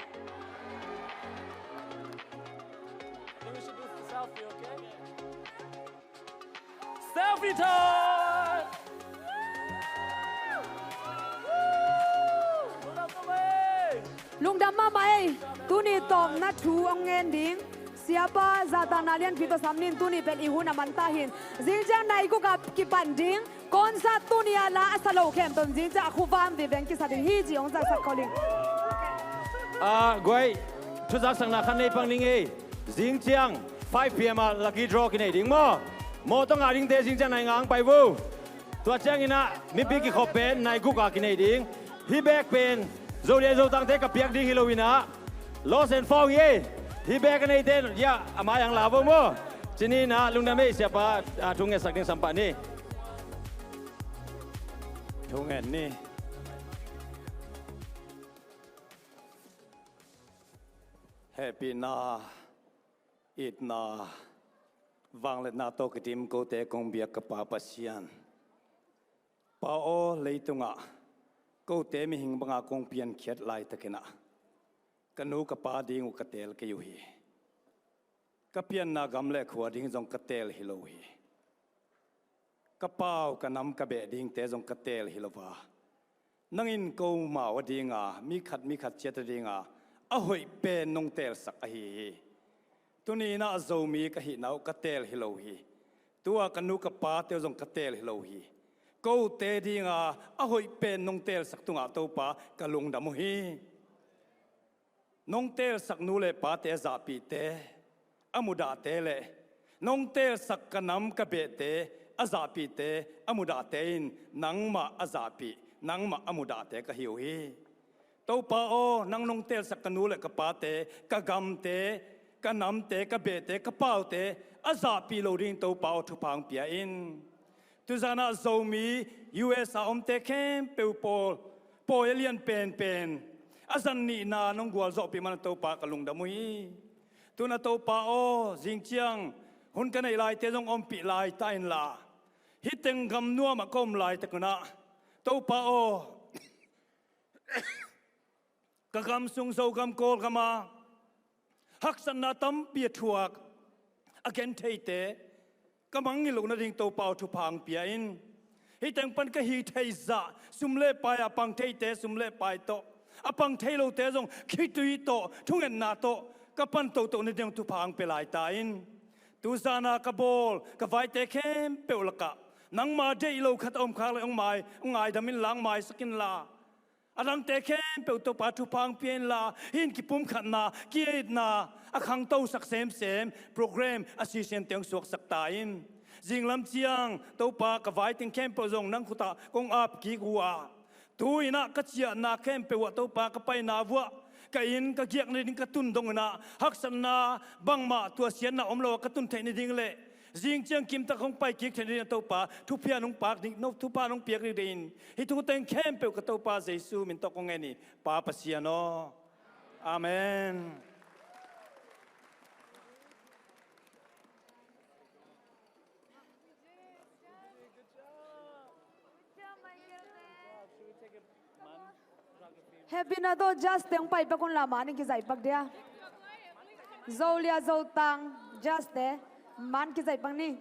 Selfie time! Lungdam mahmah ei. Tuni tawpna thu hong ngen ding Siapa Zahtakna Lianpi tawh sam ning. Tuni pen i hun a man ta hi in, zingciang nai guk a kipan ding concert tuni a la a sa lo khempeuh zingciang a khuvam viveng kisa ding hi ci hong zaksak khol ing. Ah, guai, thuzaksakna khat nei pang ning ei. Zing ciang five P M ah lucky draw kinei ding maw? Mawtaw ngah dingte zing ciang nai nga hong pai vo. Tua ciangin ah mipi kikhop pen nai guk ah kinei ding. Hih bag pen Zolia Zotangte ka piak ding hi lo in ah, lost and found hi ei. Hih bag a neite, ya, a mai ah hong la vo maw. Cih ni in ah lungdam ei, siapa, ah, thu ngetsak ding sam pah ni. Thu nget ni. Hehpihna, itna, vangliatna tawh kidim kote kong biak ka Pa Pasian. Pa aw, leitungah kote mihing banga kong piankhiat laitakin ah ka nu ka pa ding uh ka teel kei uh hi. Ka pianna gam le khua ding zong ka teel hi lo hi. Ka pau, ka nam, ka beh dingte zong ka teel hi lo a, nang in komau a dinga, mi khat mi khat ciat a dinga a hoih pen nong teelsak ahi hi. Tuni in ah Zomi ka hihna uh ka teel hi lo hi. Tua ka nu ka pate uh zong ka teel hi lo hi. Kote dinga a hoih pen nong teelsak tungah Topa ka lungdam uh hi. Nong teelsak nu le pate a zahpihte a mudahte le nong teelsak ka nam ka behte a zahpihte a mudahte in nangmah a zahpih, nangmah a mudahte ka hi uh hi. Topa aw, nang nong teelsak ka nu le ka pate, ka gamte, ka namte, ka behte, ka paute a zahpih lo ding Topa aw, thupha hong pia in. Tuzan ah Zomi U S a omte khempeuh pawl, pawi a lian penpen a zan nihna nong gualzawhpih man a Topa ka lungdam uh hi. Tun a Topa aw, zing ciang hun ka neih laite zong ompih lai ta inla, hih teng gam nuamah ka om laitak un ah Topa aw, ka gam sung Zogam Kawlgam a haksatna tampi a thuak a gentheite ka mangngilh loh nading Topa aw, thupha hong pia in. Hih teng pan ka hih theih zah sum le pai a pang theite sum le pai tawh, a pang thei lote zong khitui tawh, thungetna tawh ka pan toto nading thupha hong pia lai ta in. Tuzan a ka bawl ka vaite khempeuh lakah nangma deih lo khat a om khak le hong mai, hong ngaidam inla, hong maisak inla, a dangte khempeuh Topa thupha hong pia inla, hih in kipumkhatna, ki-itna a khangtosak semsem program a sisiante hong suaksak ta in. Zinglam ciang Topa, ka vai teng khempeuh zong nang khutah kong ap kik uh a, tu-in ah ka ciahna khempeuh ah Topa, ka paina vuah, ka inn ka giak nading ka tun dong in ah haksatna bangmah, tuahsiatna om lo a ka tun theih nading le zing ciang kimtak hong pai kik theih nading a Topa thupha nong pak ding, no, thupha nong piak ding dingin hih thu teng khempeuh ka Topa Jesu min tawh kong ngen hi, Pa Pasian aw. Amen. Hehpihna tawh judge te hong pai pak un la, man in kizaih pak dia. Zolia Zotang judge te, man kizaih pak ni.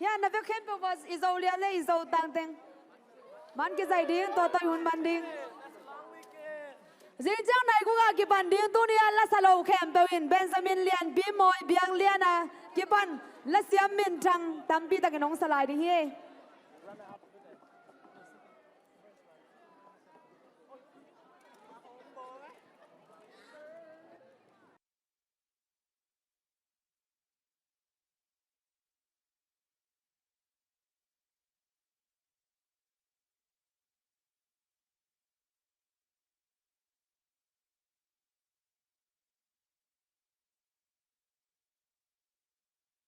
Hia, na vek khempeuh va, i Zolia le i Zotang teng man kizaih ding, tua tawh i hun man ding. Zing ciang nai guk a kipan ding, tuni a lasa lo khempeuh in Benjamin Lianpi Mawi Biang Lian a kipan lasiam minthang tampi takin hong sa lai ding hi.